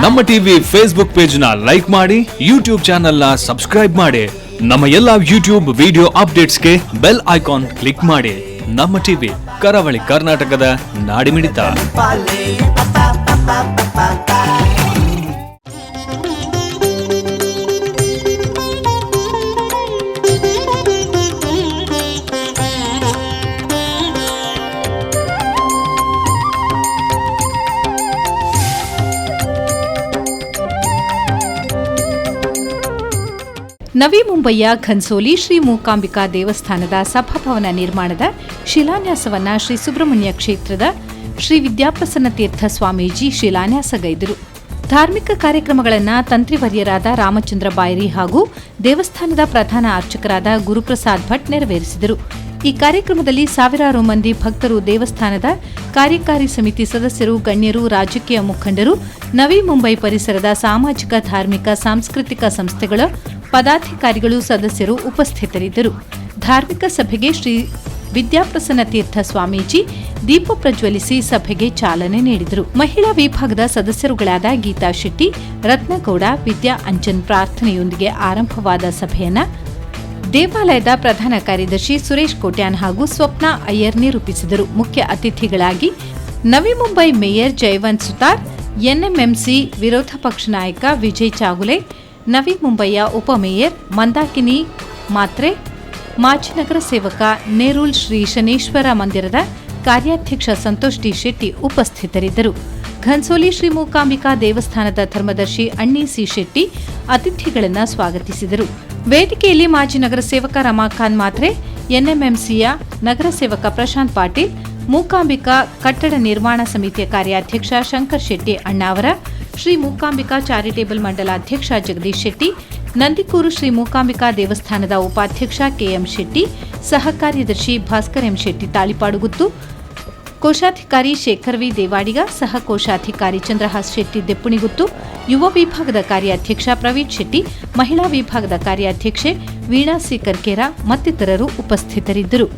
ನಮ್ಮ TV Facebook page ನ like ಮಾಡಿ, ಯೂಟ್ಯೂಬ್ ಚಾನೆಲ್ ನ ಸಬ್ಸ್ಕ್ರೈಬ್ ಮಾಡಿ. ನಮ್ಮ ಎಲ್ಲಾ ಯೂಟ್ಯೂಬ್ ವಿಡಿಯೋ ಅಪ್ಡೇಟ್ಸ್ಗೆ ಬೆಲ್ ಐಕಾನ್ ಕ್ಲಿಕ್ ಮಾಡಿ. ನಮ್ಮ ಟಿವಿ, ಕರಾವಳಿ ಕರ್ನಾಟಕದ ನಾಡಿಮಿಡಿತ. ನವಿ ಮುಂಬೈಯ ಘನ್ಸೋಲಿ ಶ್ರೀ ಮೂಕಾಂಬಿಕಾ ದೇವಸ್ಥಾನದ ಸಭಾಭವನ ನಿರ್ಮಾಣದ ಶಿಲಾನ್ಯಾಸವನ್ನು ಶ್ರೀ ಸುಬ್ರಹ್ಮಣ್ಯ ಕ್ಷೇತ್ರದ ಶ್ರೀ ವಿದ್ಯಾಪ್ರಸನ್ನ ತೀರ್ಥ ಸ್ವಾಮೀಜಿ ಶಿಲಾನ್ಯಾಸಗೈದರು. ಧಾರ್ಮಿಕ ಕಾರ್ಯಕ್ರಮಗಳನ್ನು ತಂತ್ರಿವರ್ಯರಾದ ರಾಮಚಂದ್ರ ಬಾಯರಿ ಹಾಗೂ ದೇವಸ್ಥಾನದ ಪ್ರಧಾನ ಅರ್ಚಕರಾದ ಗುರುಪ್ರಸಾದ್ ಭಟ್ ನೆರವೇರಿಸಿದರು. ಈ ಕಾರ್ಯಕ್ರಮದಲ್ಲಿ ಸಾವಿರಾರು ಮಂದಿ ಭಕ್ತರು, ದೇವಸ್ಥಾನದ ಕಾರ್ಯಕಾರಿ ಸಮಿತಿ ಸದಸ್ಯರು, ಗಣ್ಯರು, ರಾಜಕೀಯ ಮುಖಂಡರು, ನವಿ ಮುಂಬೈ ಪರಿಸರದ ಸಾಮಾಜಿಕ, ಧಾರ್ಮಿಕ, ಸಾಂಸ್ಕೃತಿಕ ಸಂಸ್ಥೆಗಳ ಪದಾಧಿಕಾರಿಗಳು, ಸದಸ್ಯರು ಉಪಸ್ಥಿತರಿದ್ದರು. ಧಾರ್ಮಿಕ ಸಭೆಗೆ ಶ್ರೀ ವಿದ್ಯಾಪ್ರಸನ್ನ ತೀರ್ಥ ಸ್ವಾಮೀಜಿ ದೀಪ ಪ್ರಜ್ವಲಿಸಿ ಸಭೆಗೆ ಚಾಲನೆ ನೀಡಿದರು. ಮಹಿಳಾ ವಿಭಾಗದ ಸದಸ್ಯರುಗಳಾದ ಗೀತಾ ಶೆಟ್ಟಿ, ರತ್ನಗೌಡ, ವಿದ್ಯಾ ಅಂಚನ್ ಪ್ರಾರ್ಥನೆಯೊಂದಿಗೆ ಆರಂಭವಾದ ಸಭೆಯನ್ನ ದೇವಾಲಯದ ಪ್ರಧಾನ ಕಾರ್ಯದರ್ಶಿ ಸುರೇಶ್ ಕೋಟ್ಯಾನ್ ಹಾಗೂ ಸ್ವಪ್ನ ಅಯ್ಯರ್ ನಿರೂಪಿಸಿದರು. ಮುಖ್ಯ ಅತಿಥಿಗಳಾಗಿ ನವಿ ಮುಂಬೈ ಮೇಯರ್ ಜಯವಂತ್ ಸುತಾರ್, ಎನ್ಎಂಎಂಸಿ ವಿರೋಧ ಪಕ್ಷ ನಾಯಕ ವಿಜಯ್ ಚಾಗುಲೆ, ನವಿ ಮುಂಬೈಯ ಉಪಮೇಯರ್ ಮಂದಾಕಿನಿ ಮಾತ್ರೆ, ಮಾಜಿ ನಗರ ಸೇವಕ ನೇರೂಲ್ ಶ್ರೀ ಶನೇಶ್ವರ ಮಂದಿರದ ಕಾರ್ಯಾಧ್ಯಕ್ಷ ಸಂತೋಷ್ ಡಿ ಶೆಟ್ಟಿ ಉಪಸ್ಥಿತರಿದ್ದರು. ಘನ್ಸೋಲಿ ಶ್ರೀ ಮೂಕಾಂಬಿಕಾ ದೇವಸ್ಥಾನದ ಧರ್ಮದರ್ಶಿ ಅಣ್ಣಿ ಸಿ ಶೆಟ್ಟಿ ಅತಿಥಿಗಳನ್ನು ಸ್ವಾಗತಿಸಿದರು. ವೇದಿಕೆಯಲ್ಲಿ ಮಾಜಿ ನಗರ ಸೇವಕ ರಮಾಖಾನ್ ಮಾತ್ರೆ, ಎನ್ಎಂಎಂಸಿಯ ನಗರ ಸೇವಕ ಪ್ರಶಾಂತ್ ಪಾಟೀಲ್, ಮೂಕಾಂಬಿಕಾ ಕಟ್ಟಡ ನಿರ್ಮಾಣ ಸಮಿತಿಯ ಕಾರ್ಯಾಧ್ಯಕ್ಷ ಶಂಕರ್ ಶೆಟ್ಟಿ ಅಣ್ಣಾವರ, ಶ್ರೀ ಮೂಕಾಂಬಿಕಾ ಚಾರಿಟೇಬಲ್ ಮಂಡಲಾಧ್ಯಕ್ಷ ಜಗದೀಶ್ ಶೆಟ್ಟಿ, ನಂದಿಕೂರು ಶ್ರೀ ಮೂಕಾಂಬಿಕಾ ದೇವಸ್ಥಾನದ ಉಪಾಧ್ಯಕ್ಷ ಕೆಎಂ ಶೆಟ್ಟಿ, ಸಹ ಕಾರ್ಯದರ್ಶಿ ಭಾಸ್ಕರ್ ಎಂ ಶೆಟ್ಟಿ ತಾಳಿಪಾಡುಗುತ್ತು, ಕೋಶಾಧಿಕಾರಿ ಶೇಖರ್ ವಿ ದೇವಾಡಿಗ, ಸಹ ಕೋಶಾಧಿಕಾರಿ ಚಂದ್ರಹಾಸ್ ಶೆಟ್ಟಿ ದೆಪ್ಪುಣಿಗುತ್ತು, ಯುವ ವಿಭಾಗದ ಕಾರ್ಯಾಧ್ಯಕ್ಷ ಪ್ರವೀಣ್ ಶೆಟ್ಟಿ, ಮಹಿಳಾ ವಿಭಾಗದ ಕಾರ್ಯಾಧ್ಯಕ್ಷೆ ವೀಣಾ ಸಿ ಕರ್ಕೇರ ಮತ್ತಿತರರು ಉಪಸ್ಥಿತರಿದ್ದರು.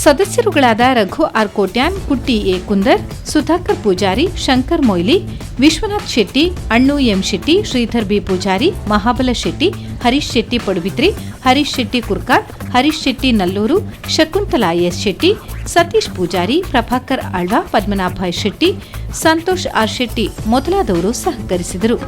ಸದಸ್ಯರುಗಳಾದ Raghu R Kotian, Kutty A Kunder, Sudhakar Poojary, Shankar Moily, Vishwanath Shetty, Annu M Shetty, Sridhar B Poojary, Mahabala Shetty, Harish Shetty Padubidri, Harish Shetty Kurkar, Harish Shetty Nallur, Shakuntala S Shetty, Satish Poojary, Prabhakar Alva, Padmanabha Shetty, Santosh R Shetty ಮೊದಲಾದವರು ಸಹಕರಿಸಿದರು.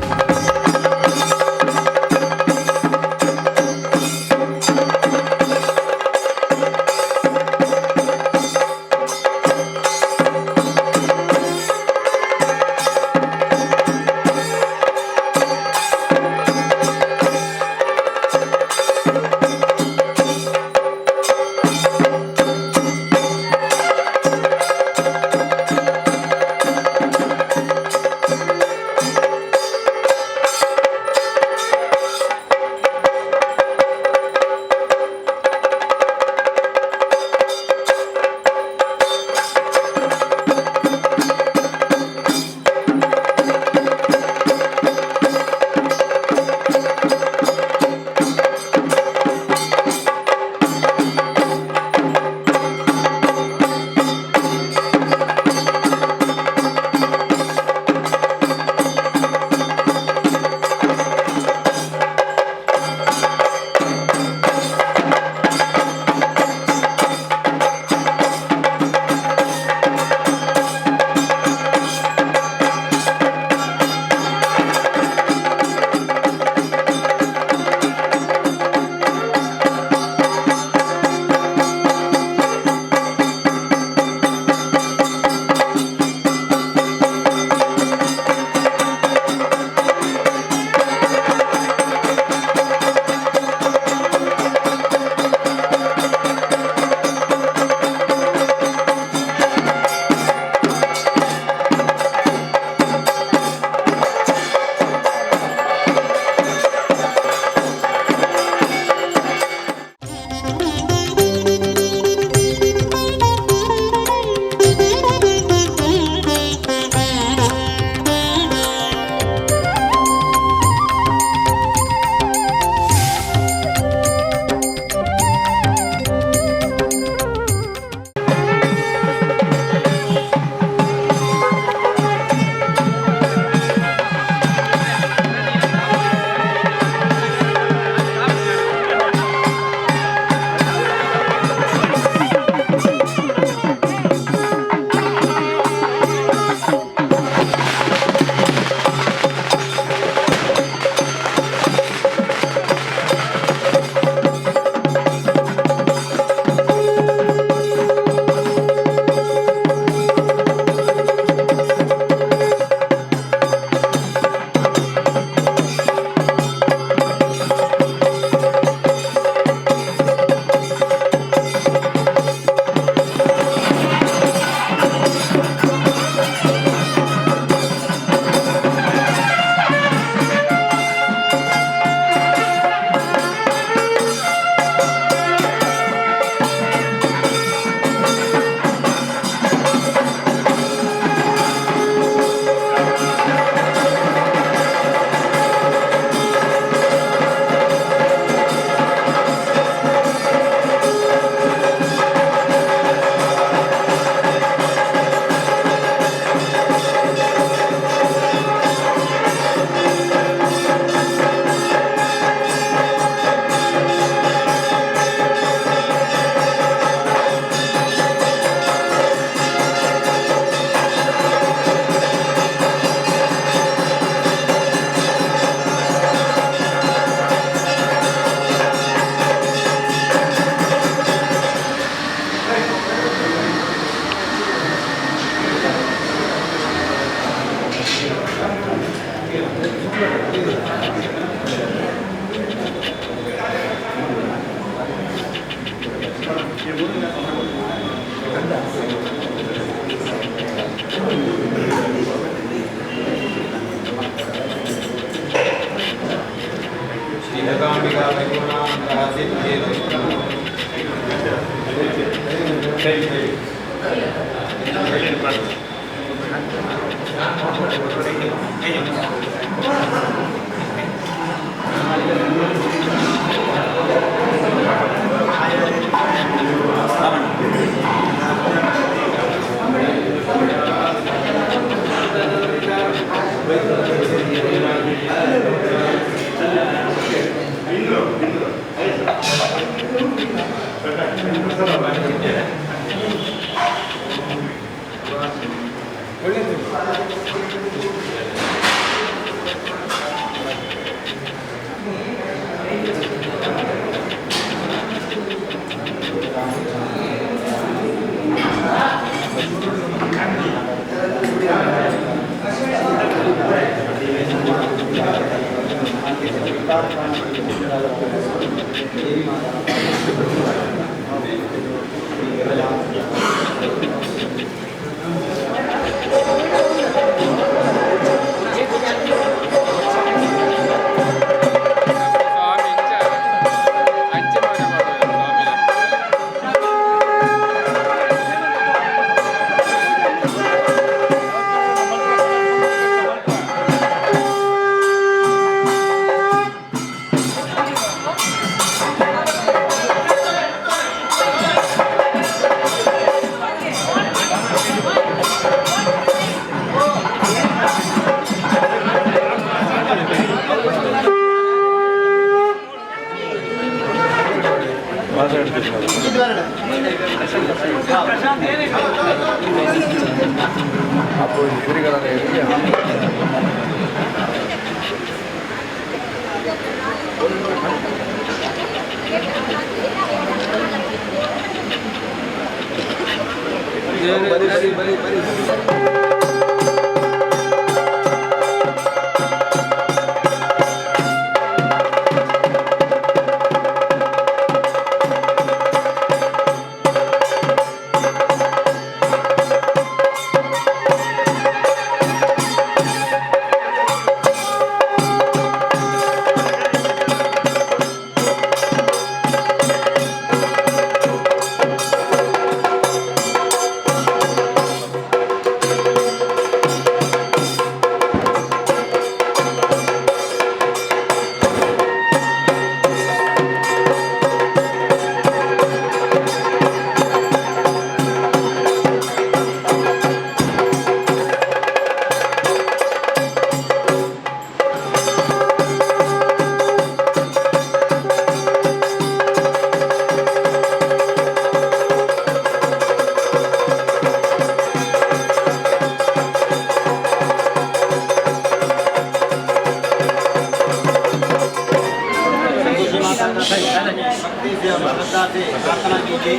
श्रद्धा से प्रार्थना कीजिए।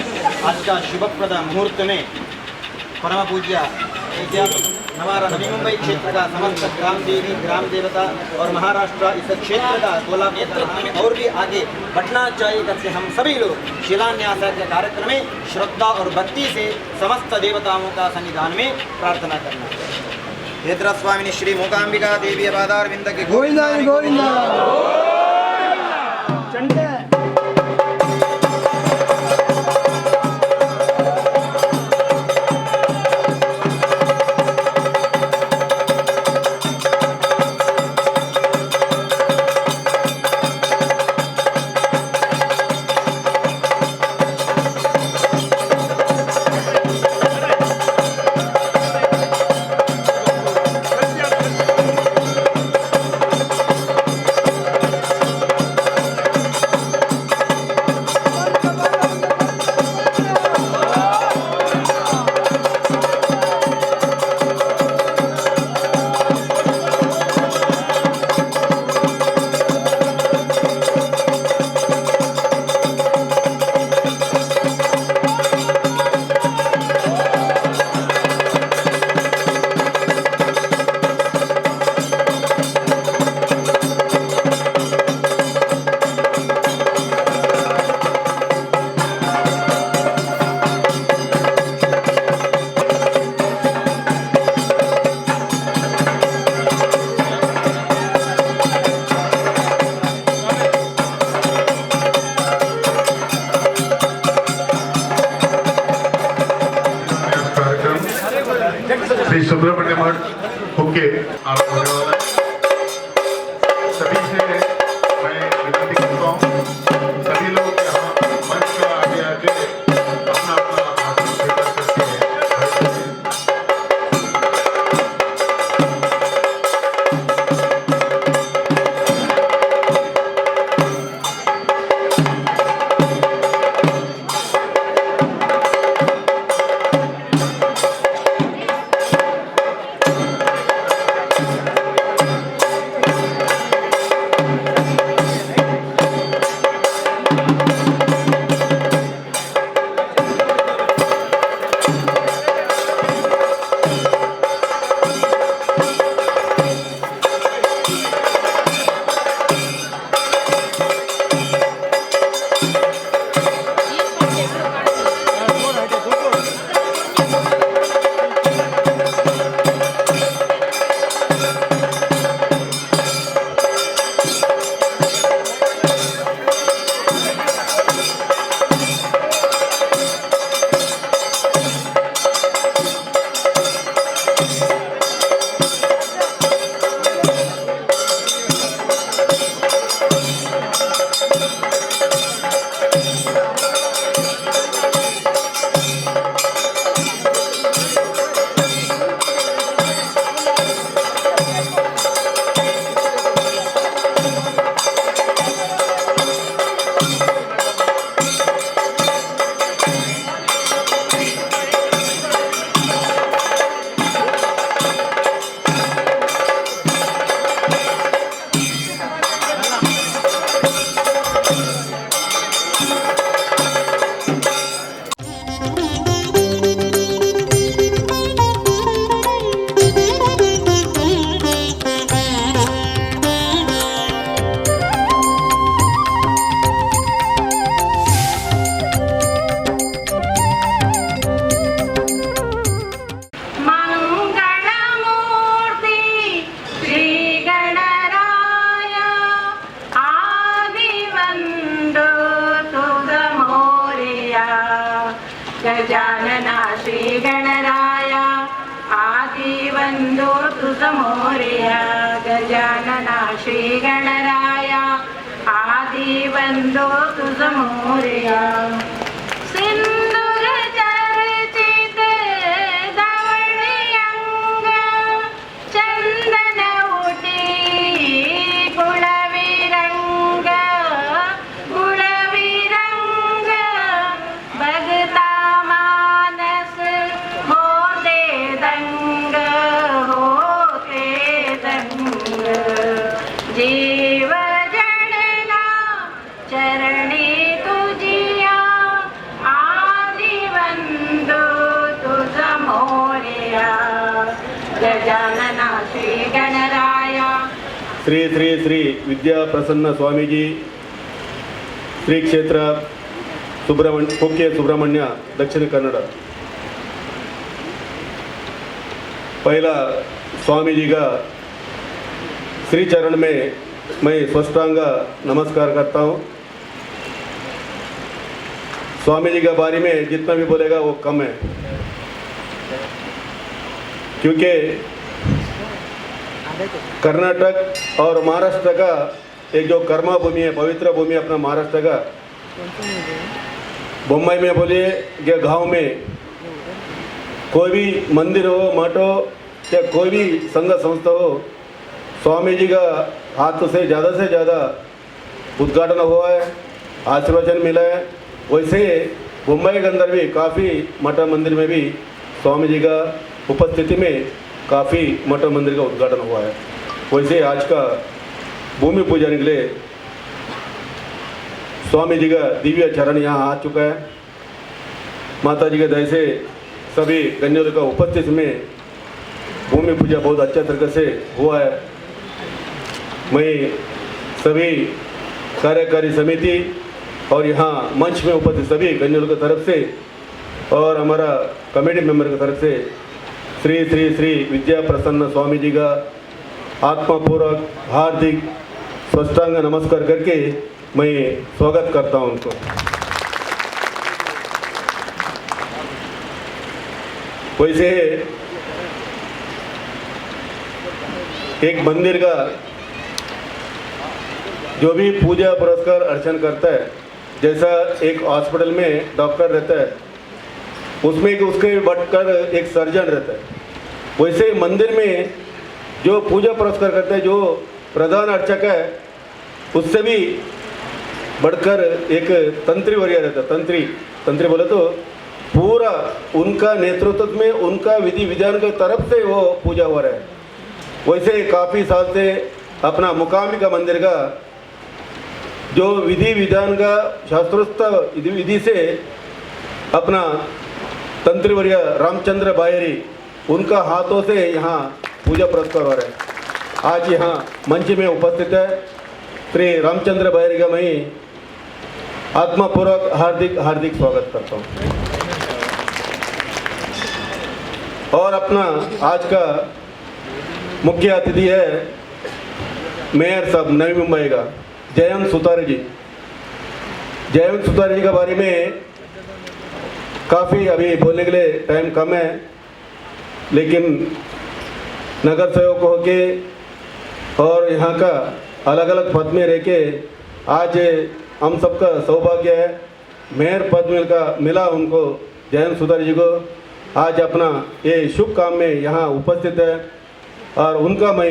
आज का शुभप्रद मुहूर्त में परम पूज्य हमारा नवी मुंबई क्षेत्र का समस्त ग्राम देवी, ग्राम देवता और महाराष्ट्र इस क्षेत्र का कोल्हापुर और भी आगे बढ़ना चाहिए करके हम सभी लोग शिलान्यास के कार्यक्रम में श्रद्धा और भक्ति से समस्त देवताओं का सन्निधान में प्रार्थना करना। क्षेत्र स्वामिनी श्री मूकाम्बिका देवी पादारविंद के गोविंदा गोविंदा। Kukke आपको होने वाला है। सभी से मैं विनती करता हूँ, सभी लोग यहाँ मंच का आगे आके अपना अपना आसन स्वीकार करके बैठ जाइए। ಮಂಗಳಮೂರ್ತಿ ಶ್ರೀಗಣರಾಯ ಆದಿವಂದು ತುಜ ಮೋರೆಯ. ಗಜಾನನ ಶ್ರೀಗಣರಾಯ, ಆದಿವಂದು ತುಜ ಮೋರೆಯ. ಗಜಾನನ ಶ್ರೀಗಣರಾಯ, ಆದಿವಂದು ತುಜ ಮೋರೆಯ. ಸಿಂಧೂರ ಚರ್ಚಿತ ಧವಳಿಯಂಗ, ಚಂದನ ಉಟಿ ಕುಳವಿರಂಗ, ಕುಳವಿರಂಗ. ಬಗತಾ ಮಾನಸ ಹೋತೆ ದಂಗ, ಹೋತೆ ದಂಗ. ಜೀವ ಜನನ ಚರಣಿ ತುಜಿಯ, ಆದಿವಂದು ತುಜ ಮೋರೆಯ. ಗಜಾನನ ಶ್ರೀ ಗಣರಾಯ. ಶ್ರೀ ಶ್ರೀ ಶ್ರೀ ವಿದ್ಯಾ ಪ್ರಸನ್ನ ಸ್ವಾಮೀಜಿ, ಶ್ರೀ ಕ್ಷೇತ್ರ ಸುಬ್ರಹ್ಮಣ್ಯ, ಕುಕ್ಕೆ ಸುಬ್ರಹ್ಮಣ್ಯ, दक्षिण कन्नड़। पहला स्वामी जी का श्री चरण में मैं साष्टांग नमस्कार करता हूँ। स्वामी जी के बारे में जितना भी बोलेगा वो कम है, क्योंकि कर्नाटक और महाराष्ट्र का एक जो कर्मा भूमि है, पवित्र भूमि है अपना महाराष्ट्र का। मुंबई में बोलिए या गांव में कोई भी मंदिर हो, मठ हो या कोई भी संघ संस्था हो, स्वामी जी का हाथ से ज़्यादा से ज़्यादा उद्घाटन हुआ है, आशीर्वचन मिला है। वैसे मुंबई के अंदर भी काफ़ी मठ मंदिर में भी स्वामी जी का उपस्थिति में काफ़ी मठ मंदिर का उद्घाटन हुआ है। वैसे आज का भूमि पूजन के लिए स्वामी जी का दिव्य चरण यहाँ आ चुका है। माता जी के दया से सभी गण्यों का उपस्थिति में भूमि पूजा बहुत अच्छा तरीके से हुआ है। मैं सभी कार्यकारी समिति और यहाँ मंच में उपस्थित सभी गण्यों की तरफ से और हमारा कमेटी मेंबर की तरफ से श्री श्री श्री विद्या प्रसन्न स्वामी जी का आत्मपूर्वक हार्दिक साष्टांग नमस्कार करके मैं स्वागत करता हूँ उनको। वैसे एक मंदिर का जो भी पूजा पुरस्कार अर्चन करता है, जैसा एक हॉस्पिटल में डॉक्टर रहता है, उसमें एक उसके बढ़कर एक सर्जन रहता है, वैसे मंदिर में जो पूजा पुरस्कार करते हैं, जो प्रधान अर्चक है, उससे भी बढ़कर एक तंत्री वर्य रहता है। तंत्री तंत्री बोले तो पूरा उनका नेतृत्व में उनका विधि विधान के तरफ से वो पूजा हो रहा है। वैसे काफ़ी साल से अपना मुकामी का मंदिर का जो विधि विधान का शास्त्रोक्त विधि से अपना तंत्रीवर्य रामचंद्र बायरी उनका हाथों से यहाँ पूजा पुरस्कार हो रहा है। आज यहाँ मंच में उपस्थित है श्री रामचंद्र बायरी का मैं आत्मापूर्वक हार्दिक हार्दिक स्वागत करता हूँ। और अपना आज का मुख्य अतिथि है मेयर साहब नवी मुंबई का जयंत सुतारे जी। जयंत सुतारे जी के बारे में काफ़ी अभी बोलने के लिए टाइम कम है, लेकिन नगर सेवक होके और यहाँ का अलग-अलग पद में रह के आज हम सबका सौभाग्य है मेयर पद मिला उनको जयंत सुतारे जी को। आज अपना ये शुभ काम में यहाँ उपस्थित है और उनका मैं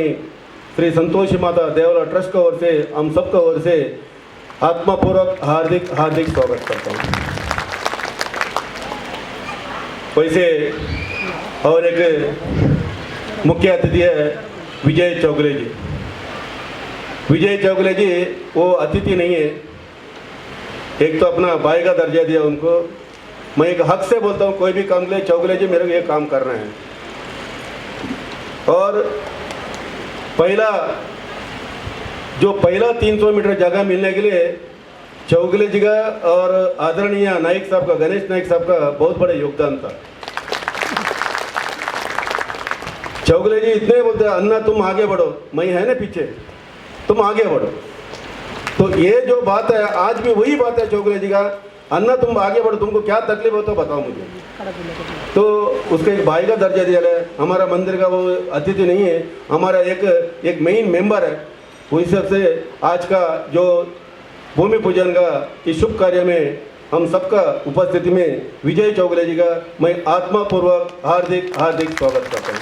श्री संतोषी माता देवालय ट्रस्ट की ओर से हम सबका ओर से आत्मापूर्वक हार्दिक हार्दिक स्वागत करता हूँ। वैसे और एक मुख्य अतिथि है विजय चौगले जी। विजय चौगले जी वो अतिथि नहीं है, एक तो अपना भाई का दर्जा दिया उनको। मैं एक हक से बोलता हूँ, कोई भी काम के लिए चौगले जी मेरे को ये काम करना है। और पहला जो पहला 300 मीटर जगह मिलने के लिए चौगले जी का और आदरणीय नाइक साहब का, गणेश नाइक साहब का बहुत बड़ा योगदान था। चौगले जी इतने बोलते हैं, अन्ना तुम आगे बढ़ो, मैं है ना पीछे, तुम आगे बढ़ो। तो ये जो बात है आज भी वही बात है चौगले जी का, अन्ना तुम आगे बढ़ो, तुमको क्या तकलीफ हो तो बताओ मुझे। तो उसके एक भाई का दर्जा दिया है। हमारा मंदिर का वो अतिथि नहीं है, हमारा एक मेन मेंबर है। उस हिसाब से आज का जो भूमि पूजन का इस शुभ कार्य में हम सबका उपस्थिति में विजय चौगले जी का मैं आत्मापूर्वक हार्दिक हार्दिक स्वागत करता हूँ।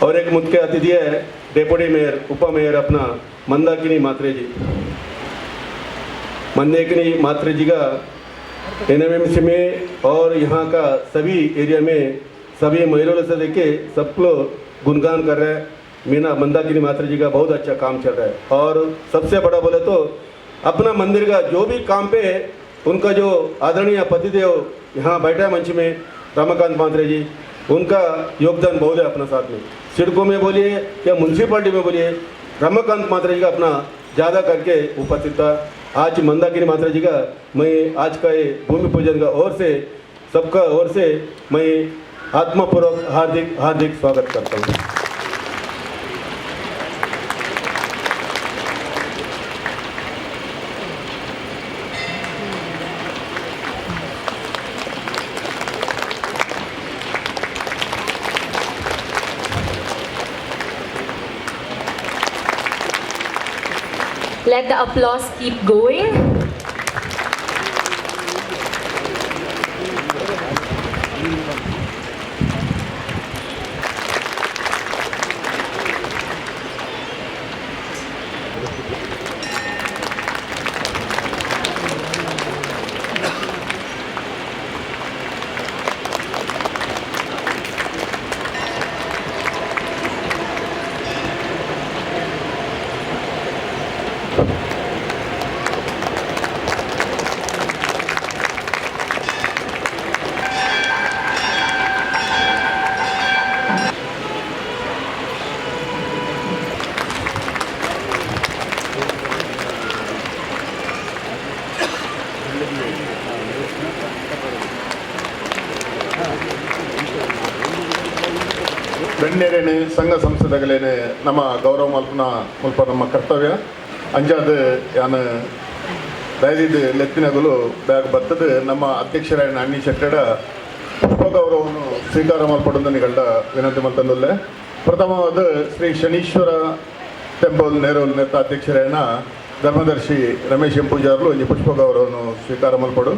और एक मुख्य अतिथि है डेप्यूटी मेयर, उप मेयर अपना मंदाकिनी मात्रे जी। मंदाकिनी मात्रे जी का एनएमएमसी में और यहाँ का सभी एरिया में सभी महिलाओं से लेके सब लोग गुणगान कर रहे हैं। मीना मंदाकिनी मात्रे जी का बहुत अच्छा काम चल रहा है। और सबसे बड़ा बोले तो अपना मंदिर का जो भी काम पे उनका जो आदरणीय पतिदेव यहाँ बैठा है मंच में रमाकांत मात्रे जी, उनका योगदान बहुत है अपना साथ में। सिडको में बोलिए या म्यूनसिपाल्टी में बोलिए, रमाकांत मात्रे जी का अपना ज़्यादा करके उपस्थित था। आज मंदाकिनी मात्रे जी का मैं आज का ये भूमि पूजन का ओर से सबका ओर से मैं आत्मापूर्वक हार्दिक हार्दिक स्वागत करता हूँ। Let the applause keep going. ಗಣ್ಯರೇನೆ ಸಂಘ ಸಂಸ್ಥೆದಗಲೇನೆ ನಮ್ಮ ಗೌರವ ಮಲ್ಪನ ಮುಲ್ಪ ನಮ್ಮ ಕರ್ತವ್ಯ ಅಂಜಾದ ಯಾನ ದಯದಿದ್ದು ಲೆತ್ತಿನಗಲು ಬ್ಯಾಗ್ ಬರ್ತದೆ. ನಮ್ಮ ಅಧ್ಯಕ್ಷರಾಯಣ ಅಣ್ಣಿ ಶೆಟ್ಟಡ ಪುಷ್ಪಗೌರವವನ್ನು ಸ್ವೀಕಾರ ಮಲ್ಪಡುಂದು ನಿಗಲ್ಡ ವಿನಂತಿ ಮಲ್ತಂದುಲ್ಲೆ. ಪ್ರಥಮವಾದ ಶ್ರೀ ಶನೀಶ್ವರ ಟೆಂಪಲ್ ನೇರೋಲ್ ನೇತ ಅಧ್ಯಕ್ಷರೇನ ಧರ್ಮದರ್ಶಿ ರಮೇಶ್ ಎಂ ಪೂಜಾರ್ಲು ಒಂಜಿ ಪುಷ್ಪಗೌರವವನ್ನು ಸ್ವೀಕಾರ ಮಲ್ಪಡು.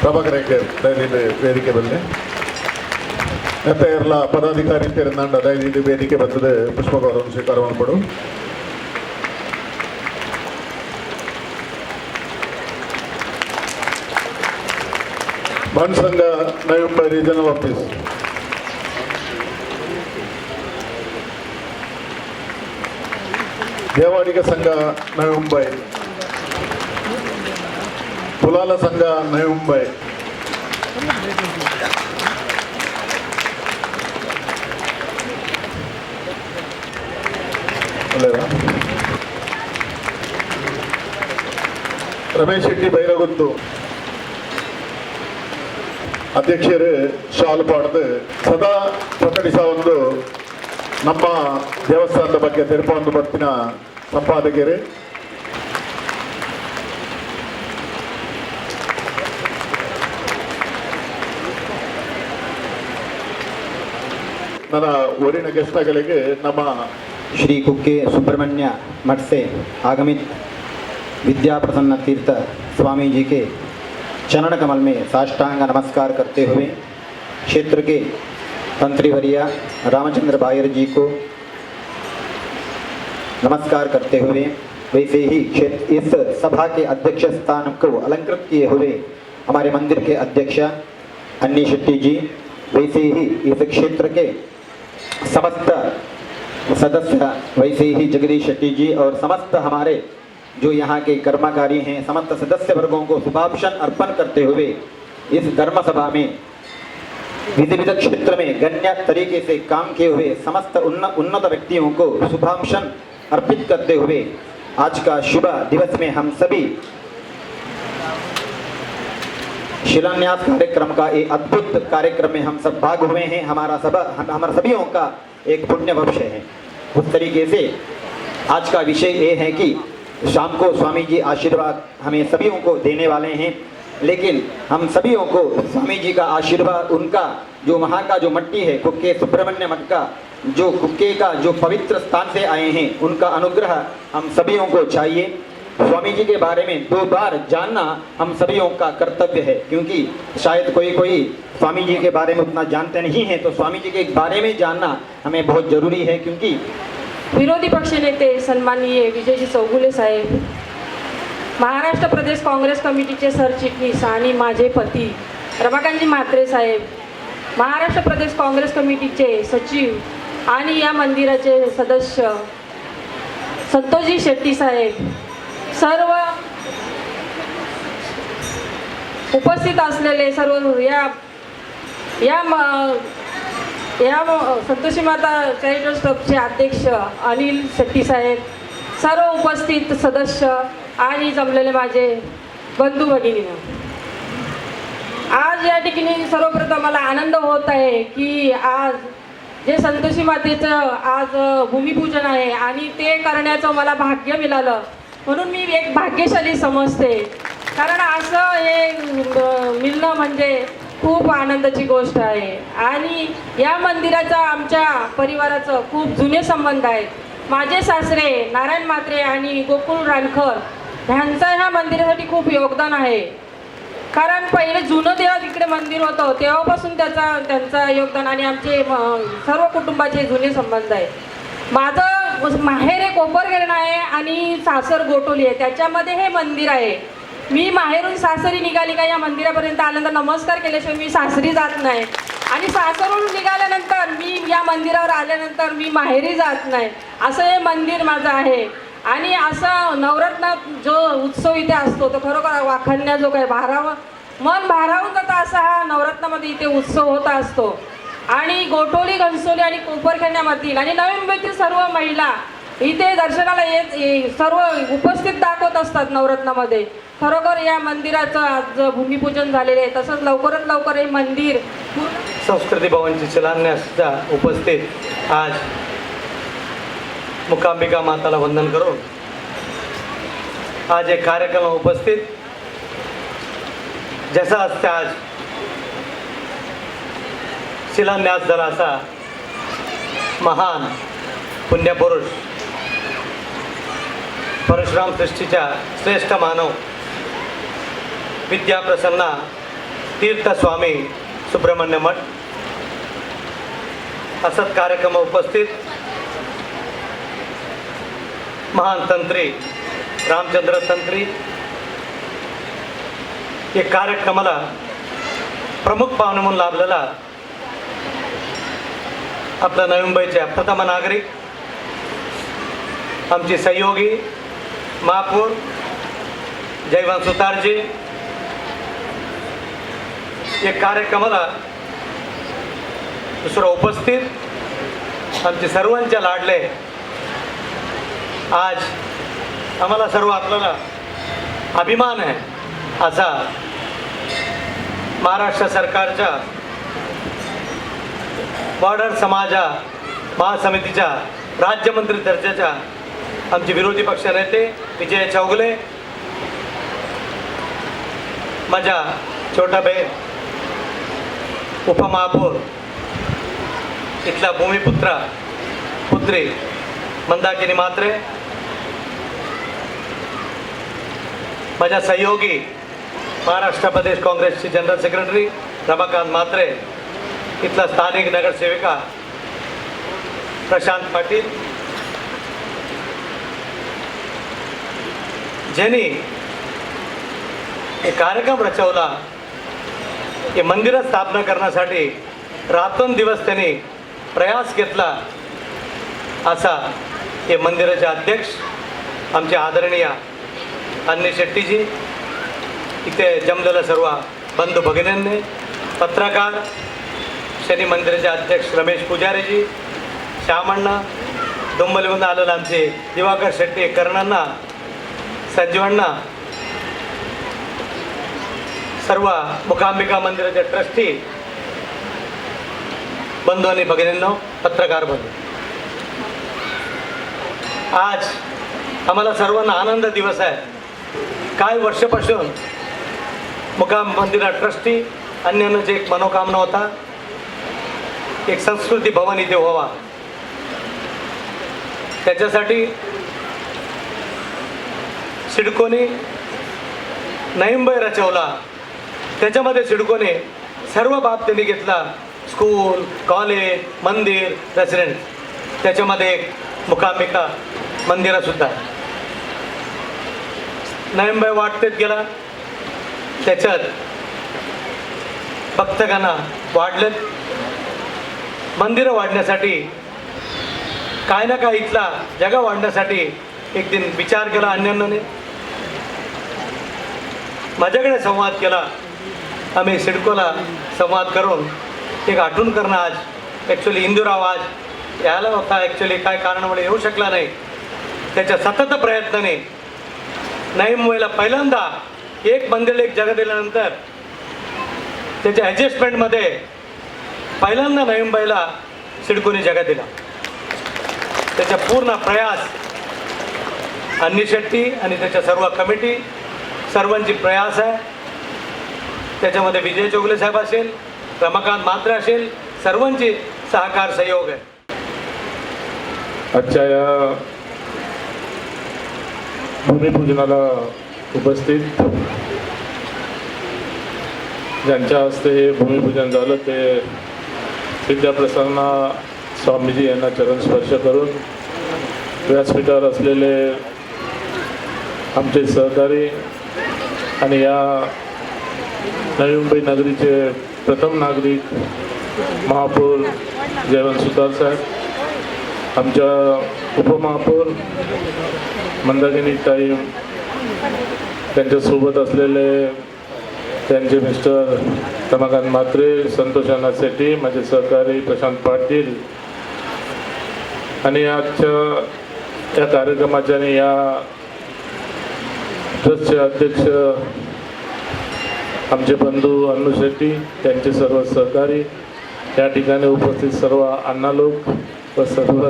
ಪ್ರಭಾಕರ್ ದಯವಿಟ್ಟು ವೇದಿಕೆ ಬರಲಿ. ಮತ್ತೆ ಎಲ್ಲ ಪದಾಧಿಕಾರಿ ತೆರೆದಾಂಡ ದಯವಿಟ್ಟು ವೇದಿಕೆ ಬರ್ತದೆ ಪುಷ್ಪಗೌರವ ಸ್ವೀಕಾರ ಮಾಡ್ಕೊಡು. Bhan Sangh Navi Mumbai regional office. Devadiga Sangh Navi Mumbai. Kulala Sangh Navi Mumbai. Ramesh Shetty Bairaguttu ಅಧ್ಯಕ್ಷರು ಶಾಲು ಪಾಡ್ದು ಸದಾ ಪ್ರಕಟಿಸ ಒಂದು ನಮ್ಮ ದೇವಸ್ಥಾನದ ಬಗ್ಗೆ ತೆರಪೊಂದು ಬರ್ತಿನ ಸಂಪಾದಕರು. ನನ್ನ ಊರಿನ ಗೆಸ್ಟ್ಗಳಿಗೆ ನಮ್ಮ श्री कुक्के सुब्रमण्य मठ से आगमित विद्या प्रसन्न तीर्थ स्वामी जी के चरण कमल में साष्टांग नमस्कार करते हुए क्षेत्र के तंत्रीवर्य रामचंद्र बायर जी को नमस्कार करते हुए, वैसे ही क्षेत्र इस सभा के अध्यक्ष स्थान को अलंकृत किए हुए हमारे मंदिर के अध्यक्ष अन्नी शेट्टी जी, वैसे ही इस क्षेत्र के समस्त सदस्य, वैसे ही जगदीश शेट्टी जी और समस्त हमारे जो यहाँ के कर्मकारी हैं, समस्त सदस्य वर्गों को शुभाभिषण अर्पण करते हुए इस धर्म सभा में विधि विविध क्षेत्र में गण्य तरीके से काम किए हुए समस्त उन्नत व्यक्तियों को शुभांशन अर्पित करते हुए आज का शुभ दिवस में हम सभी शिलान्यास कार्यक्रम का एक अद्भुत कार्यक्रम में हम सब भाग हुए हैं। हमारा सभी का एक पुण्य भविष्य है। उस तरीके से आज का विषय ये है कि शाम को स्वामी जी आशीर्वाद हमें सभी को देने वाले हैं, लेकिन हम सभी को स्वामी जी का आशीर्वाद, उनका जो वहाँ का जो मट्टी है, कुक्के सुब्रमण्य मठ का जो कुक्के का जो पवित्र स्थान से आए हैं, उनका अनुग्रह हम सभी को चाहिए। स्वामी जी के बारे में 2 बार जानना हम सभी का कर्तव्य है, क्योंकि शायद कोई कोई स्वामी जी के बारे में उतना जानते नहीं हैं, तो स्वामी जी के बारे में जानना हमें बहुत ज़रूरी है। क्योंकि विरोधी पक्षनेते सन्माननीय विजयजी चौगुले साहेब, महाराष्ट्र प्रदेश काँग्रेस कमिटीचे सरचिटणीस आणि माझे पती रमाकांतजी म्हात्रे साहेब, महाराष्ट्र प्रदेश काँग्रेस कमिटीचे सचिव आणि या मंदिराचे सदस्य संतोषजी शेट्टी साहेब, सर्व उपस्थित असलेले सर्व या या या संतोषी माता चॅरिटेबल ट्रस्टचे अध्यक्ष अनिल शेट्टी साहेब, सर्व उपस्थित सदस्य आणि जमलेले माझे बंधू भगिनींनो, आज या ठिकाणी सर्वप्रथम मला आनंद होत आहे की आज जे संतोषी मातेचं आज भूमिपूजन आहे आणि ते करण्याचं मला भाग्य मिळालं, म्हणून मी एक भाग्यशाली समजते। कारण असं हे मिळणं म्हणजे खूप आनंदाची गोष्ट आहे। आणि या मंदिराचा आमच्या परिवाराचं खूप जुने संबंध आहेत। माझे सासरे नारायण म्हात्रे आणि गोकुळ रानखर ह्यांचं ह्या मंदिरासाठी खूप योगदान आहे। कारण पहिले जुनं तेव्हा तिकडे मंदिर होतं तेव्हापासून त्यांचा योगदान आणि आमचे सर्व कुटुंबाचे जुने संबंध आहे। माझं माहेर हे कोपरखैरणे आहे आणि सासर गोटोली आहे, त्याच्यामध्ये हे मंदिर आहे। मी माहेरून सासरी निघाली का या मंदिरापर्यंत आल्यानंतर नमस्कार केल्याशिवाय मी सासरी जात नाही, आणि सासरून निघाल्यानंतर मी या मंदिरावर आल्यानंतर मी माहेरी जात नाही, असं हे मंदिर माझं आहे। आणि असं नवरत्न जो उत्सव इथे असतो तो खरोखर वाखाणण्या जो काय भारावा मन भारावून जातं असा हा नवरत्नामध्ये इथे उत्सव होत असतो। आणि गोटोली, घनसोली आणि कोपरखैरण्यामधील आणि नवी मुंबईतील सर्व महिला इथे दर्शनाला येत सर्व उपस्थित दाखवत असतात नवरत्नामध्ये. खरोखर या मंदिराचं आज भूमिपूजन झालेलं आहे. तसंच लवकरात लवकर हे मंदिर संस्कृती भवनची शिलान्यासच्या उपस्थित आज मूकांबिका माताला वंदन करून आज एक कार्यक्रम उपस्थित जसा असते आज शिलान्यास झाला असा महान पुण्यपुरुष परशुराम सृष्टीच्या श्रेष्ठ मानव विद्याप्रसन्ना तीर्थस्वामी सुब्रमण्य मठ असत कार्यक्रम उपस्थित महान तंत्री रामचंद्र तंत्री या कार्यक्रमाला प्रमुख पाहुणे म्हणून लाभलेला आपला नवी मुंबईचे प्रथम नागरिक, आमचे सहयोगी महापौर जयवंत सुतारजी, या कार्यक्रमाला दुसरं उपस्थित आमचे सर्वांच्या लाडले आज आम्हाला सर्व आपल्याला अभिमान आहे असा महाराष्ट्र सरकारच्या बॉर्डर समाजा महासमितीच्या राज्यमंत्री दर्जाच्या आमचे विरोधी पक्ष नेते विजय चौगले, माझ्या छोटा बहीण उपमहापौर इथला भूमिपुत्रा पुत्री मंदाकिनी म्हात्रे, माझ्या सहयोगी महाराष्ट्र प्रदेश काँग्रेसचे जनरल सेक्रेटरी रमाकांत म्हात्रे, इथला स्थानिक नगरसेविका प्रशांत पाटील, ज्यांनी हे कार्यक्रम रचवला, हे मंदिर स्थापना करण्यासाठी रात्रंदिवस त्यांनी प्रयास घेतला असा हे मंदिराचे अध्यक्ष आमचे आदरणीय अन्य शेट्टीजी, इथे जमलेल्या सर्व बंधू भगिनींनी, पत्रकार, शनी मंदिराचे अध्यक्ष रमेश पुजारीजी, श्यामण्णा, डोंबिवलीमधून आलेले आमचे दिवाकर शेट्टी, कर्णांना, संजीवण्णा, सर्व मूकांबिका मंदिराचे ट्रस्टी बंधू आणि भगिनींनो, पत्रकार बंधू, आज आम्हाला सर्वांना आनंद दिवस आहे. काही वर्षापासून मुकाम मंदिरा ट्रस्टी अन्यान्य जे एक मनोकामना होता, एक संस्कृती भवन इथे व्हावा, त्याच्यासाठी सिडकोने नवी मुंबई रचवला. त्याच्यामध्ये सिडकोने सर्व बाब त्यांनी घेतला, स्कूल, कॉलेज, मंदिर, रेसिडेंट, त्याच्यामध्ये एक मूकांबिका मंदिरसुद्धा नवी मुंबई वाढतेच गेला, त्याच्यात भक्तगणा वाढलेत. मंदिरं वाढण्यासाठी काय ना काय इथला जगा वाढण्यासाठी एक दिन विचार केला अन्यान्याने, माझ्याकडे संवाद केला. आम्ही सिडकोला संवाद करून एक आठवण करणं आज ॲक्च्युली इंदुराव आज यायला होता, ॲक्च्युली काय कारणामुळे येऊ शकला नाही. त्याच्या सतत प्रयत्नाने नवी मुंबईला पहिल्यांदा एक मंदिर एक जगा दिल्यानंतर त्याच्या ॲडजस्टमेंटमध्ये पहिल्यांदा नवी मुंबईला सिडकोने जगा दिला. त्याचा पूर्ण प्रयास अन्नी शेट्टी आणि त्याच्या सर्व कमिटी सर्वांची प्रयास आहे. त्याच्यामध्ये विजय चौगले साहेब असेल, रमाकांत म्हात्रे असेल, सर्वांची सहकार सहयोग आहे. आजच्या या भूमिपूजनाला उपस्थित ज्यांच्या हस्ते हे भूमिपूजन झालं ते विद्याप्रसन्ना स्वामीजी यांना चरण स्पर्श करून व्यासपीठावर असलेले आमचे सहकारी आणि या नवी मुंबई नगरीचे प्रथम नागरिक महापौर जयवंत सुतार साहेब, आमच्या उपमहापौर मंदाकिनी ताई, त्यांच्यासोबत असलेले त्यांचे मिस्टर रमाकांत म्हात्रे, संतोष अण्णा शेट्टी, माझे सहकारी प्रशांत पाटील आणि आजच्या या कार्यक्रमाचे आणि या ट्रस्टचे अध्यक्ष आमचे बंधू अन्नू शेट्टी, त्यांचे सर्व सहकारी, या ठिकाणी उपस्थित सर्व अण्णा लोक व सर्व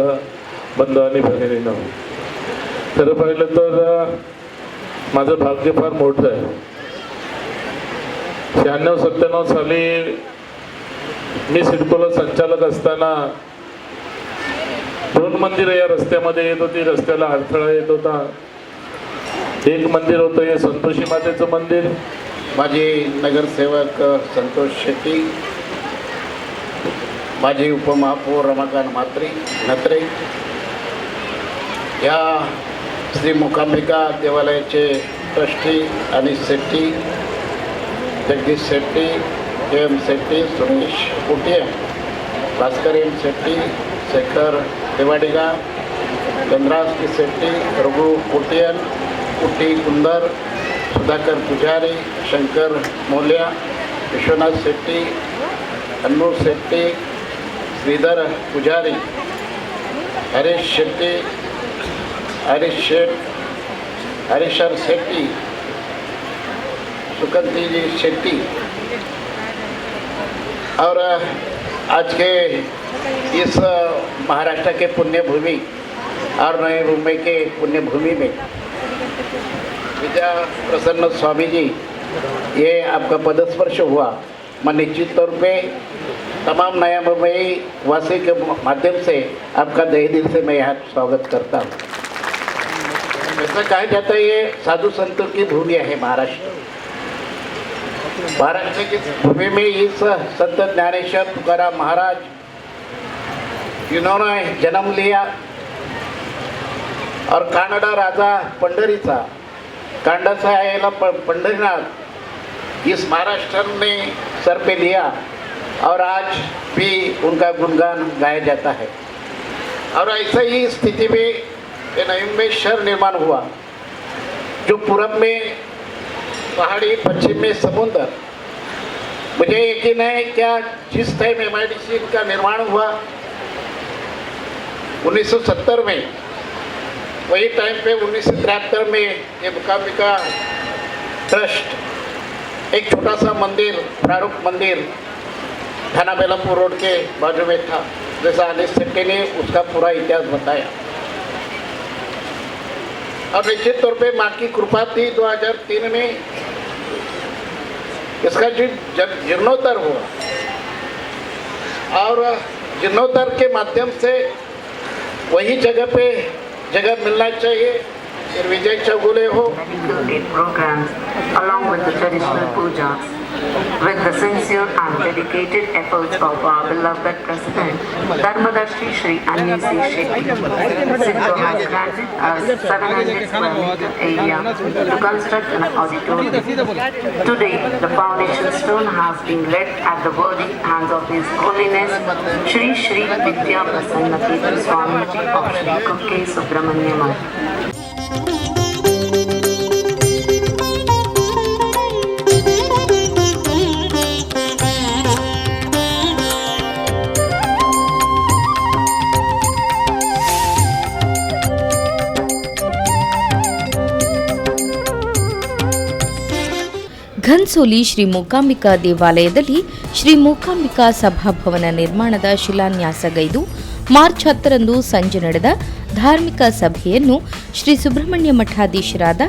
बंधू आणि भगिनींनो, खरं पाहिलं तर माझं भाग्य फार मोठं आहे. 96-97 साली मी सिडकोला संचालक असताना दोन मंदिरं या रस्त्यामध्ये येत होती, रस्त्याला अडथळा येत होता. एक मंदिर होतं हे संतोषी मातेचं मंदिर. माजी नगरसेवक संतोष शेट्टी, माजी उपमहापौर रमाकांत म्हात्रे नत्रे, या श्री मूकांबिका देवालयाचे ट्रस्टी आणि शेट्टी, जगदीश शेट्टी, के एम शेट्टी, सुरेश कुटियम, भास्कर एम शेट्टी, शेखर देवाडिगा, चंद्रास के शेट्टी, रघु कोटियन, कुट्टी कुंदर, सुधाकर पुजारी, शंकर मोल्या, विश्वनाथ शेट्टी, अन्नू शेट्टी, श्रीधर पुजारी, हरीश शेट्टी, हरीश शेठ, हरीशर शेट्टी, सुकंती जी शेट्टी और आज के इस महाराष्ट्र के पुण्यभूमि और नई मुंबई के पुण्यभूमि में विद्या प्रसन्न स्वामी जी, ये आपका पदस्पर्श हुआ. मैं निश्चित तौर पे तमाम नया मुंबई वासी के माध्यम से आपका तहे दिल से मैं यहाँ स्वागत करता हूँ. ऐसा कहा जाता है ये साधु संतों की भूमि है महाराष्ट्र. महाराष्ट्र की भूमि में इस संत ज्ञानेश्वर तुकाराम महाराज, इन्होंने जन्म लिया और कानडा राजा पंढरीचा कांडा से आएला पंढरीनाथ इस महाराष्ट्र ने सर पे लिया और आज भी उनका गुणगान गाया जाता है. और ऐसे ही स्थिति में ये नवी मुंबई शहर निर्माण हुआ, जो पूरब में पहाड़ी, पश्चिम में समुद्र. मुझे यकीन है क्या जिस टाइम एमआईडीसी का निर्माण हुआ 1970 में, वही टाइम पे 1973 में ये मूकांबिका ट्रस्ट एक छोटा सा मंदिर, प्रारूप मंदिर थाना बेलापुर रोड के बाजू में था, जैसा अनिल शेट्टी ने उसका पूरा इतिहास बताया. और निश्चित तौर पे माँ की कृपा थी, 2003 में इसका जो जीर्णोद्धार हुआ और जीर्णोद्धार के माध्यम से वही जगह पे जगह मिलना चाहिए. फिर विजय चौगुले हो. Programs along with the traditional pujas, with the sincere and dedicated efforts of our beloved President Dharmadarshi Shri Anni C. Shetty, SIDCO has granted us 700 square meter area to construct an auditorium. Today, the foundation stone has been laid at the worthy hands of His Holiness Shri Shri Vidya Prasanna Tirtha Swamiji of Shri Kukke Subramanya Math. Ghansoli Shri Mookambika ದೇವಾಲಯದಲ್ಲಿ ಶ್ರೀ ಮೂಕಾಂಬಿಕಾ ಸಭಾಭವನ ನಿರ್ಮಾಣದ ಶಿಲಾನ್ಯಾಸಗೈದು ಮಾರ್ಚ್ 10ರಂದು ಸಂಜೆ ನಡೆದ ಧಾರ್ಮಿಕ ಸಭೆಯನ್ನು ಶ್ರೀ ಸುಬ್ರಹ್ಮಣ್ಯ ಮಠಾಧೀಶರಾದ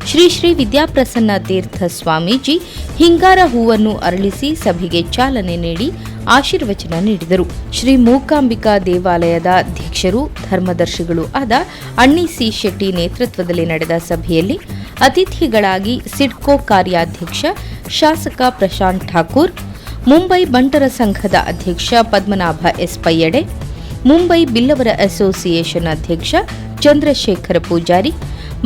ಶ್ರೀ ಶ್ರೀ ವಿದ್ಯಾಪ್ರಸನ್ನ ತೀರ್ಥ ಸ್ವಾಮೀಜಿ ಹಿಂಗಾರ ಹೂವನ್ನು ಅರಳಿಸಿ ಸಭೆಗೆ ಚಾಲನೆ ನೀಡಿ ಆಶೀರ್ವಚನ ನೀಡಿದರು. ಶ್ರೀ ಮೂಕಾಂಬಿಕಾ ದೇವಾಲಯದ ಅಧ್ಯಕ್ಷರು ಧರ್ಮದರ್ಶಿಗಳು ಆದ ಅಣ್ಣಿ ಸಿ ಶೆಟ್ಟಿ ನೇತೃತ್ವದಲ್ಲಿ ನಡೆದ ಸಭೆಯಲ್ಲಿ ಅತಿಥಿಗಳಾಗಿ ಸಿಡ್ಕೋ ಕಾರ್ಯಾಧ್ಯಕ್ಷ ಶಾಸಕ ಪ್ರಶಾಂತ್ ಠಾಕೂರ್, ಮುಂಬೈ ಬಂಟರ ಸಂಘದ ಅಧ್ಯಕ್ಷ ಪದ್ಮನಾಭ ಎಸ್ ಪಯ್ಯಡೆ, ಮುಂಬೈ ಬಿಲ್ಲವರ ಅಸೋಸಿಯೇಷನ್ ಅಧ್ಯಕ್ಷ ಚಂದ್ರಶೇಖರ ಪೂಜಾರಿ,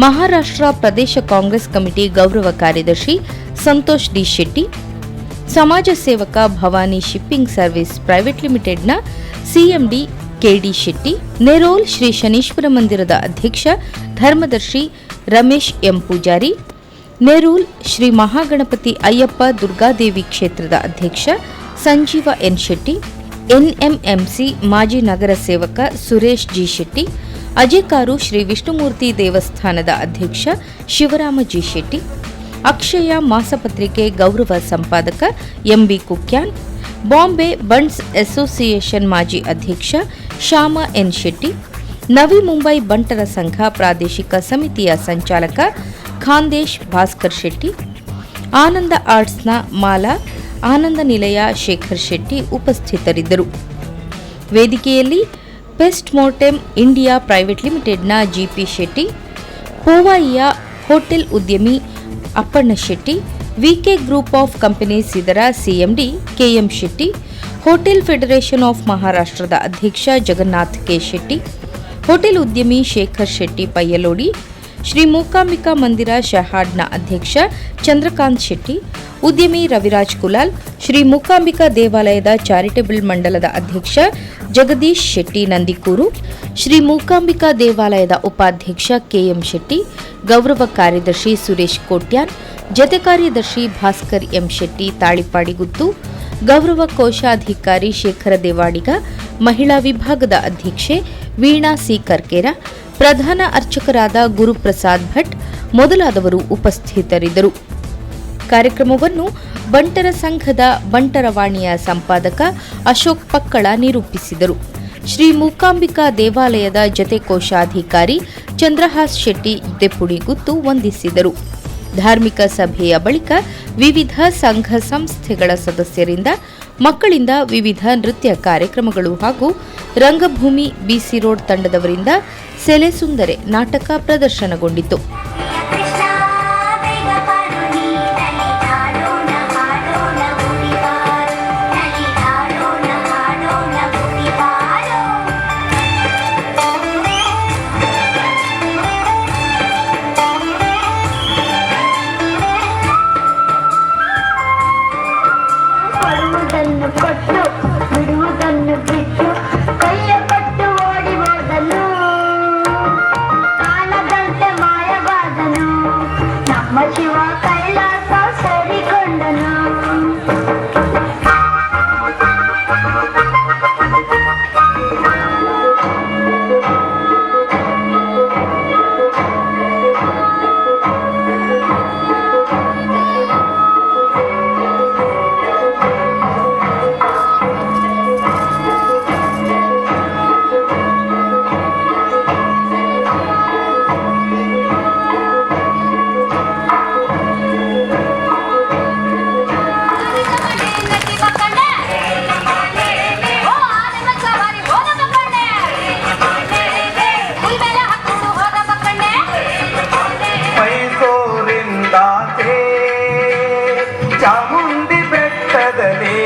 ಮಹಾರಾಷ್ಟ್ರ ಪ್ರದೇಶ ಕಾಂಗ್ರೆಸ್ ಕಮಿಟಿ ಗೌರವ ಕಾರ್ಯದರ್ಶಿ ಸಂತೋಷ್ ಡಿ ಶೆಟ್ಟಿ, ಸಮಾಜ ಸೇವಕ ಭವಾನಿ ಶಿಪ್ಪಿಂಗ್ ಸರ್ವಿಸ್ ಪ್ರೈವೇಟ್ ಲಿಮಿಟೆಡ್ನ ಸಿಎಂಡಿ ಕೆಡಿ ಶೆಟ್ಟಿ, ನೆರೋಲ್ ಶ್ರೀ ಶನೀಶ್ವರ ಮಂದಿರದ ಅಧ್ಯಕ್ಷ ಧರ್ಮದರ್ಶಿ ರಮೇಶ್ ಎಂ ಪೂಜಾರಿ, ನೆರೂಲ್ ಶ್ರೀ ಮಹಾಗಣಪತಿ ಅಯ್ಯಪ್ಪ ದುರ್ಗಾದೇವಿ ಕ್ಷೇತ್ರದ ಅಧ್ಯಕ್ಷ ಸಂಜೀವ ಎನ್ ಶೆಟ್ಟಿ, ಎನ್ಎಂಎಂಸಿ ಮಾಜಿ ನಗರ ಸೇವಕ ಸುರೇಶ್ ಜಿ ಶೆಟ್ಟಿ, ಅಜೇಕಾರು ಶ್ರೀ ವಿಷ್ಣುಮೂರ್ತಿ ದೇವಸ್ಥಾನದ ಅಧ್ಯಕ್ಷ ಶಿವರಾಮ ಜಿ ಶೆಟ್ಟಿ, ಅಕ್ಷಯ ಮಾಸಪತ್ರಿಕೆ ಗೌರವ ಸಂಪಾದಕ ಎಂಬಿ ಕುಕ್ಯಾನ್, ಬಾಂಬೆ ಬಂಟ್ಸ್ ಅಸೋಸಿಯೇಷನ್ ಮಾಜಿ ಅಧ್ಯಕ್ಷ ಶ್ಯಾಮ ಎನ್ ಶೆಟ್ಟಿ, ನವಿ ಮುಂಬೈ ಬಂಟರ ಸಂಘ ಪ್ರಾದೇಶಿಕ ಸಮಿತಿಯ ಸಂಚಾಲಕ ಖಾಂದೇಶ್ ಭಾಸ್ಕರ್ ಶೆಟ್ಟಿ, ಆನಂದ ಆರ್ಟ್ಸ್ನ ಮಾಲಾ ಆನಂದ ನಿಲಯ ಶೇಖರ್ ಶೆಟ್ಟಿ ಉಪಸ್ಥಿತರಿದ್ದರು. ವೇದಿಕೆಯಲ್ಲಿ ಪೆಸ್ಟ್ ಮೋರ್ಟೆಮ್ ಇಂಡಿಯಾ ಪ್ರೈವೇಟ್ ಲಿಮಿಟೆಡ್ನ ಜಿಪಿ ಶೆಟ್ಟಿ, ಪೋವಾಯಿಯ ಹೋಟೆಲ್ ಉದ್ಯಮಿ Appanna Shetty, VK group of companies ಇದರ CMD KM Shetty, hotel federation of ಮಹಾರಾಷ್ಟ್ರದ ಅಧ್ಯಕ್ಷ ಜಗನ್ನಾಥ್ ಕೆ ಶೆಟ್ಟಿ, ಹೋಟೆಲ್ ಉದ್ಯಮಿ ಶೇಖರ್ ಶೆಟ್ಟಿ ಪಯ್ಯಲೋಡಿ, ಶ್ರೀ ಮೂಕಾಂಬಿಕಾ ಮಂದಿರ ಶಹಾಡ್ನ ಅಧ್ಯಕ್ಷ ಚಂದ್ರಕಾಂತ್ ಶೆಟ್ಟಿ, ಉದ್ಯಮಿ ರವಿರಾಜ್ ಕುಲಾಲ್, ಶ್ರೀ ಮೂಕಾಂಬಿಕಾ ದೇವಾಲಯದ ಚಾರಿಟೇಬಲ್ ಮಂಡಲದ ಅಧ್ಯಕ್ಷ ಜಗದೀಶ್ ಶೆಟ್ಟಿ ನಂದಿಕೂರು, ಶ್ರೀ ಮೂಕಾಂಬಿಕಾ ದೇವಾಲಯದ ಉಪಾಧ್ಯಕ್ಷ ಕೆಎಂ ಶೆಟ್ಟಿ, ಗೌರವ ಕಾರ್ಯದರ್ಶಿ ಸುರೇಶ್ ಕೋಟ್ಯಾನ್, ಜತೆ ಕಾರ್ಯದರ್ಶಿ ಭಾಸ್ಕರ್ ಎಂ ಶೆಟ್ಟಿ ತಾಳಿಪಾಡಿಗುತ್ತು, ಗೌರವ ಕೋಶಾಧಿಕಾರಿ ಶೇಖರ ದೇವಾಡಿಗ, ಮಹಿಳಾ ವಿಭಾಗದ ಅಧ್ಯಕ್ಷೆ ವೀಣಾ ಸಿ ಕರ್ಕೇರ, ಪ್ರಧಾನ ಅರ್ಚಕರಾದ ಗುರುಪ್ರಸಾದ್ ಭಟ್ ಮೊದಲಾದವರು ಉಪಸ್ಥಿತರಿದ್ದರು. ಕಾರ್ಯಕ್ರಮವನ್ನು ಬಂಟರ ಸಂಘದ ಬಂಟರವಾಣಿಯ ಸಂಪಾದಕ ಅಶೋಕ್ ಪಕ್ಕಳ ನಿರೂಪಿಸಿದರು. ಶ್ರೀ ಮೂಕಾಂಬಿಕಾ ದೇವಾಲಯದ ಜತೆ ಕೋಶಾಧಿಕಾರಿ ಚಂದ್ರಹಾಸ್ ಶೆಟ್ಟಿ ದೆಪ್ಪುಣಿಗುತ್ತು ವಂದಿಸಿದರು. ಧಾರ್ಮಿಕ ಸಭೆಯ ಬಳಿಕ ವಿವಿಧ ಸಂಘ ಸಂಸ್ಥೆಗಳ ಸದಸ್ಯರಿಂದ ಮಕ್ಕಳಿಂದ ವಿವಿಧ ನೃತ್ಯ ಕಾರ್ಯಕ್ರಮಗಳು ಹಾಗೂ ರಂಗಭೂಮಿ ಬಿಸಿ ರೋಡ್ ತಂಡದವರಿಂದ ಸೆಲೆ ಸುಂದರೆ ನಾಟಕ ಪ್ರದರ್ಶನಗೊಂಡಿತು. ಚಾಮುಂಡಿ ಬೆಟ್ಟದಲ್ಲಿ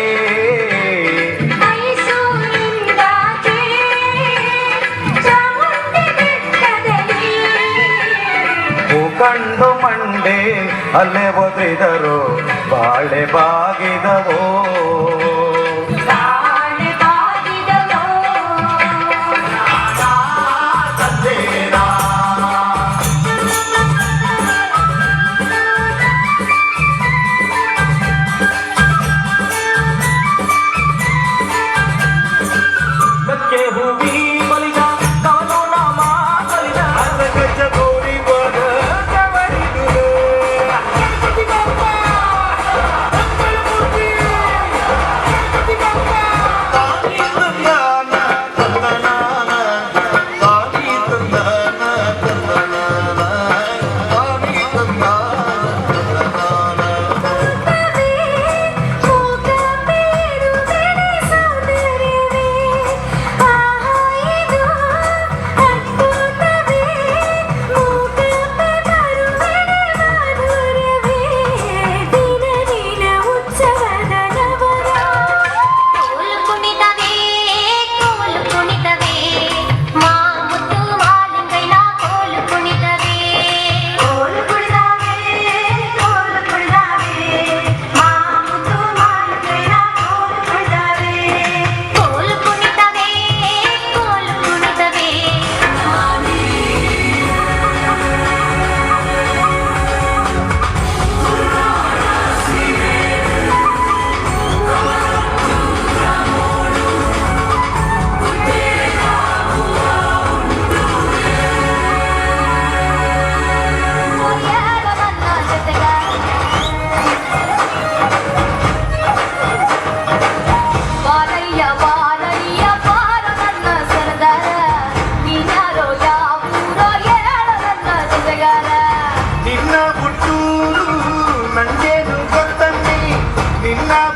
ಕಂಡು ಮಂಡೆ ಅಲ್ಲೇ ಒದ್ರಿದರು ಬಾಳೆ ಬಾಗಿದವೋ.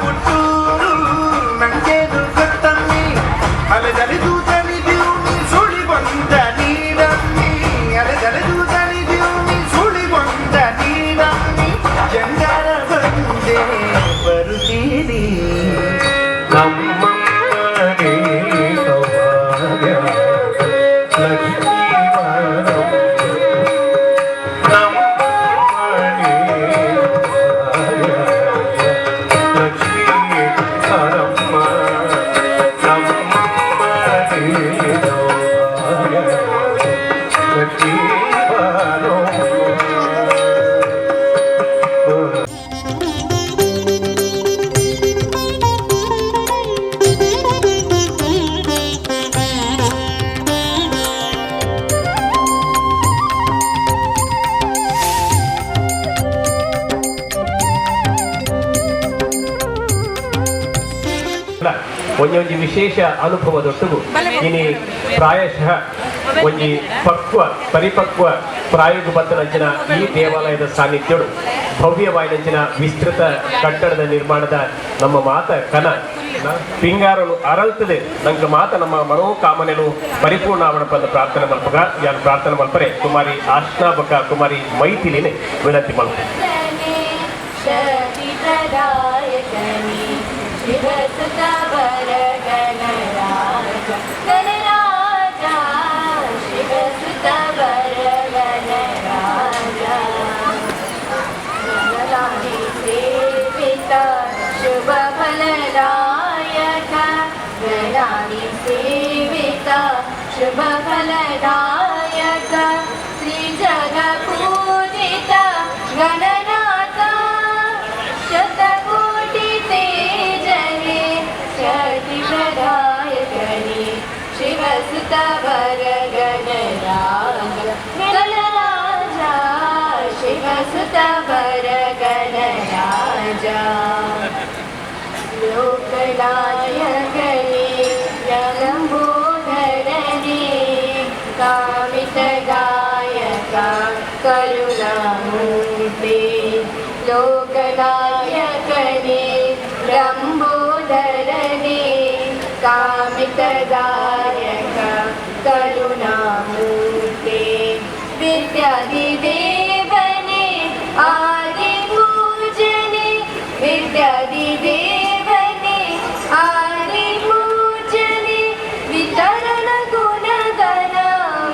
ಹುಟ್ಟೂರು ನಂಗೇನು ಗೊತ್ತಮ್ಮಿ ಅಲೆದಲೆದು ತಣಿದ್ಯೂನಿ ಸುಳಿ ಬಂದ ನೀಡಮ್ಮಿ ಅಲೆದಲೆದು ತಣಿದ್ಯೂನಿ ಸುಳಿ ಬಂದ ನೀಡಮ್ಮಿ ಜಂಗಾರ ಬಂದೆ ಬರುತ್ತೀನಿ ನಮ್ಮಮ್ಮನೇ ಸೌಭಾಗ್ಯ ಲಕ್ಷ್ಮೀ ಬಾರಮ್ಮ ನಮ್ಮಮ್ಮನೇ ಸೌಭಾಗ್ಯ ಲಕ್ಷ್ಮೀ ಬಾರಮ್ಮ ನಮ್ಮಮ್ಮನೇ ಸೌಭಾಗ್ಯ ಲಕ್ಷ್ಮೀ ಬಾರಮ್ಮ. ಒಂಜೊಂಜಿ ವಿಶೇಷ ಅನುಭವದೊಟ್ಟುಗು ಇನಿ ಪ್ರಾಯಶಃ ಒಂಜಿ ಪಕ್ವ ಪರಿಪಕ್ವ ಪ್ರಾಯೋಗ ಬತ್ತನಂಚಿನ ಈ ದೇವಾಲಯದ ಸಾನ್ನಿಧ್ಯಡು ಭವ್ಯವಾಯಿನಂಚಿನ ವಿಸ್ತೃತ ಕಟ್ಟಡದ ನಿರ್ಮಾಣದ ನಮ್ಮ ಮಾತ ಕನ ಪಿಂಗಾರನು ಅರಳ್ತದೆ ನಂಗೆ ಮಾತ ನಮ್ಮ ಮನೋಕಾಮನೆಲು ಪರಿಪೂರ್ಣ ಆವಣಪದ ಪ್ರಾರ್ಥನೆ ಮಲ್ಪಗ ಯಾರು ಪ್ರಾರ್ಥನೆ ಮಲ್ಪರೆ ಕುಮಾರಿ ಆಶ್ನಾಬಕ ಕುಮಾರಿ ಮೈಥಿಲಿನೇ ವಿನಂತಿ ಮಲ್ಪ. ಶಕ್ತಿಪ್ರದಾಯಕನಿ ಶಿವಸುತ ವರ ಗಣರಾಜ ಗಣರಾಜ ಶಿವಸುತ ವರ ಗಣರಾಜ ಗಣರಾಣಿ ಸೇವಿತ ಶುಭ ಫಲದಾಯಕ ಗಣಾನಿ ಸೇವಿತ ಶುಭ ಫಲದಾಯಕ ಶ್ರೀ ಜಗಪೂಜಿತ ಗಣನಾಥ ಶತಕೋಟಿ ತೇಜನೆ ಶಕ್ತಿ ಪ್ರದಾಯಕನಿ ಶಿವಸುತ ವರ ಗಣರಾಜ ಗಣರಾಜ ಶಿವಸುತ ವರ ಗಣರಾಜ ಲೋಕನಾಯಕನೇ ಲಂಬೋದರನೇ ಕಾಮಿತದಾಯಕ ಕರುಣಾಮೂರ್ತಿ ಲೋಕನಾಯಕನೇ ಲಂಬೋದರನೇ ಕಾಮಿತದಾಯಕ ಕರುಣಾಮೂರ್ತಿ ವಿದ್ಯಾದಿದೇವನೇ ಆದಿಪೂಜನೆ ವಿದ್ಯಾದಿದೇವನೇ ಆದಿಪೂಜನೆ ವಿತರಣ ಗುಣಗಣ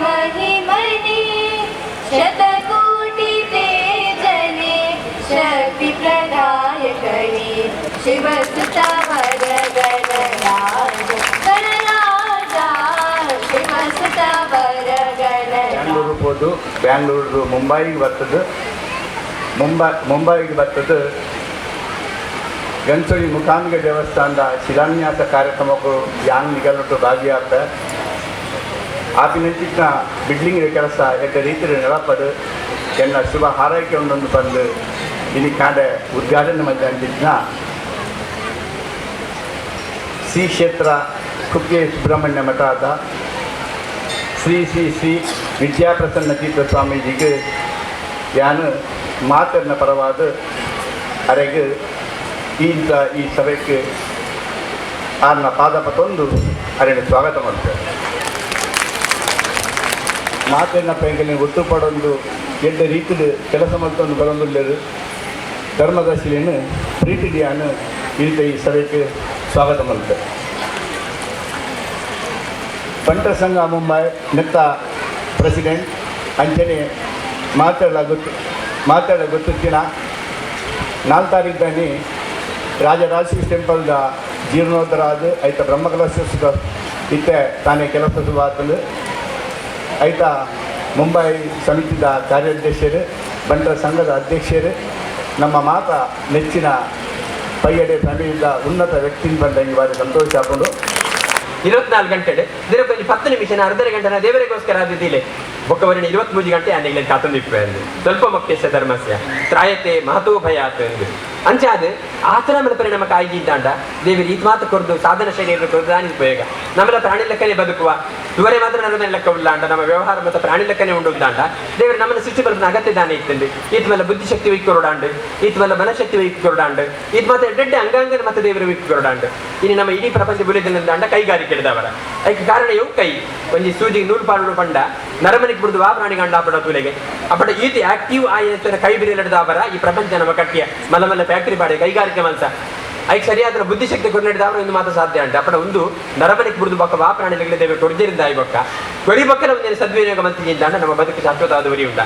ಮಹಿಮನೆ ಶತಕೋಟಿ ತೇಜನೆ ಶಕ್ತಿ ಪ್ರದಾಯಕನೇ ಶಿವಸುತ ವರ ಗಣರಾಜ ಗಣರಾಜ ಶಿವಸುತ ವರ ಗಣರಾಜ. ಬ್ಯಾಂಗ್ಳೂರು ಪೋದು ಬ್ಯಾಂಗ್ಳೂರು ಮುಂಬೈಗೆ ಬರ್ತದೆ ಮುಂಬೈಗೆ ಬರ್ತದೆ ಗಂಚೋಳಿ ಮೂಕಾಂಬಿಕೆ ದೇವಸ್ಥಾನದ ಶಿಲಾನ್ಯಾಸ ಕಾರ್ಯಕ್ರಮಕ್ಕೂ ಯಾನ್ ನಿಗಲುಟ್ಟು ಭಾಗಿಯಾತ ಆಪಿನಂಚಿನ ಬಿಲ್ಡಿಂಗ್ ಕೆಲಸ ಎಡ್ಡ ರೀತಿಯ ನಡಪದು ಎನ್ನ ಶುಭ ಹಾರೈಕೆ ಒಂದೊಂದು ಬಂದು ಇನಿ ಕಾಂಡೆ ಉದ್ಘಾಟನೆ ಮಧ್ಯಾಹ್ನ ಶ್ರೀ ಕ್ಷೇತ್ರ ಕುಕ್ಕೆ ಸುಬ್ರಹ್ಮಣ್ಯ ಮಠದ ಶ್ರೀ ಶ್ರೀ ಶ್ರೀ ವಿದ್ಯಾಪ್ರಸನ್ನ ತೀರ್ಥ ಸ್ವಾಮೀಜಿಗೆ ಯಾನು ಮಾತನ್ನ ಪರವಾದ ಅರೆಗೆ ಇಂಥ ಈ ಸಭೆಗೆ ಆರ್ನ ಪಾದಪತೊಂದು ಅರೆನ ಸ್ವಾಗತ ಮಾಡ್ತೇವೆ. ಮಾತನ್ನ ಪೈಂಕಲಿನ ಒತ್ತುಪಡೊಂದು ಎಡ್ಡ ರೀತಿಯಲ್ಲಿ ಕೆಲಸ ಮಾಡ್ತೊಂದು ಬರೊಂದುಳ್ಳರು ಧರ್ಮದರ್ಶಿಯನ್ನು ಪ್ರೀತಿಡಿಯಾನು ಇಂಥ ಈ ಸಭೆಗೆ ಸ್ವಾಗತ ಮಾಡ್ತೇವೆ. ಬಂಟರ ಸಂಘ ಮುಂಬೈ ನೆತ್ತ ಪ್ರೆಸಿಡೆಂಟ್ ಅಂಚನೆ ಮಾತಾಡ ಗೊತ್ತಿನ 4 ತಾರೀಕು ರಾಜರಾಜೇಶ್ವರಿ ಟೆಂಪಲ್ದ ಜೀರ್ಣೋದ್ಧಾರ ಆದ ಐತ ಬ್ರಹ್ಮಕಲಶೋತ್ಸವ ಇತ್ತೆ ತಾನೇ ಕೆಲಸ ಶುರುವಾತಂದು ಐತ ಮುಂಬೈ ಸಮಿತಿದ ಕಾರ್ಯಾಧ್ಯಕ್ಷರು ಬಂಟರ ಸಂಘದ ಅಧ್ಯಕ್ಷರು ನಮ್ಮ ಮಾತಾ ನೆಚ್ಚಿನ ಪೈಯಡೆ ಫ್ಯಾಮಿಲಿಯಿಂದ ಉನ್ನತ ವ್ಯಕ್ತಿ ಬಂದ ಈ ಬಾರಿ ಸಂತೋಷ ಹಾಕೊಂಡು 24 ಗಂಟೆ ದಿನಕ್ಕೊಂದು 10 ನಿಮಿಷ ಅರ್ಧ ಗಂಟೆ ದೇವರಿಗೋಸ್ಕರ ಆದಿದ್ದಿಲ್ಲ ಬೊಕ್ಕವರಿನ 23 ಗಂಟೆ ಅನ್ನಿಗ್ಲಲ್ಲಿ ಕಾತೊಂದಿಪ್ಪೆ ಅಂದು ಸ್ವಲ್ಪ ಮಕ್ಕೇಶ ಧರ್ಮಸ್ಯ ತ್ರಾಯತೆ ಮಹತೋ ಭಯಾತ್ ಎಂದು. ಅಂಚಾದ ಆತನ ಮಲ್ಪರೆ ನಮ್ಮ ಕಾಯಿಜಿ ಇದ್ದಾಂಡ ದೇವರು ಈತ ಮಾತ್ರ ಕೊರ್ದು ಸಾಧನ ಶೈಲಿಯನ್ನು ಕೊರ್ದು ದಾನಿ ಉಪಯೋಗ ನಮ್ಮಲ್ಲ ಪ್ರಾಣಿ ಲೆಕ್ಕನೆ ಬದುಕುವ ಇವರೇ ಮಾತ್ರ ನನ್ನ ಲೆಕ್ಕ ಉಳ್ಳಾಂಡ ನಮ್ಮ ವ್ಯವಹಾರ ಮತ್ತು ಪ್ರಾಣಿ ಲೆಕ್ಕನೆ ಉಂಡು ಉಂದಾಂಡ ದೇವರು ನಮ್ಮನ್ನು ಸೃಷ್ಟಿ ಬಲ್ಪನ ಅಗತ್ಯ ದಾನ ಇತ್ತಂಡು ಈತ ಮೇಲೆ ಬುದ್ಧಿಶಕ್ತಿ ಕೊರಡಾಂಡು ಈತ ಮೇಲೆ ಮನಶಕ್ತಿ ಕೊರಡಾಂಡು ಈತ ಮಾತ್ರ ಎಡ್ಡೆಡ್ಡೆ ಅಂಗಾಂಗನ ಮತ್ತೆ ದೇವರು ಕೊರಡಾಂಡು ಇನ್ನು ನಮ್ಮ ಇಡೀ ಪ್ರಪಂಚ ಬುಲಿದಿನಂದಾಂಡ ಕೈಗಾರಿಕೆ ಹಿಡಿದವರ ಅದಕ್ಕೆ ಕಾರಣ ಇವು ಕೈ ಒಂಜಿ ಸೂಜಿಗೆ ನೂಲು ಪಾಡು ಪಂಡ ನರಮನಿಗೆ ಬುಡ್ದು ವಾ ಪ್ರಾಣಿ ಗಂಡ ಅಪಡ ತುಲೆಗೆ ಅಪಡ ಈತ ಆಕ್ಟಿವ್ ಆಯ್ತು ಕೈ ಬಿರಿಯಲಿಡ್ದವರ ಈ ಪ್ರಪಂಚ ನಮ್ಮ ಕಟ್ಟಿಯ ಮಲ್ಲ ಮಲ್ಲ ಫ್ಯಾಕ್ಟರಿ ಪಾಡಿ ಕೈಗಾರಿಕೆ ಮಲ್ಸ ಐಕ್ ಸರಿಯಾದ ಬುದ್ಧಿಶಕ್ತಿ ಕೊರಡಿದವರು ಒಂದು ಮಾತ್ರ ಸಾಧ್ಯ ಉಂಟು ಅಪ್ಪಡ ಒಂದು ನರಮನಿಗೆ ಬುಡ್ದು ಬೊಕ್ಕ ವಾ ಪ್ರಾಣಿಗಳಿಗೆ ದೇವರು ಕೊಡ್ದಿರಿಂದ ಈ ಬೊಕ್ಕ ಕೊರಿ ಬೊಕ್ಕನ ಒಂದಿನ ಸದ್ವಿನಿಯೋಗ ಮಂತಿದ್ದಾಂಡ ನಮ್ಮ ಬದುಕು ಶಾಶ್ವತವಾದ ಉರಿ ಉಂಟ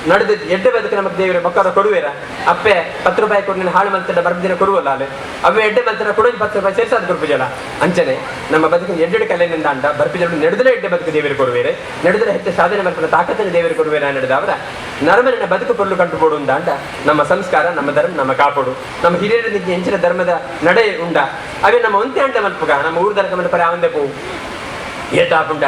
ನಡೆದ ಎಡ್ಡೆ ಬದುಕು ನಮಗೆ ದೇವರು ಬೊಕ್ಕದ ಕೊಡುವೇರ ಅಪ್ಪೆ 10 ರೂಪಾಯಿ ಕೊಟ್ಟು ಹಾಳು ಮಂತ್ರ ಬರ್ದಿನ ಕೊಡುವಲ್ಲ ಅಲ್ಲೇ ಅವೇ ಎಡ್ಡೆ ಮಂತ್ರ ಕೊಡೋದು 10 ರೂಪಾಯಿ ಸೇರ್ಸಾದ ಕೊರ್ಪುಜಲ ಅಂಚನೆ ನಮ್ಮ ಬದುಕು ಎಡ್ಡೆಡು ಕಲೆಯಿಂದ ಅಂಡ ಬರ್ಪಿಜಲ ನಡೆದಲೇ ಎಡ್ಡೆ ಬದುಕು ದೇವರು ಕೊಡುವೇರೆ ನಡೆದರೆ ಹೆಚ್ಚು ಸಾಧನೆ ಮಲ್ಪನ ತಾಕತ್ತನ್ನು ದೇವರು ಕೊಡುವೇರ ನಡೆದವರ ನರಮನಿನ ಬದುಕು ಪೊರ್ಲು ಕಂಡುಕೊಡು ಅಂದ ನಮ್ಮ ಸಂಸ್ಕಾರ ನಮ್ಮ ಧರ್ಮ ನಮ್ಮ ಕಾಪಡು ನಮ್ಮ ಹಿರಿಯರಿಗೆ ಹೆಂಚಿನ ಧರ್ಮದ ನಡೆ ಉಂಡ ಅವೇ ನಮ್ಮ ಒಂತೆ ಅಂಡ ಮಲ್ಪುಗ ನಮ್ಮ ಊರು ದರ್ಕ ಮಲ್ಪರೆ ಆವಂದೆ ಪೋವು ಏತಾಪುಂಡ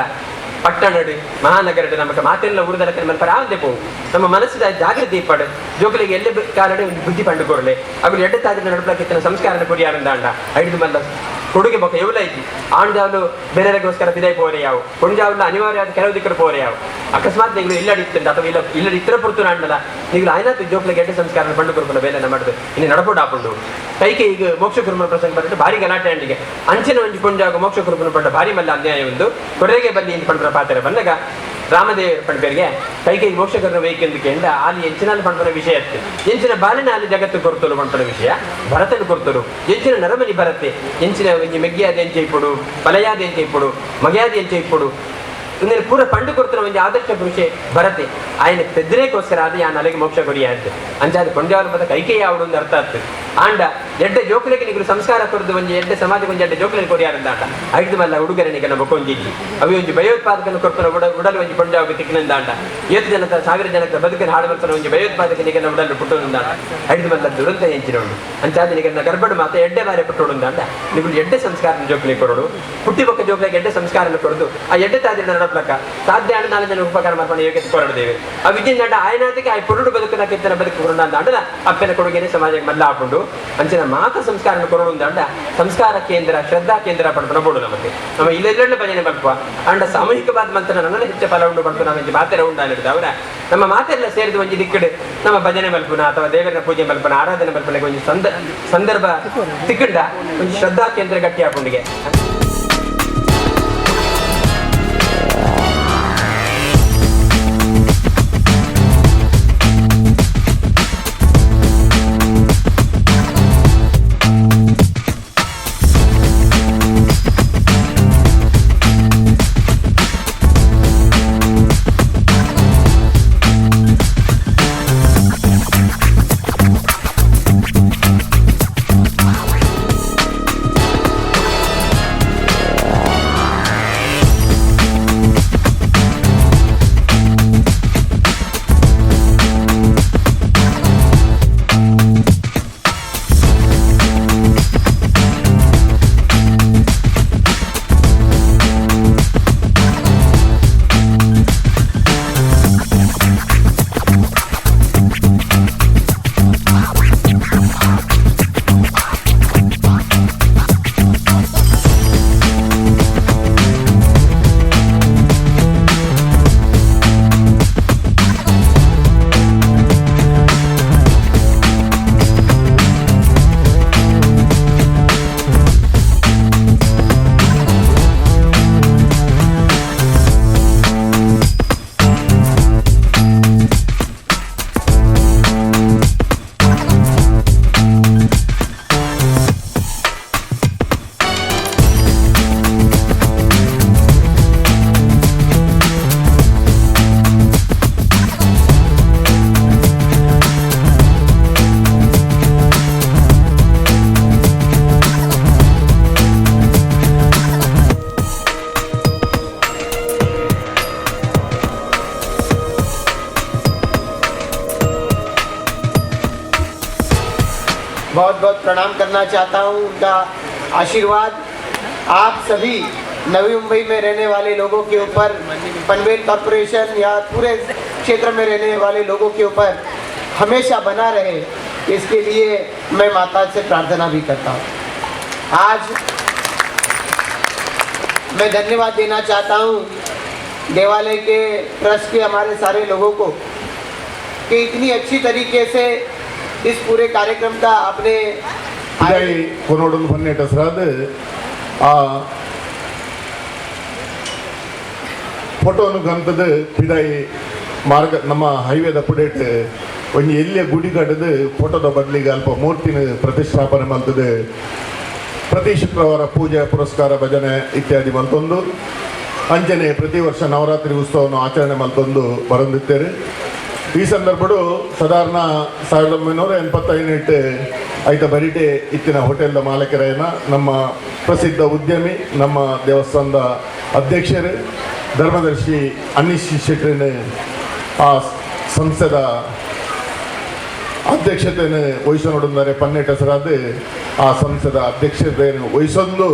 ಪಟ್ಟಣಡು ಮಹಾನಗರಡು ನಮಗೆ ಮಾತೆಲ್ಲ ಊರುದಲಕ್ಕೆ ಮಲ್ಪರೆ ಆವಂದೆ ಪೋವು ನಮ್ಮ ಮನಸ್ಸಿದ ಜಾಗೃತಿ ಇಪ್ಪಡು ಜೋಕಲಿಗೆ ಎಲ್ಲಿ ಕಾಲಡೆ ಒಂದು ಬುದ್ಧಿ ಪಂಡು ಕೊರಲೆ ಅವು ಎಡ್ಡೆ ತಾಜಿನ ನಡುಪಲಕ್ಕೆ ಸಂಸ್ಕಾರನ ಕೊರಿಯಾರಂದಾಂಡ ಐದು ಮಲ್ಲ ಕೊಡುಗೆ ಬೊಕ್ಕ ಎವ್ಲ ಐತಿ ಆಂಡಾವಲು ಬೇರೆಗೋಸ್ಕರ ಬಿದಾಯಿ ಪೋರೆ ಯಾವು ಕೊಂಜಾವಲು ಅನಿವಾರ್ಯವಾದ ಕೆಲವು ದಿಕ್ಕರು ಪೋರೆ ಯಾವು ಅಕಸ್ಮಾತ್ ನೀವು ಇಲ್ಲಡಿ ಇತ್ತಂಡ ಅಥವಾ ಇಲ್ಲ ಇಲ್ಲಡಿ ಇತರ ಪುರ್ತು ಅಂಡಲ್ಲ ನೀವು ಆಯ್ನಾತು ಜೋಕ್ಲಿಗೆ ಎಡ್ಡೆ ಸಂಸ್ಕಾರ ಪಂಡು ಕೊರ್ಪುನ ಬೇಲೆ ಮಾಡುದು ಇನ್ನು ನಡಪೋಡು ಆಪುಂಡು ಕೈಕೆ ಈಗ ಮೋಕ್ಷ ಕುರುಮನ ಪ್ರಸಂಗ ಬಂದಿಟ್ಟು ಭಾರಿ ಗಲಾಟೆ ಅಂಡಿಗೆ ಅಂಚಿನ ಒಂಜಿ ಪುಂಜಾಗ ಮೋಕ್ಷ ಕುರುಮನ ಪಂಡ ಭಾರಿ ಮಲ್ಲ ಅನ್ಯಾಯ ಒಂದು ಕೊರೆಗೆ ಬಲ್ಲಿ ಇಂದು ಪಂಡ್ರ ಪಾತ್ರೆ ಬಂದಾಗ ರಾಮದೇವ ಪಂಡ್ಬೇರಿಗೆ ಕೈಕೈ ಮೋಕ್ಷಕರನ ವೇಕೆಂದು ಕೇಂದ್ರ ಅಲ್ಲಿ ಎಂಚಿನಲ್ಲಿ ಪಂಡ್ಬನ ವಿಷಯ ಇತ್ತು ಎಂಚಿನ ಬಾಲಿನ ಅಲ್ಲಿ ಜಗತ್ತು ಕೊರ್ತಲು ಪಂಡ್ಪನ ವಿಷಯ ಭರತನ ಕೊರ್ತಲು ಎಂಚಿನ ನರಮನಿ ಭರತೆ ಎಂಚಿನ ಒಂಜಿ ಮೆಗ್ಗಿಯಾದ ಎಂಚೆ ಇಪ್ಪುಡು ಬಲಯಾದ ಎಂಚೆ ಇಪ್ಪುಡು ಮಗೆಯಾದ ಎಂಚೆ ಇಪ್ಪುಡು ಒಂದಿನ ಪೂರ ಪಂಡು ಕೊಡ್ತಾರ ಒಂಜಿ ಆದರ್ಶ ಪುರುಷೆ ಭರತೆ ಆಯನ ಪೆದ್ರೇಕೋಸ್ಕರ ಅದು ಯಾನ್ ಅಲೆಗೆ ಮೋಕ್ಷ ಕೊರಿಯ ಅಂತ ಅಂಚಾದ ಕೊಂಜಾವಲ ಮತ್ತ ಕೈಕೈ ಯಾವಡು ಒಂದು ಅರ್ಥ ಆಗ್ತದೆ ಆಂಡ ಎಡ್ಡೆ ಜೋಕುಲೆಗೆ ನಿಗುಲು ಸಂಸ್ಕಾರ ಕೊರದು ಒಂಜಿ ಎಡ್ಡೆ ಸಮಾಜಕ್ಕೆ ಒಂಜಿ ಎಡ್ಡೆ ಜೋಕುಲೆಗೆ ಕೊರಿಯಾರಂದಾಟ ಐದು ಮಲ್ಲ ಹುಡುಗರನಿಗೆ ನಮ್ಮ ಕೊಂಜಿಜ್ಜಿ ಅವಿ ಒಂಜಿ ಭಯೋತ್ಪಾದಕನ ಕೊರ್ಪನ ಉಡಲು ಒಂಜಿ ಪಂಜಾವ ತಿಕ್ಕಿನಂದಾಂಡ ಏತು ಜನತ ಸಾವಿರ ಜನಕ ಬದುಕಿನ ಹಾಳು ಮಲ್ಪನ ಒಂಜಿ ಭಯೋತ್ಪಾದಕನಿಗೆ ಉಡಲು ಪುಟ್ಟೊಂದಾಂಡ ಐದು ಮಲ್ಲ ದುರಂತ ಎಂಚಿನೋಡು ಅಂಚಾದ ನಿಗನ್ನ ಗರ್ಭಡು ಮಾತ ಎಡ್ಡೆ ಬಾರಿ ಪುಟ್ಟೊಂದಾಂಡ ನಿಗುಲು ಎಡ್ಡೆ ಸಂಸ್ಕಾರ ಜೋಕುಲೆಗೆ ಕೊರಡು ಪುಟ್ಟಿ ಬೊಕ್ಕ ಜೋಕುಲೆಗೆ ಎಡ್ಡೆ ಸಂಸ್ಕಾರ ಕೊರದು ಆ ಎಡ್ಡೆ ತಾದಿನ ನಡಪ್ಲಕ್ಕ ಸಾಧ್ಯ ಆಂಡ ನಾಲ್ಕು ಜನ ಉಪಕಾರ ಮಾಡ್ಕೊಂಡು ಯೋಗ್ಯತೆ ಕೊರಡದೇವೆ ಆ ವಿದ್ಯೆ ಆಯನಾದಕ್ಕೆ ಆ ಪುರುಡು ಬದುಕನ ಕೆತ್ತನ ಬದುಕು ಕೊರಡ ಅಂದಾಂಡ ಅಪ್ಪನ ಕೊಡುಗೆನೆ ಸಮಾಜಕ್ಕೆ ಮಲ್ಲ ಹಾಕೊಂಡು ಅಂಚಿನ ಮಾತ ಸಂಸ್ಕಾರ ಕೊರಡು ಅಂದಾಂಡ ಸಂಸ್ಕಾರ ಕೇಂದ್ರ ಶ್ರದ್ಧಾ ಕೇಂದ್ರ ಪಡ್ಪನ ಬೋಡು ನಮಗೆ ನಮ್ಮ ಇಲ್ಲೆಲ್ಲ ಭಜನೆ ಮಲ್ಪ ಅಂಡ ಸಾಮೂಹಿಕವಾದ ಮಂತ್ರ ನನ್ನೆಲ್ಲ ಹೆಚ್ಚು ಫಲ ಉಂಡು ಪಡ್ತು ನಮ್ಮ ಮಾತೆಲ್ಲ ಉಂಡಾಲಿಡ್ದ ಅವರ ನಮ್ಮ ಮಾತೆಲ್ಲ ಸೇರಿದ ಒಂಜಿ ದಿಕ್ಕಡು ನಮ್ಮ ಭಜನೆ ಮಲ್ಪುನ ಅಥವಾ ದೇವರ ಪೂಜೆ ಮಲ್ಪನ ಆರಾಧನೆ ಮಲ್ಪನ ಒಂಜಿ ಸಂದರ್ಭ ತಿಕ್ಕಂಡ ಒಂಜಿ ಶ್ರದ್ಧಾ ಕೇಂದ್ರ ಗಟ್ಟಿ ಹಾಕೊಂಡಿಗೆ. बहुत बहुत प्रणाम करना चाहता हूँ। उनका आशीर्वाद आप सभी नवी मुंबई में रहने वाले लोगों के ऊपर, पनवेल कॉरपोरेशन या पूरे क्षेत्र में रहने वाले लोगों के ऊपर हमेशा बना रहे, इसके लिए मैं माता से प्रार्थना भी करता हूँ। आज मैं धन्यवाद देना चाहता हूँ देवालय के ट्रस्ट के हमारे सारे लोगों को कि इतनी अच्छी तरीके से इस पूरे कार्यक्रम का आपने ಕೊನೋಡೊಂದು ಪನ್ನೆಟ್ ಹೆಸರಾದ ಆ ಫೋಟೋನು ಗಂತದ ಪಿದಾಯಿ ಮಾರ್ಗ ನಮ್ಮ ಹೈವೇದ ಪುಡೇಟ್ ಒಂಜಿ ಎಲ್ಲಿಯ ಗುಡಿ ಕಟ್ಟದು ಫೋಟೋದ ಬದಲಿಗೆ ಅಲ್ಪ ಮೂರ್ತಿನ ಪ್ರತಿಷ್ಠಾಪನೆ ಮಲ್ತದೆ. ಪ್ರತಿ ಶುಕ್ರವಾರ ಪೂಜೆ ಪುರಸ್ಕಾರ ಭಜನೆ ಇತ್ಯಾದಿ ಮಲ್ತೊಂದು ಅಂಜನೆ ಪ್ರತಿ ವರ್ಷ ನವರಾತ್ರಿ ಉತ್ಸವವನ್ನು ಆಚರಣೆ ಮಲ್ತೊಂದು ಬರಂದಿತ್ತೇವೆ. ಈ ಸಂದರ್ಭಡು ಸಾಧಾರಣ 1985 ಐತ ಬರಿಟೆ ಇತ್ತಿನ ಹೋಟೆಲ್ದ ಮಾಲಕರೇನ ನಮ್ಮ ಪ್ರಸಿದ್ಧ ಉದ್ಯಮಿ ನಮ್ಮ ದೇವಸ್ಥಾನದ ಅಧ್ಯಕ್ಷರು ಧರ್ಮದರ್ಶಿ ಅನ್ನೀಶ್ ಶೆಟ್ಟರನ್ನ ಆ ಸಂಸ್ಥೆದ ಅಧ್ಯಕ್ಷತೆಯನ್ನು ವಹಿಸೋಡುಂದರೆ ಪನ್ನೆಟ್ ಹೆಸರಾದ ಆ ಸಂಸ್ಥೆದ ಅಧ್ಯಕ್ಷತೆಯನ್ನು ವಹಿಸೊಂದು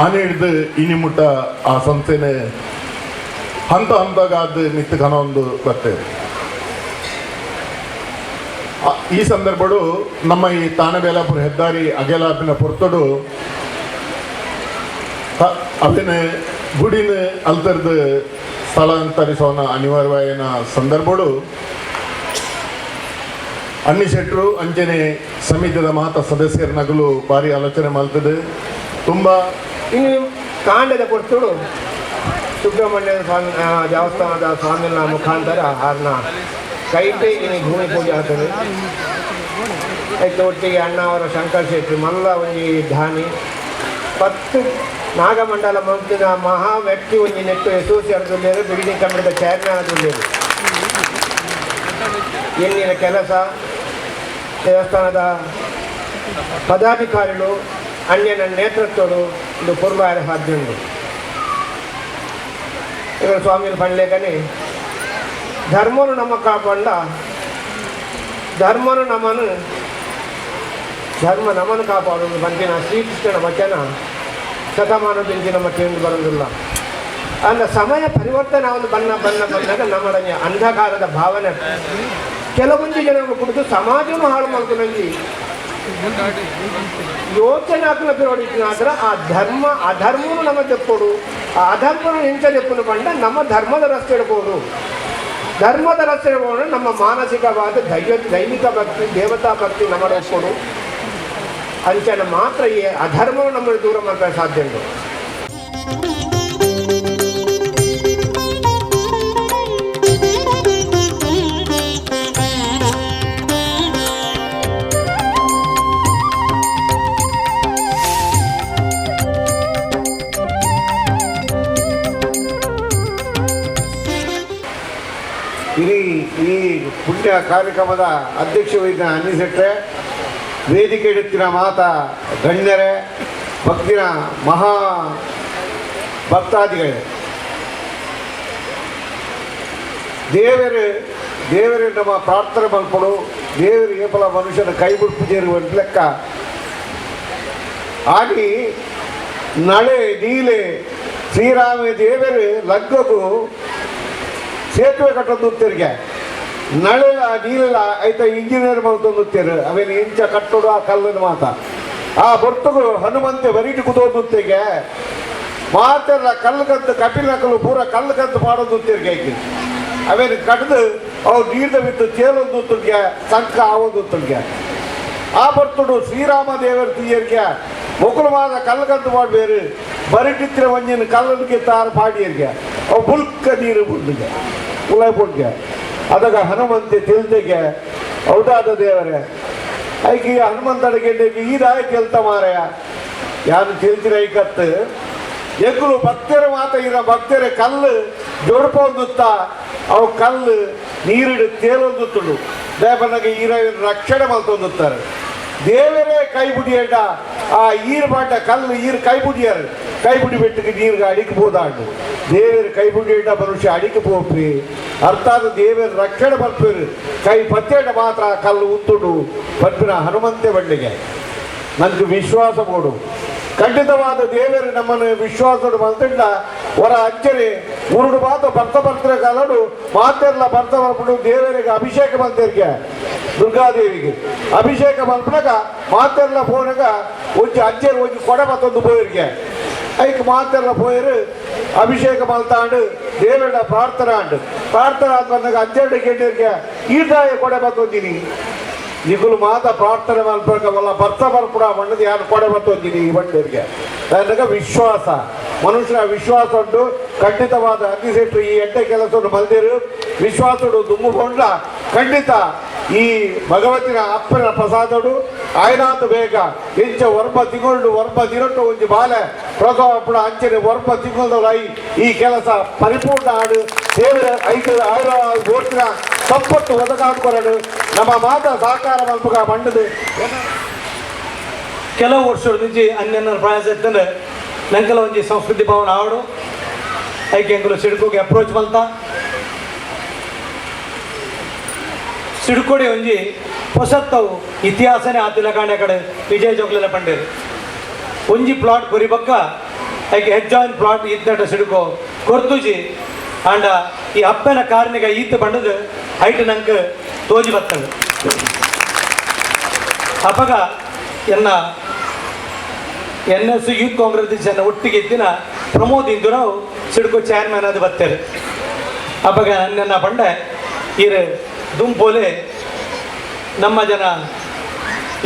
ಆನೆ ಹಿಡಿದು ಇನಿಮುಟ್ಟ ಆ ಸಂಸ್ಥೆನ ಹಂತ ಹಂತಗಾದ ಮಿತ್ತು ಕನೊಂದು ಬರ್ತೇವೆ. ಈ ಸಂದರ್ಭಡು ನಮ್ಮ ಈ ತಾಣಬೇಲಾಪುರ ಹೆದ್ದಾರಿ ಅಗೆಲಾಪಿನ ಪೊರ್ತಡು ಅವಿನ ಗುಡಿನ ಅಲ್ತರ್ದು ಸ್ಥಳಾಂತರಿಸೋನ ಅನಿವಾರ್ಯವಾಯಿನ ಸಂದರ್ಭಡು ಅನ್ನಿ ಶೆಟ್ಟರು ಅಂಚನೆ ಸಮಿತಿದ ಮಾತ ಸದಸ್ಯರ ನಗಲು ಭಾರಿ ಆಲೋಚನೆ ಮಾಡ್ತದೆ. ತುಂಬ ಇನ್ನು ಕಾಂಡದ ಪೊರ್ತುಡು ಸುಬ್ರಹ್ಮಣ್ಯ ಸ್ವಾಮಿ ದೇವಸ್ಥಾನದ ಸ್ವಾಮಿನ ಮುಖಾಂತರ ಆರ್ನ ಕೈಟೆ ಇನ್ನು ಭೂಮಿ ಪೂಜೆ ಆಗ್ತದೆ. ಆಯ್ತು ಒಟ್ಟಿಗೆ ಅಣ್ಣ ಅವರ ಶಂಕರ್ ಶೆಟ್ಟಿ ಮಲ್ಲ ಒಂಜಿ ಧಾನಿ 10 ನಾಗಮಂಡಲ ಮಂತಿನ ಮಹಾ ವ್ಯಕ್ತಿ ಒಂಜಿ ನೆಟ್ಟು ಅಸೋಸಿಯೇಟ್ ಬಿಲ್ಡಿಂಗ್ ಕಮಿಟಿದ ಚೇರ್ಮನ್ ಆದುಲ್ಲೇರು. ಎನ್ನಿನ ಕೆಲಸ ದೇವಸ್ಥಾನದ ಪದಾಧಿಕಾರಿಗಳು ಅಣ್ಯನ ನೇತೃತ್ವಡು ಇದು ಪೂರ್ವಾರ ಸಾಧ್ಯ ಉಂಟು. ಇವರು ಸ್ವಾಮಿಗಳು ಪಂಡ್ಲೇಕನೆ ಧರ್ಮನು ನಮ್ಮ ಕಾಪಂಡ ಧರ್ಮನು ನಮ್ಮನು ಧರ್ಮ ನಮ್ಮನ್ನು ಕಾಪಾಡುವುದು ಬಂದಿನ ಶ್ರೀಕೃಷ್ಣನ ವಚನ ಶತಮಾನ ದಿಂಚಿ ನಮ್ಮ ಕೇಂದ್ರ ಬರೋದಿಲ್ಲ. ಅಂದ ಸಮಯ ಪರಿವರ್ತನೆ ಒಂದು ಬಣ್ಣ ಬಣ್ಣ ಬಂದಾಗ ನಮ್ಮ ಅಂಧಕಾರದ ಭಾವನೆ ಕೆಲವೊಂದು ಜನರು ಕುಡಿದು ಸಮಾಜವನ್ನು ಹಾಳು ಮಾಡ್ಕೊಂಡು ಯೋಚನೆ ಹಾಕಲ ಬಿರೋಡಿನಾದ್ರೆ ಆ ಧರ್ಮ ಅಧರ್ಮನು ನಮ್ಮ ತೆಪ್ಪೋಡು, ಆ ಅಧರ್ಮನು ಎಂಚ ತೆಪ್ಪನು ಬಂಡ ನಮ್ಮ ಧರ್ಮದ ರಸ್ತೆ ಇಡ್ಬೋದು. ಧರ್ಮದ ರಸ್ತೆ ಇಡ್ಬೋದು ನಮ್ಮ ಮಾನಸಿಕವಾದ ದೈವಿಕ ಭಕ್ತಿ ದೇವತಾ ಭಕ್ತಿ ನಮ್ಮ ಒಪ್ಪೋಡು ಅಂಚನ ಮಾತ್ರ ಈ ಅಧರ್ಮವನ್ನು ನಮ್ಮನ್ನು ದೂರ ಮಾಡ್ತಾರೆ ಸಾಧ್ಯ ಉಂಟು. ಇಡೀ ಈ ಪುಣ್ಯ ಕಾರ್ಯಕ್ರಮದ ಅಧ್ಯಕ್ಷ ವಹಿಸಿದ ಅನ್ನಿಸೆಟ್ರೆ, ವೇದಿಕೆ ಇಡುತ್ತಿನ ಮಾತಾ ಗಣ್ಯರೇ, ಭಕ್ತಿನ ಮಹಾ ಭಕ್ತಾದಿಗಳೇ, ದೇವರು ದೇವರು ನಮ್ಮ ಪ್ರಾರ್ಥನೆ ಮಲ್ಪಡು, ದೇವರು ಏಪಲ ಮನುಷ್ಯನ ಕೈ ಬಿಡ್ಪುಜೇರು ಲೆಕ್ಕ ಆಗಿ ನಳೆ ನೀಲೆ ಶ್ರೀರಾಮ ದೇವರು ಲಗ್ಗಕ್ಕೂ ಸೇತುವೆ ಕಟ್ಟೊಂದು ನಳೆಲ ನೀಲೆಲ ಐತ ಇಂಜಿನಿಯರ್ ಮಲ್ತೊಂದುತ್ತೇರು ಅವೇನು ಇಂಚ ಕಟ್ಟೋಡು ಆ ಕಲ್ಲನ್ನು ಮಾತ ಆ ಬೊರ್ತಗು ಹನುಮಂತೆ ಬರೀಟು ಕುದೋದುತ್ತೆಗೆ ಮಾತೆಲ್ಲ ಕಲ್ಲು ಕಂತು ಕಪಿಲ ಕಲ್ಲು ಪೂರ ಕಲ್ಲು ಕಂತು ಪಾಡೊಂದುತ್ತೇರಿಗೆ ಐತಿ ಅವೇನು ಕಡ್ದು ಅವು ನೀರ್ದ ಬಿತ್ತು ತೇಲೊಂದುತ್ತುಗೆ ಸಂಕ ಆವೊಂದುತ್ತುಗೆ ಆ ಬರ್ತುಡು ಶ್ರೀರಾಮ ದೇವರ ತೀಯರಿಗೆ ಮೊಕುಲವಾದ ಕಲ್ಲು ಕಂತು ಮಾಡಬೇರು ಬರಿಟಿತ್ತಿರ ಒಂಜಿನ ಕಲ್ಲನಿಗೆ ತಾರು ಪಾಡಿಯರಿಗೆ ಅವು ಬುಲ್ಕ ನೀರು ಬುಡ್ಲಿಗೆ ಉಲಾಯ್ ಪುಡ್ಗೆ ಅದಾಗ ಹನುಮಂತೆ ತಿಳ್ತೆಗೆ ಹೌದಾದ ದೇವರೇ ಐಕೆ ಹನುಮಂತನಿಗೆ ಈದಾಯ ತೆಲ್ತ ಮಾರಾಯ ಯಾರು ತಿಳ್ತಿರ ಐಕತ್ತು ಎಗ್ಗುಲು ಭಕ್ತರ ಮಾತ ಇರ ಭಕ್ತರ ಕಲ್ಲು ಜೋಡ್ಪೊಂದುತ್ತ ಅವು ಕಲ್ಲು ನೀರಿಡು ತೇಲೊಂದುತ್ತುಡು ದೇವನಿಗೆ ಈರ ರಕ್ಷಣೆ ಮಲ್ತೊಂದುತ್ತಾರೆ. ದೇವರೇ ಕೈ ಬುಡಿಯಡ ಆ ಈರು ಪಾಟ ಕಲ್ಲು ಈರು ಕೈ ಬುಡಿಯಾರು ಕೈ ಬುಡಿ ಬೆಟ್ಟಕ್ಕೆ ನೀರಿಗೆ ಅಡಿಕೆ ಹೋದಾಂಡು ದೇವರು ಕೈ ಬುಡಿಯಡ ಮನುಷ್ಯ ಅಡಿಕೆ ಪೋಪಿ ಅರ್ಥಾತ್ ದೇವರ ರಕ್ಷಣೆ ಬರ್ಪೇರು ಕೈ ಪತ್ತೇಟ ಮಾತ್ರ ಆ ಕಲ್ಲು ಉತ್ತುಡು ಪದ್ಮಿನ ಹನುಮಂತೆ ಬಳ್ಳಿಗೆ ನನಗೆ ವಿಶ್ವಾಸ ಕೊಡು. ಖಂಡಿತವಾದ ದೇವರು ನಮ್ಮನ್ನು ವಿಶ್ವಾಸೋಡು ಮಲ್ತಿಂಡ ಹೊರ ಅಚ್ಚರಿ ಉರುಡು ಮಾತು ಬರ್ತ ಬರ್ತಾರೆ ಕಾಲಡು ಮಾತೆಲ್ಲ ಬರ್ತ ಬರ್ಬಿಟ್ಟು ದೇವರಿಗೆ ಅಭಿಷೇಕ ಮಲ್ತಿರ್ಗೆ ದುರ್ಗಾದೇವಿಗೆ ಅಭಿಷೇಕ ಮಲ್ಪನಾಗ ಮಾತೆಲ್ಲ ಪೋನಾಗ ಒಂಜಿ ಅಜ್ಜರು ಒಂಜಿ ಕೊಡ ಮತ್ತೊಂದು ಪೋಯರಿಗೆ ಐಕ್ ಮಾತೆಲ್ಲ ಪೋಯರು ಅಭಿಷೇಕ ಮಲ್ತಾಂಡು ದೇವರ ಪ್ರಾರ್ಥನಾ ಅಂಡು ಪ್ರಾರ್ಥನಾ ಆದ್ ಬಂದಾಗ ಅಜ್ಜರ್ಡ ಕೇಳಿರಿಗೆ ಈಟಾಯ ಕೊಡೆ ಬತ್ತೊಂದಿನಿ ನಿಗುಲು ಮಾತ ಪ್ರಾರ್ಥನೆ ಮಲ್ಪವಲ್ಲ ಬರ್ತ ಬರ್ಪುಡ ಮಣ್ಣದು ಯಾರು ಕೊಡೆ ಬತ್ತೊಂದಿನಿ ಈ ಬಂಡರಿಗೆ ನನಗೆ ವಿಶ್ವಾಸ ಮನುಷ್ಯನ ವಿಶ್ವಾಸ ಉಂಟು ಖಂಡಿತವಾದ ಅಗ್ನಿಶೆಟ್ರು ಈ ಎಡ್ಡೆ ಕೆಲಸವನ್ನು ಮಲ್ದಿರು ವಿಶ್ವಾಸಡು ದುಮ್ಮುಕೊಂಡ ಖಂಡಿತ ಈ ಭಗವತಿನ ಅಪ್ಪನ ಪ್ರಸಾದಡು ಆಯ್ನಾತು ಬೇಗ ಇಂಚ ಒರ್ಬ ತಿಂಗಳು ಒರ್ಬ ದಿನಟ್ಟು ಒಂಜಿ ಬಾಲೆ ಪ್ರಸವ ಅಪ್ಪಣ ಅಂಚನೆ ಒರ್ಬ ತಿಂಗಳೈ ಈ ಕೆಲಸ ಪರಿಪೂರ್ಣ ಆಡು ದೇವರ ಐದು ಆಯುರ ಗೋರ್ತಿನ ಸಂಪತ್ತು ಒದಗಾಡ್ಕೊರಡು ನಮ್ಮ ಮಾತ ಸಹಕಾರ ಮಲ್ಪಗ ಮಂಡದು. ಕೆಲವು ವರ್ಷದ నుంచి ಅನ್ಯನ್ನ ಪ್ರಯಾಸ ಇತ್ತಂದ್ರೆ ನಂಕಲ ಒಂಜಿ ಸಂಸ್ಕೃತಿ ಭವನ ಆವಡು ಐಕೆ ಎಂಕುಲು ಸಿಡ್ಕೋಗೆ ಅಪ್ರೋಚ್ ಮಲ್ತ ಸಿಡ್ಕೋಡಿ ಒಂಜಿ ಹೊಸತ್ತವು ಇತಿಹಾಸನೇ ಆತಿಲ್ಲ ಕಾಂಡೆ ಕಡೆ ವಿಜಯ ಜೋಗ್ಲೆಲ್ಲ ಪಂಡೇರು ಒಂಜಿ ಪ್ಲಾಟ್ ಕೊರಿಬಕ್ಕ ಐಕೆ ಹೆಜ್ಜಾಯಿನ್ ಪ್ಲಾಟ್ ಇದ್ದಟ ಸಿಡ್ಕೋ ಕೊರ್ತುಜಿ ಆಂಡ ಈ ಅಪ್ಪನ ಕಾರಣಿಗ ಈತ ಬಂಡದು ಹೈಟ್ ನಂಗೆ ತೋಜಿ ಬರ್ತದೆ. ಅಪಗ ಎನ್ನ ಎನ್ ಎಸ್ ಯೂತ್ ಕಾಂಗ್ರೆಸ್ ಜನ ಒಟ್ಟಿಗೆ ಇದ್ದಿನ ಪ್ರಮೋದ್ ಇಂದುರಾವ್ ಸಿಡ್ಕೋ ಚೇರ್ಮನ್ ಅದು ಬರ್ತಾರೆ. ಅಪಗ ನನ್ನ ಬಂಡೆ ಈರು ದುಂಪೋಲೆ ನಮ್ಮ ಜನ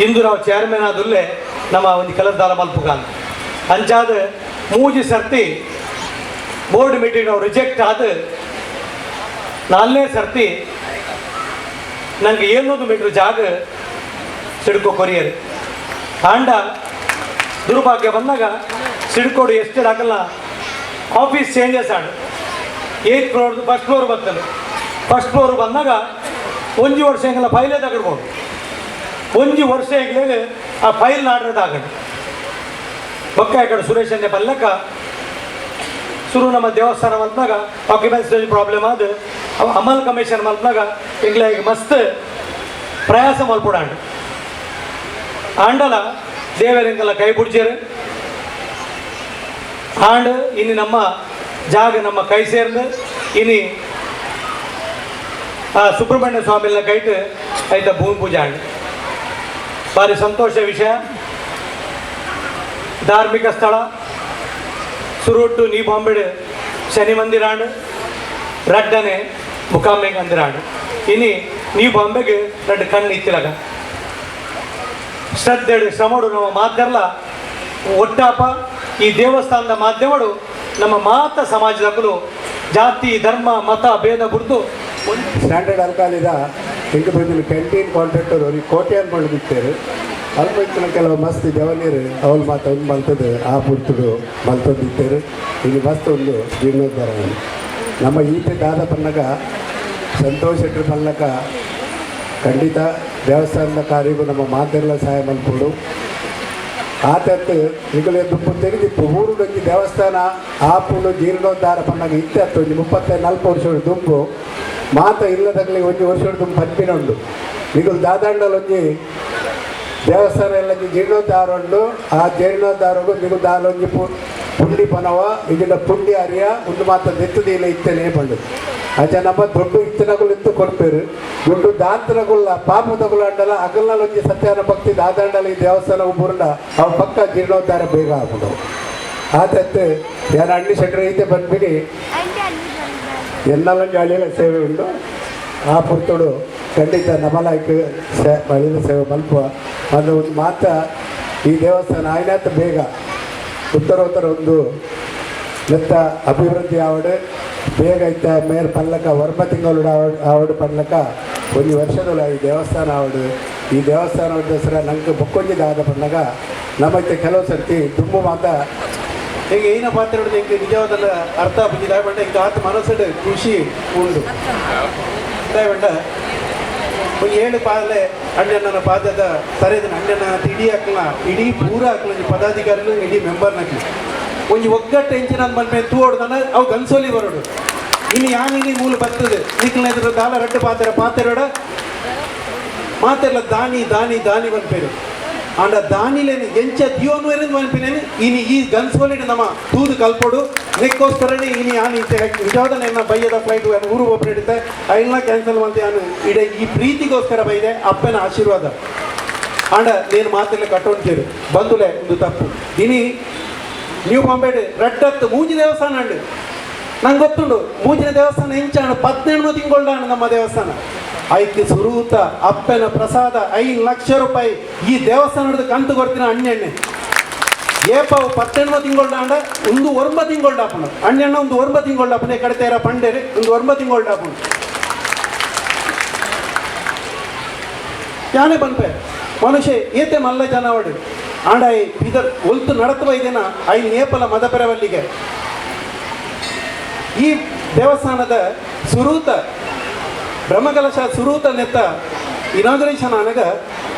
ಇಂದುರಾವ್ ಚೇರ್ಮನ್ ಆದುಲ್ಲೇ ನಮ್ಮ ಒಂದು ಕೆಲಸದಾಲ ಮಲ್ಪುಗ ಅಂಚಾದ ಮೂಜಿ ಸರ್ತಿ ಬೋರ್ಡ್ ಮೀಟಿಂಗ್ ನಾವು ರಿಜೆಕ್ಟ್ ಆದ ನಾಲ್ನೇ ಸರ್ತಿ ನಂಗೆ 700 ಮೀಟ್ರ್ ಜಾಗ ಸಿಡ್ಕೋ ಕೊರಿಯರ್ ಆಂಡ ದುರ್ಭಾಗ್ಯ ಬಂದಾಗ ಸಿಡ್ಕೋಡು ಎಷ್ಟು ಹಾಕಲ್ಲ ಆಫೀಸ್ ಚೇಂಜಸ್ ಆಡು 8th floor first floor ಬರ್ತದೆ. ಫಸ್ಟ್ ಫ್ಲೋರ್ ಬಂದಾಗ ಒಂಜಿ ವರ್ಷ ಹೆಂಗಲ್ಲ ಫೈಲೇ ತಗಡ್ಬೋದು ಒಂಜಿ ವರ್ಷ ಹೆಂಗ್ಲೇ ಆ ಫೈಲ್ ನಾಡ್ರದಾಗಡು ಬೊಕ್ಕ ಈ ಕಡೆ ಸುರೇಶ್ ಅಂದೆ ಪಲ್ಲಕ್ಕ ಶುರು ನಮ್ಮ ದೇವಸ್ಥಾನ ಮಲ್ಪನಾಗ ಆಕ್ಯುಪೆನ್ಸಿ ಪ್ರಾಬ್ಲಮ್ ಅದು ಅವು ಅಮಲ್ ಕಮಿಷನ್ ಮಲ್ಪನಾಗ ಎಂಗ್ಲ ಈಗ ಮಸ್ತ್ ಪ್ರಯಾಸ ಮಲ್ಪುಡಾಂಡು ಆಂಡಲ ದೇವರಿಂಗೆಲ್ಲ ಕೈ ಬುಡ್ಜೇರು ಆಂಡ್ ಇನ್ನು ನಮ್ಮ ಜಾಗ ನಮ್ಮ ಕೈ ಸೇರ್ದು ಇನಿ ಆ ಸುಬ್ರಹ್ಮಣ್ಯ ಸ್ವಾಮಿನ ಕೈಟ್ ಆಯ್ತ ಭೂಮಿ ಪೂಜೆ ಆಂಡ್ ಭಾರಿ ಸಂತೋಷ ವಿಷಯ. ಧಾರ್ಮಿಕ ಸ್ಥಳ ಸುರುಟ್ಟು ನೀ ಬಾಂಬೆಡ್ ಶನಿ ಮಂದಿರಾಂಡ್ ರಡ್ಡನೆ ಮುಖಾಂಬೆಗೆ ಅಂದಿರಾಂಡ್ ಇನಿ ನೀ ಬಾಂಬೆಗೆ ರಡ್ಡು ಕಣ್ಣು ಇತ್ತಿಲಗ ಶ್ರದ್ಧೆಡು ಶ್ರಮಡು ನಮ್ಮ ಮಾತೆಲ್ಲ ಒಟ್ಟಾಪ ಈ ದೇವಸ್ಥಾನದ ಮಾಧ್ಯಮಡು ನಮ್ಮ ಮಾತ ಸಮಾಜದಕ್ಕೂ ಜಾತಿ ಧರ್ಮ ಮತ ಭೇದ ಬುಡ್ದು ಸ್ಟ್ಯಾಂಡರ್ಡ್ ಅಲ್ಕಾಲಿದ ಎಂಟು ಬಂದಿನ ಕ್ಯಾಂಟೀನ್ ಕಾಂಟ್ರಾಕ್ಟರ್ ಅವ್ರಿಗೆ ಕೋಟೆಯನ್ನು ಮಾಡಿಬಿಡ್ತಾರೆ. ಅಲ್ಪ ಇತ್ತಿನ ಕೆಲವು ಮಸ್ತ್ ಜವನೀರು ಅವಳು ಮಾತು ಒಂದು ಮಲ್ತದೆ ಆ ಪುರ್ತುಡು ಮಲ್ತದಿತ್ತೇರು ಇಲ್ಲಿ ಮಸ್ತ್ ಒಂದು ಜೀರ್ಣೋದ್ಧಾರ. ನಮ್ಮ ಈತೆ ದಾದ ಪನ್ನಗ ಸಂತೋಷ್ ಶೆಟ್ಟರ್ ಪಲ್ಲಕ ಖಂಡಿತ ದೇವಸ್ಥಾನದ ಕಾರ್ಯಕ್ಕೂ ನಮ್ಮ ಮಾತೆಲ್ಲ ಸಹಾಯ ಮಲ್ಪೋಡು ಆತತ್ತು ನಿಗಲೆ ದುಪ್ಪು ತೆಗೆದಿತ್ತು ಊರುಡೊಂಜಿ ದೇವಸ್ಥಾನ ಆಪುಂಡು ಜೀರ್ಣೋದ್ಧಾರ ಪನ್ನಗ ಇತ್ತೆ ಅತ್ತು ಒಂಜಿ 35-40 ವರ್ಷ ದುಂಬು ಮಾತ ಇಲ್ಲದಾಗಲಿ ಒಂಜಿ ವರ್ಷ ದುಂಬು ಪನ್ಪಿನ ಉಂಡು ನಿಗುಲು ದಾದಾಂಡಲ್ ಒಂಜಿ ದೇವಸ್ಥಾನ ಎಲ್ಲ ಜೀರ್ಣೋದ್ಧಾರ ಉಂಡು ಆ ಜೀರ್ಣೋದ್ಧಾರಗು ನಿಗುಲು ದಾಲೊಂಜಿ ಪುಂಡಿ ಪನವ ಇಜಿಂಡ ಪುಂಡಿ ಅರಿಯ ಒಂದು ಮಾತ ದೆತ್ತದೀಲ ಇತ್ತನೇ ಪಂಡು ಅಚ ನಮ್ಮ ದೊಡ್ಡ ಇತ್ತನಗುಲು ಇತ್ತು ಕೊಡ್ಪೇರು ದುಡ್ಡು ದಾಂತನಗುಲ್ಲ ಪಾಪ ತಗುಲ ಅಂಡಲ ಅಗಲ್ನಲೊಂಜಿ ಸತ್ಯಾನ ಭಕ್ತಿ ದಾದಾಂಡಲ ಈ ದೇವಸ್ಥಾನ ಪೂರ್ಣ ಅವ ಪಕ್ಕ ಜೀರ್ಣೋದ್ಧಾರ ಬೇಗ ಆಗ್ಬಿಡು ಆತತ್ತು ಯಾರು ಅಣ್ಣಿ ಶೆಟ್ಟರ್ ಐತೆ ಬಂದ್ಬಿಡಿ ಎನ್ನಲೊಂಜಿ ಅಳಿಲ ಸೇವೆ ಉಂಡು ಆ ಪುರ್ತುಡು ಖಂಡಿತ ನಮಲಾಯ್ಕ ಅಳಿಲ ಸೇವೆ ಮಲ್ಪ ಅದು ಒಂದು ಮಾತ ಈ ದೇವಸ್ಥಾನ ಆಯ್ನಾತ ಬೇಗ ಉತ್ತರೋತ್ತರ ಒಂದು ಮೆತ್ತ ಅಭಿವೃದ್ಧಿ ಆವಡು ಬೇಗ ಇತ್ತ ಮೇರ್ ಪಲ್ಲಕ ವರ್ಮ ತಿಂಗಳು ಆವಡು ಪಲ್ಲಕ ಒಂದು ವರ್ಷದೊಳ ಈ ದೇವಸ್ಥಾನ ಆವಡು ಈ ದೇವಸ್ಥಾನ ದಸರಾ ನಂಗೆ ಬೊಕ್ಕೊಂಜಿ ದಾದ ಪನ್ನಗ ನಮ್ಮೈತೆ ಕೆಲವು ಸರ್ತಿ ದುಂಬು ಮಾತ ಈಗ ಏನ ಪಾತ್ರ ಎಂಕ್ ನಿಜವಾದ ಅರ್ಥ ಆಪುಜಿ ದಾಯ ಪಂಡ ಎಂಕ್ ಆತ್ ಮನಸ್ಸುಡ್ ಖುಷಿ ಉಂಡು ದಾಯ ಪಂಡ ಒಂಜಿ ಏಳು ಪಾದಲೆ ಅಣ್ಣನ ಪಾದದ ಸರಿದ ಅಣ್ಣನ ಇಡೀ ಅಕ್ಲ ಇಡೀ ಪೂರ ಅಕ್ಲ ಒಂಜಿ ಪದಾಧಿಕಾರಿಲು ಇಡೀ ಮೆಂಬರ್ನಕ್ಲು ಒಂಜಿ ಒಗ್ಗಟ್ಟು ಎಂಚಿನ ಮಲ್ಪೆ ತೂವೊಡು ಅವು ಗನ್ಸೋಲಿ ಬರೋಡು ಇನ್ನು ಯಾನ್ ಇನಿ ಮೂಲು ಬರ್ತದೆ ನಿಕ್ಲ ಎದುರು ದಾಲ ರಡ್ಡು ಪಾತೆರ ಪಾತೆರಡ ಮಾತೆರ್ಲ ದಾನಿ ದಾನಿ ದಾನಿ ಪನ್ಪೇರು. ಆಂಡ ದಾನಿಲೇನು ಎಂಚ ದಿಯೋನು ಮನ್ಪಿನೇನು ಇನಿ ಈ ಗನ್ಸೋಲಿಡ್ ನಮ್ಮ ತೂದು ಕಲ್ಪೊಡು ನೆಕ್ಕೋಸ್ಕರನೇ ಇನಿ ಆನ್ ಇಂಚ ನಿಜವಾದ ನನ್ನ ಬೈಯದ ಫ್ಲೈಟ್ ಊರು ಒಬ್ಬರಿಡುತ್ತೆ ಐಲ್ನ ಕ್ಯಾನ್ಸಲ್ ಮಂತೆ ಆನು ಇಡ ಈ ಪ್ರೀತಿಗೋಸ್ಕರ ಬೈದೆ ಅಪ್ಪನ ಆಶೀರ್ವಾದ ಆಂಡ నేను ಮಾತೆಲ್ಲ ಕಟ್ಟೊಂತೀರು ಬಂದುಲೆ ಒಂದು ತಪ್ಪು ಇನಿ ನ್ಯೂ ಬಾಂಬೆ ರಡ್ಡತ್ತು ಮೂಂಜಿ ದೇವಸ್ಥಾನ ಅಂಡು ನಂಗೆ ಗೊತ್ತುಂಡು ಮೂಜಿನ ದೇವಸ್ಥಾನ ಎಂಚಾಣ 18 ತಿಂಗಳಾಣ ನಮ್ಮ ದೇವಸ್ಥಾನ ಐಕ್ಕೆ ಸುರೂತ ಅಪ್ಪನ ಪ್ರಸಾದ 5 ಲಕ್ಷ ರೂಪಾಯಿ ಈ ದೇವಸ್ಥಾನದ ಕಂತು ಕೊಡ್ತೀನಿ ಅಣ್ಣೆಣ್ಣೆ ಏಪಾವು 18 ತಿಂಗಳಾಂಡ ಒಂದು 9 ತಿಂಗಳಾಪಣ ಅಣ್ಣೆಣ್ಣ ಒಂದು 9 ತಿಂಗಳಾಪಣ ಕಡೆತೇರ ಪಂಡೇರಿ ಒಂದು 9 ತಿಂಗಳಾಪಣ ಯಾನೇ ಬನ್ಪೆ ಮನುಷ್ಯ ಏತೆ ಮಲ್ಲ ಜನವಡು ಆಂಡ ಇದರ್ ಒಲ್ತು ನಡತ್ವ ಇದೆನ I ನೇಪಲ ಮದಪೆರವಲ್ಲಿಗೆ ಈ ದೇವಸ್ಥಾನದ ಸುರೂತ ಬ್ರಹ್ಮಕಲಶ ಸುರೂತ ನೆತ್ತ ಇನಾಗ್ರೇಷನ್ ಆನಗ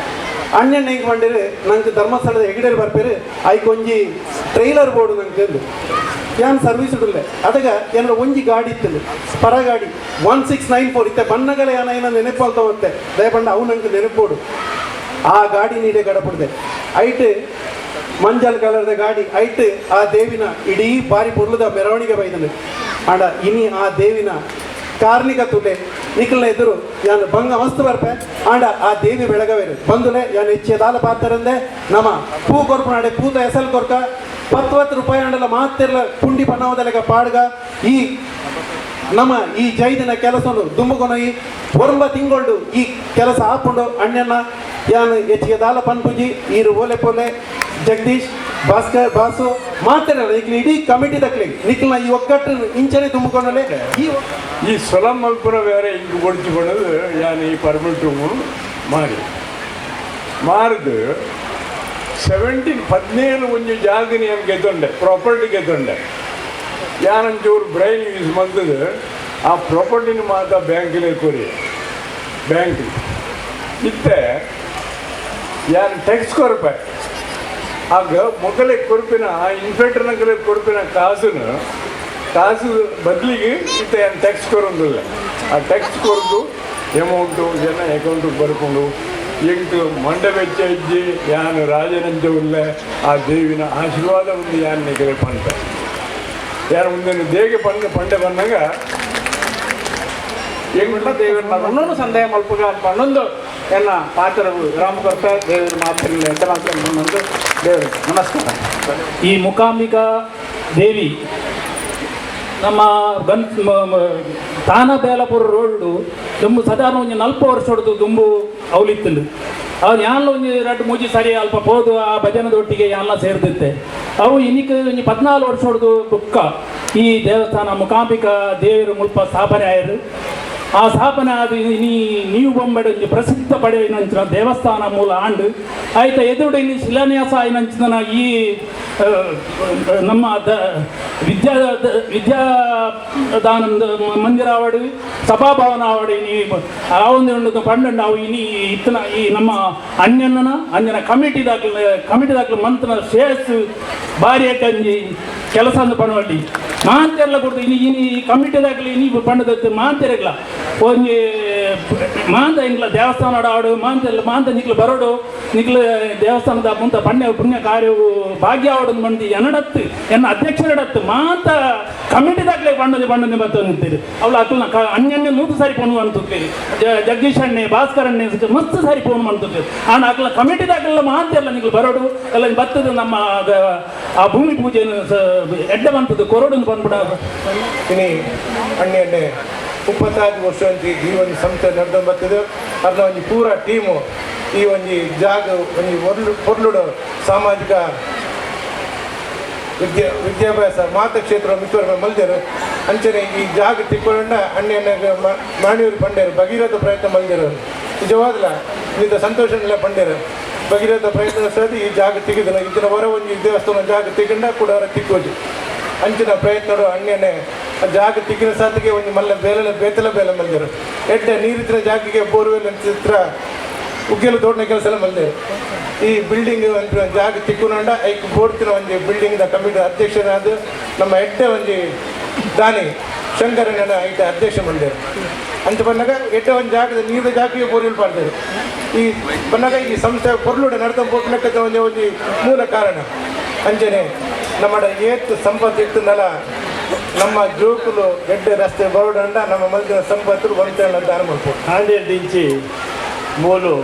ಅಣ್ಣಣ್ಣ ಹೆಂಗೆ ಬಂದಿರಿ ನಂಗೆ ಧರ್ಮಸ್ಥಳದ ಹೆಗಡೇರು ಬರ್ಪೇರು ಐಕೊಂಜಿ ಟ್ರೈಲರ್ ಬೋರ್ಡು ನಂಗೆ ಯಾನ್ ಸರ್ವಿಸ್ ಇಡಲೆ ಅದಗ ಏನಾರ ಒಂಜಿ ಗಾಡಿ ಇತ್ತು ಪರ ಗಾಡಿ 1694 ಇತ್ತೆ ಬಣ್ಣಗಳ ಏನ ಏನೋ ನೆನಪು ಅಂತ ಹೋಗುತ್ತೆ ದಯಪಂಡ ಅವು ನಂಗೆ ನೆನಪೋಡು ಆ ಗಾಡಿ ನೀಡೆ ಗಡಪಡ್ದೆ ಐಟ್ ಮಂಜಲ್ ಕಲರ್ದ ಗಾಡಿ ಐಟ್ ಆ ದೇವಿನ ಇಡೀ ಬಾರಿ ಪೊರ್ಲದ ಮೆರವಣಿಗೆ ಬೈದನು ಆಂಡ ಇನಿ ಆ ದೇವಿನ ಕಾರ್ಣಿಕ ತುಲೆ ನಿಖಲ್ನ ಎದುರು ಯಾನ್ ಬಂಗ ಮಸ್ತ್ ಬರ್ಪೆ ಆಂಡ ಆ ದೇವಿ ಬೆಳಗವೇರು ಬಂದುಲೆ ಯಾನ್ ಹೆಚ್ಚು ದಾಲ ಪಾತರಂದೆ ನಮ್ಮ ಪೂ ಕೊರ್ಪನಾಡೆ ಪೂತ ಎಸಲ್ ಕೊರ್ಕ 10 ರೂಪಾಯಿ ಅಂಡಲ ಮಾತೆಲ್ಲ ಪುಂಡಿ ಪಣ್ಣವದಲೆಗ ಪಾಡ್ಗ ಈ ನಮ್ಮ ಈ ಜೈದಿನ ಕೆಲಸನು ದುಮ್ಮುಕೊನಯಿ 9 ತಿಂಗಳು ಈ ಕೆಲಸ ಆಪುಂಡು ಅಣ್ಣನ ಯಾನ್ ಹೆಚ್ಚಿಗೆ ದಾಲ ಪನ್ಪುಜಿ ಈರು ಓಲೆ ಪೋಲೆ ಜಗದೀಶ್ ಭಾಸ್ಕರ್ ಬಾಸು ಮಾತಾಡಲ್ಲ ಈಗ ಇಡೀ ಕಮಿಟಿ ದಕ್ಲಿ ನಿಖಲ್ನ ಈ ಒಗ್ಗಟ್ಟು ಇಂಚನೆ ತುಂಬಿಕೊಂಡಲೆ ಈ ಸೊಲ ಮಲ್ಪುರ ಬೇರೆ ಹಿಂಗೆ ಒಡಿಸಿಕೊಳ್ಳೋದು ಯಾನ್ ಈ ಪರ್ಮಿಟ್ ರೂಮು ಮಾರಿ ಮಾರಿದು 17 ಒಂಜಿ ಜಾಗನಿ ಏನು ಗೆದ್ದೊಂಡೆ ಪ್ರಾಪರ್ಟಿ ಗೆದ್ದೊಂಡೆ ಯಾನಂಚೂರು ಬ್ರೈನ್ ಯೂಸ್ ಬಂದದ್ದು ಆ ಪ್ರಾಪರ್ಟಿನ ಮಾತ್ರ ಬ್ಯಾಂಕಿನೇ ಕೊರಿ ಬ್ಯಾಂಕ್ ಇತ್ತೆ ಯಾನು ಟ್ಯಾಕ್ಸ್ ಕೊರಪೆ ಆಗ ಮೊದಲೇ ಕೊರಪಿನ ಆ ಇನ್ಫೆಕ್ಟರ್ನಗಲೇ ಕೊರಪಿನ ಕಾಸುನು ಕಾಸು ಬದಲಿಗೆ ಇತ್ತೆ ಏನು ಟ್ಯಾಕ್ಸ್ ಕೊರೊಂದಿಲ್ಲ ಆ ಟ್ಯಾಕ್ಸ್ ಕೊರದು ಅಮೌಂಟು ಜನ ಅಕೌಂಟಿಗೆ ಬರ್ಕೊಂಡು ಎಂಟು ಮಂಡ ವೆಚ್ಚ ಇಜ್ಜಿ ಯಾನು ರಾಜನಂಚ ಉಳ್ಳೆ ಆ ದೇವಿನ ಆಶೀರ್ವಾದ ಒಂದು ಯಾನು ನಿಗಲೆ ಪಂಟ ಯಾರು ಮುಂದೆ ದೇಗೆ ಪಂಡ ಪಂಡೆ ಬಂದಾಗ ಎಂಗುಂಡ ದೇವರನ್ನ ಒಂದೊಂದು ಸಂದೇಹ ಮಲ್ಪುಗ ಪನ್ನೊಂದು ಎನ್ನ ಪಾತ್ರವು ರಾಮಕರ್ತ ದೇವರ ಮಾತ್ರ ಎಡ್ಡ ಮಾತ್ರ ಬಂದು ದೇವರು ನಮಸ್ಕಾರ. ಈ ಮೂಕಾಂಬಿಕಾ ದೇವಿ ನಮ್ಮ ಗನ್ ತಾನಬೇಲಪುರ ರೋಡು ದುಂಬು ಸಾಧಾರಣ ಒಂಜಿ 40 ವರ್ಷ ಹೊಡೆದು ದುಂಬು ಅವಲಿತ್ತಂಡು ಅವ್ರು ಯಾನ್ಲ ಒಂಜಿ 2 3 ಸರಿ ಅಲ್ಪ ಪೋದು ಆ ಭಜನದೊಟ್ಟಿಗೆ ಯಾನ್ಲ ಸೇರ್ದಿತ್ತೆ ಅವು ಇನ್ನಿಕ್ ಒಂಜಿ 14 ವರ್ಷ ಹೊಡೆದು ಬುಕ್ಕ ಈ ದೇವಸ್ಥಾನ ಮೂಕಾಂಬಿಕಾ ದೇವರು ಮುಲ್ಪ ಸ್ಥಾಪನೆ ಆಯರು. ಆ ಸ್ಥಾಪನೆ ಆದ ನೀ ನೀವು ಬೊಂಬೆಡ್ ಒಂಜಿ ಪ್ರಸಿದ್ಧ ಪಡೆಯಿನಂಚಿನ ದೇವಸ್ಥಾನ ಮೂಲ ಆಂಡು ಆಯ್ತ ಎದುರುಡೆ ಇನ್ನು ಶಿಲಾನ್ಯಾಸ ಆಯಿನಂಚಿನ ಈ ನಮ್ಮ ವಿದ್ಯಾದಾನಂದ ಮಂದಿರ ಆವಡು ಸಭಾಭವನ ಆವಡು ಇನಿ ಆ ಒಂದು ಪಂಡಂಡು ಅವು ಇನಿ ಇತ್ತನ ಈ ನಮ್ಮ ಅಣ್ಣನ ಅಂಜನ ಕಮಿಟಿ ದಾಖಲೆ ಕಮಿಟಿ ದಾಖಲೆ ಮಂತನ ಶ್ರೇಯಸ್ ಭಾರಿ ಅಂಜಿ ಕೆಲಸ ಅಂದು ಪಣವಲ್ಲಿ ಮಾಂತೆಲ್ಲ ಕೊಡ್ತು ಇನಿ ಇನಿ ಕಮಿಟಿ ದಾಖಲೆ ಇನಿ ಪಂಡದ ಮಾಂತೆರಗ್ಲ ಒಂಜಿ ಮಾಂತ ಇಂಗ್ಲ ದೇವಸ್ಥಾನ ಆಡು ಮಾಂತೆಲ್ಲ ಮಾಂತ ನಿಕ್ಲು ಬರೋಡು ನಿಕ್ಲು ದೇವಸ್ಥಾನದ ಮುಂತ ಪಣ್ಯ ಪುಣ್ಯ ಕಾರ್ಯವು ಭಾಗ್ಯ ಆವಡು ಮಂದಿ ಎನ್ನಡತ್ತು ಎನ್ನ ಅಧ್ಯಕ್ಷರಡತ್ತು ಮಾಂತ ಕಮಿಟಿ ದಾಖಲೆ ಪಣ್ಣದೆ ಪಣ್ಣದೆ ಬರ್ತದೆ ಅಂತೀರಿ ಅವಳು ಅಕ್ಕಲ್ನ ಅನ್ಯನ್ಯ 100 ಸಾರಿ ಫೋನ್ ಅಂತಿರ್ತೀರಿ ಜಗದೀಶ್ ಅಣ್ಣೆ ಭಾಸ್ಕರ್ ಅಣ್ಣೆ ಮಸ್ತ್ ಸಾರಿ ಫೋನ್ ಮಾಡ್ತಿರ್ತೀರಿ ಆಣ ಅಕ್ಕಲ ಕಮಿಟಿ ದಾಖಲೆ ಮಾಂತೆಲ್ಲ ನಿಕ್ಲು ಬರೋಡು ಎಲ್ಲ ಬರ್ತದೆ ನಮ್ಮ ಆ ಭೂಮಿ ಪೂಜೆಯನ್ನು ಎಡ್ಡ ಬಂತದ್ದು ಕೊರಡು ಬಂದ್ಬಿಡ ಇನಿ ಅಣ್ಣೆ ಅಣ್ಣೆ 35 ವರ್ಷ ಒಂಜಿ ಈ ಒಂದು ಸಂಸ್ಥೆ ನಡೆದು ಬರ್ತದೆ. ಅದನ್ನ ಒಂಜಿ ಪೂರ ಟೀಮು ಈ ಒಂಜಿ ಜಾಗ ಒಂಜಿ ಒರ್ಲು ಪೊರ್ಲುಡು ಸಾಮಾಜಿಕ ವಿದ್ಯಾಭ್ಯಾಸ ಮಾತ ಕ್ಷೇತ್ರ ಮಿತ್ರರು ಮಲ್ದೇರು ಅಂಚನೆ ಈ ಜಾಗ ತಿಕ್ಕೊಂಡ ಅಣ್ಣೆ ಮಾಣಿಯವರು ಪಂಡೇರು ಭಗೀರಥ ಪ್ರಯತ್ನ ಮಲ್ದೇರು ನಿಜವಾಗ್ಲ ನಿಂದ ಸಂತೋಷನೆಲ್ಲ ಪಂಡೇರು ಭಗೀರಥ ಪ್ರಯತ್ನ ಸಹ ಈ ಜಾಗ ತೆಗೆದಿಲ್ಲ ಇದನ್ನ ಹೊರ ಒಂಜಿ ದೇವಸ್ಥಾನ ಜಾಗ ತಿಕ್ಕಂಡ ಕೂಡ ಹೊರ ತಿಕ್ಕೋಜಿ ಅಂಚಿನ ಪ್ರಯತ್ನಡು ಅಣ್ಣನೆ ಆ ಜಾಗ ತಿಕ್ಕಿನ ಸಾತಿಗೆ ಒಂದು ಮಲ್ಲ ಬೇಲೆ ಬೇತಲ ಬೇಲೆ ಮಲ್ದೇರು ಎಡ್ಡೆ ನೀರಿದ್ರ ಜಾಗಕ್ಕೆ ಬೋರ್ವೆಲ್ ಚಿತ್ರ ಉಗ್ಗೆಲು ದೊಡ್ಡ ಕೆಲಸ ಎಲ್ಲ ಮಲ್ದೇರು ಈ ಬಿಲ್ಡಿಂಗ್ ಒಂದು ಜಾಗ ತಿಕ್ಕುನಂಡ ಐಕ್ ಬೋಡ್ತಿನ ಒಂಜಿ ಬಿಲ್ಡಿಂಗ್ ದ ಕಮಿಟಿ ಅಧ್ಯಕ್ಷರಾದ ನಮ್ಮ ಎಡ್ಡೆ ಒಂಜಿ ದಾನಿ ಶಂಕರನ ಐತ ಅಧ್ಯಕ್ಷ ಮಂದಿರ ಅಂತ ಬಂದಾಗ ಎಡ್ಡ ಒಂದು ಜಾಗದ ನೀರು ಜಾಕಿಗೆ ಬೋರಿಲ್ ಪಾಡ್ತಾರೆ. ಈ ಬಂದಾಗ ಈ ಸಂಸ್ಥೆ ಪೊರ್ಲುಡ ನಡ್ತ ಪೋಪುನಕ್ಕದ ಒಂಜಿ ಒಂಜಿ ಮೂಲ ಕಾರಣ. ಅಂಚನೆ ನಮ್ಮ ಏತ್ ಸಂಪತ್ತು ಇತ್ತಂದಲ್ಲ ನಮ್ಮ ಜೋಕುಲು ಎಡ್ಡೆ ರಸ್ತೆ ಬರೋಡಂಡ ನಮ್ಮ ಮಲ್ದಿನ ಸಂಪತ್ತು ಬಂತ ದಾನ ಮಾಡ್ಬೋದು. ಆಂಡೆಡ್ಡಿಂಚಿ ಮೂಲು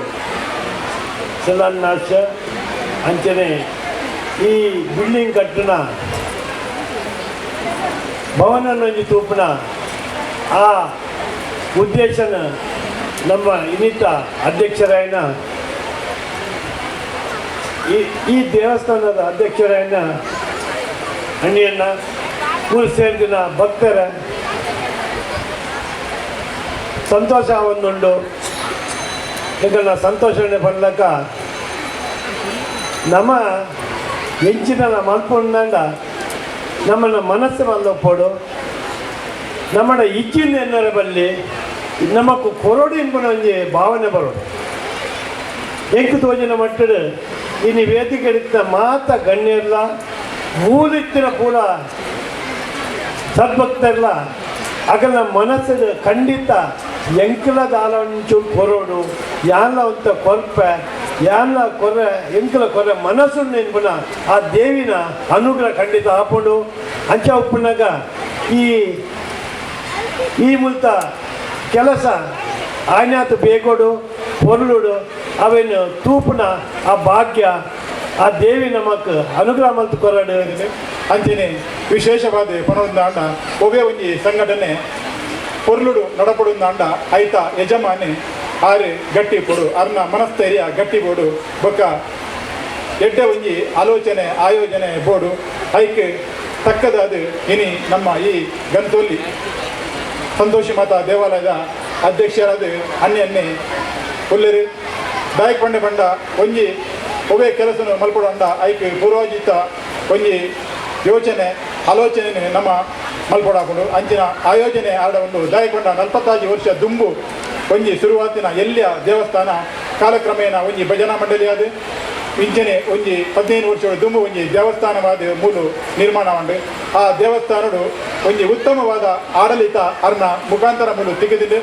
ಶಿಲಾನ್ಯಾಸ ಅಂಚನೆ ಈ ಬಿಲ್ಡಿಂಗ್ ಕಟ್ಟುನ ಭವನ ತೂಪುನ ಆ ಉದ್ದೇಶನ ನಮ್ಮ ಇನ್ನಿತ ಅಧ್ಯಕ್ಷರಾಯನ ಈ ದೇವಸ್ಥಾನದ ಅಧ್ಯಕ್ಷರಾಯನ ಅಣ್ಣಿಯನ್ನ ಮೂರು ಸೇರಿದಿನ ಭಕ್ತರ ಸಂತೋಷ ಒಂದುಂಡು. ಎಂಕಲ್ನ ಸಂತೋಷನೆ ಪಡ್ಲಕ್ಕ ನಮ್ಮ ಎಂಚಿನ ಮಲ್ಪೊಂಡ ನಮ್ಮನ್ನ ಮನಸ್ಸು ಮಲ್ಲೊಪ್ಪೋಡು ನಮ್ಮಡ ಇಚ್ಚಿಂದ ಎನ್ನರ ಬಲ್ಲಿ ನಮಕ್ ಕೊರಡು ಇಂಪುನ ಒಂಜಿ ಭಾವನೆ ಬರೋಡು. ಎಂಕ್ ತೋಜಿನ ಮಟ್ಟಡು ಇನ್ನು ವೇದಿಕೆ ಇತ್ತ ಮಾತ ಗಣ್ಯರ್ಲ ಮೂಲಿತ್ತಿನ ಪೂರ ಸದ್ಭಕ್ತರ್ಲ ಅಗಲ ಮನಸ್ಸು ಖಂಡಿತ ಎಂಕಲ ದಾಲಂಚು ಕೊರೋಡು ಯಾನ್ಲ ಅಂತ ಕೊರ್ಪೆ ಯಾನ್ಲ ಕೊರೆ ಎಂಕಲ ಕೊರೆ ಮನಸ್ಸು ನೆನ್ಪುನ ಆ ದೇವಿನ ಅನುಗ್ರಹ ಖಂಡಿತ ಆಪುಂಡು. ಅಂಚ ಉಪ್ಪುನಾಗ ಈ ಈ ಮುಲ್ತ ಕೆಲಸ ಆಯ್ನಾತು ಬೇಗೋಡು ಪೊರ್ಲುಡು ಅವೇನು ತೂಪುನ ಆ ಭಾಗ್ಯ ಆ ದೇವಿ ನಮಕ್ ಅನುಗ್ರಹ ಮಲ್ತು ಕೊರಡು. ಅಂಚನೆ ವಿಶೇಷವಾದ ಪನೊಂದಾಂಡ ಒವೇ ಒಂಜಿ ಸಂಘಟನೆ ಪೊರ್ಲುಡು ನಡಪಡುಂದಾಂಡ ಐತ ಯಜಮಾನಿ ಆರು ಗಟ್ಟಿ ಪೊಡು ಅರ್ನ ಮನಸ್ಥೈರ್ಯ ಗಟ್ಟಿ ಬೋಡು ಬೊಕ್ಕ ಎಡ್ಡೆ ಒಂಜಿ ಆಲೋಚನೆ ಆಯೋಜನೆ ಬೋಡು ಐಕ್ ತಕ್ಕದಾದ ಇನಿ ನಮ್ಮ ಈ ಗಂತೋಲಿ ಸಂತೋಷಿ ಮಾತಾ ದೇವಾಲಯದ ಅಧ್ಯಕ್ಷರಾದ ಅನ್ಯನ್ನೇ ಉಲ್ಲೆರು ದಾಯಕ್ ಪಂಡೆ ಬಂಡ ಒಂಜಿ ಒವೇ ಕೆಲಸನು ಮಲ್ಪಡಂಡ ಐಕ್ ಪೂರ್ವಾಜಿತ ಒಂಜಿ ಯೋಚನೆ ಆಲೋಚನೆ ನಮ್ಮ ಮಲ್ಪಡಾಕೊಂಡು ಅಂಚಿನ ಆಯೋಜನೆ ಆಡ ಒಂದು ದಾಯಕೊಂಡ 45 ವರ್ಷ ದುಂಬು ಒಂಜಿ ಶುರುವಾತಿನ ಎಲ್ಲಿಯ ದೇವಸ್ಥಾನ ಕಾಲಕ್ರಮೇಣ ಒಂಜಿ ಭಜನಾ ಮಂಡಳಿಯಾದ ಇಂಚನೆ ಒಂಜಿ 15 ವರ್ಷ ದುಂಬು ಒಂಜಿ ದೇವಸ್ಥಾನವಾದ ಮೂಲು ನಿರ್ಮಾಣ ಉಂಡು. ಆ ದೇವಸ್ಥಾನಡು ಒಂಜಿ ಉತ್ತಮವಾದ ಆಡಳಿತ ಅರ್ನ ಮುಖಾಂತರ ಮೂಲು ತೆಗೆದಿದ್ದು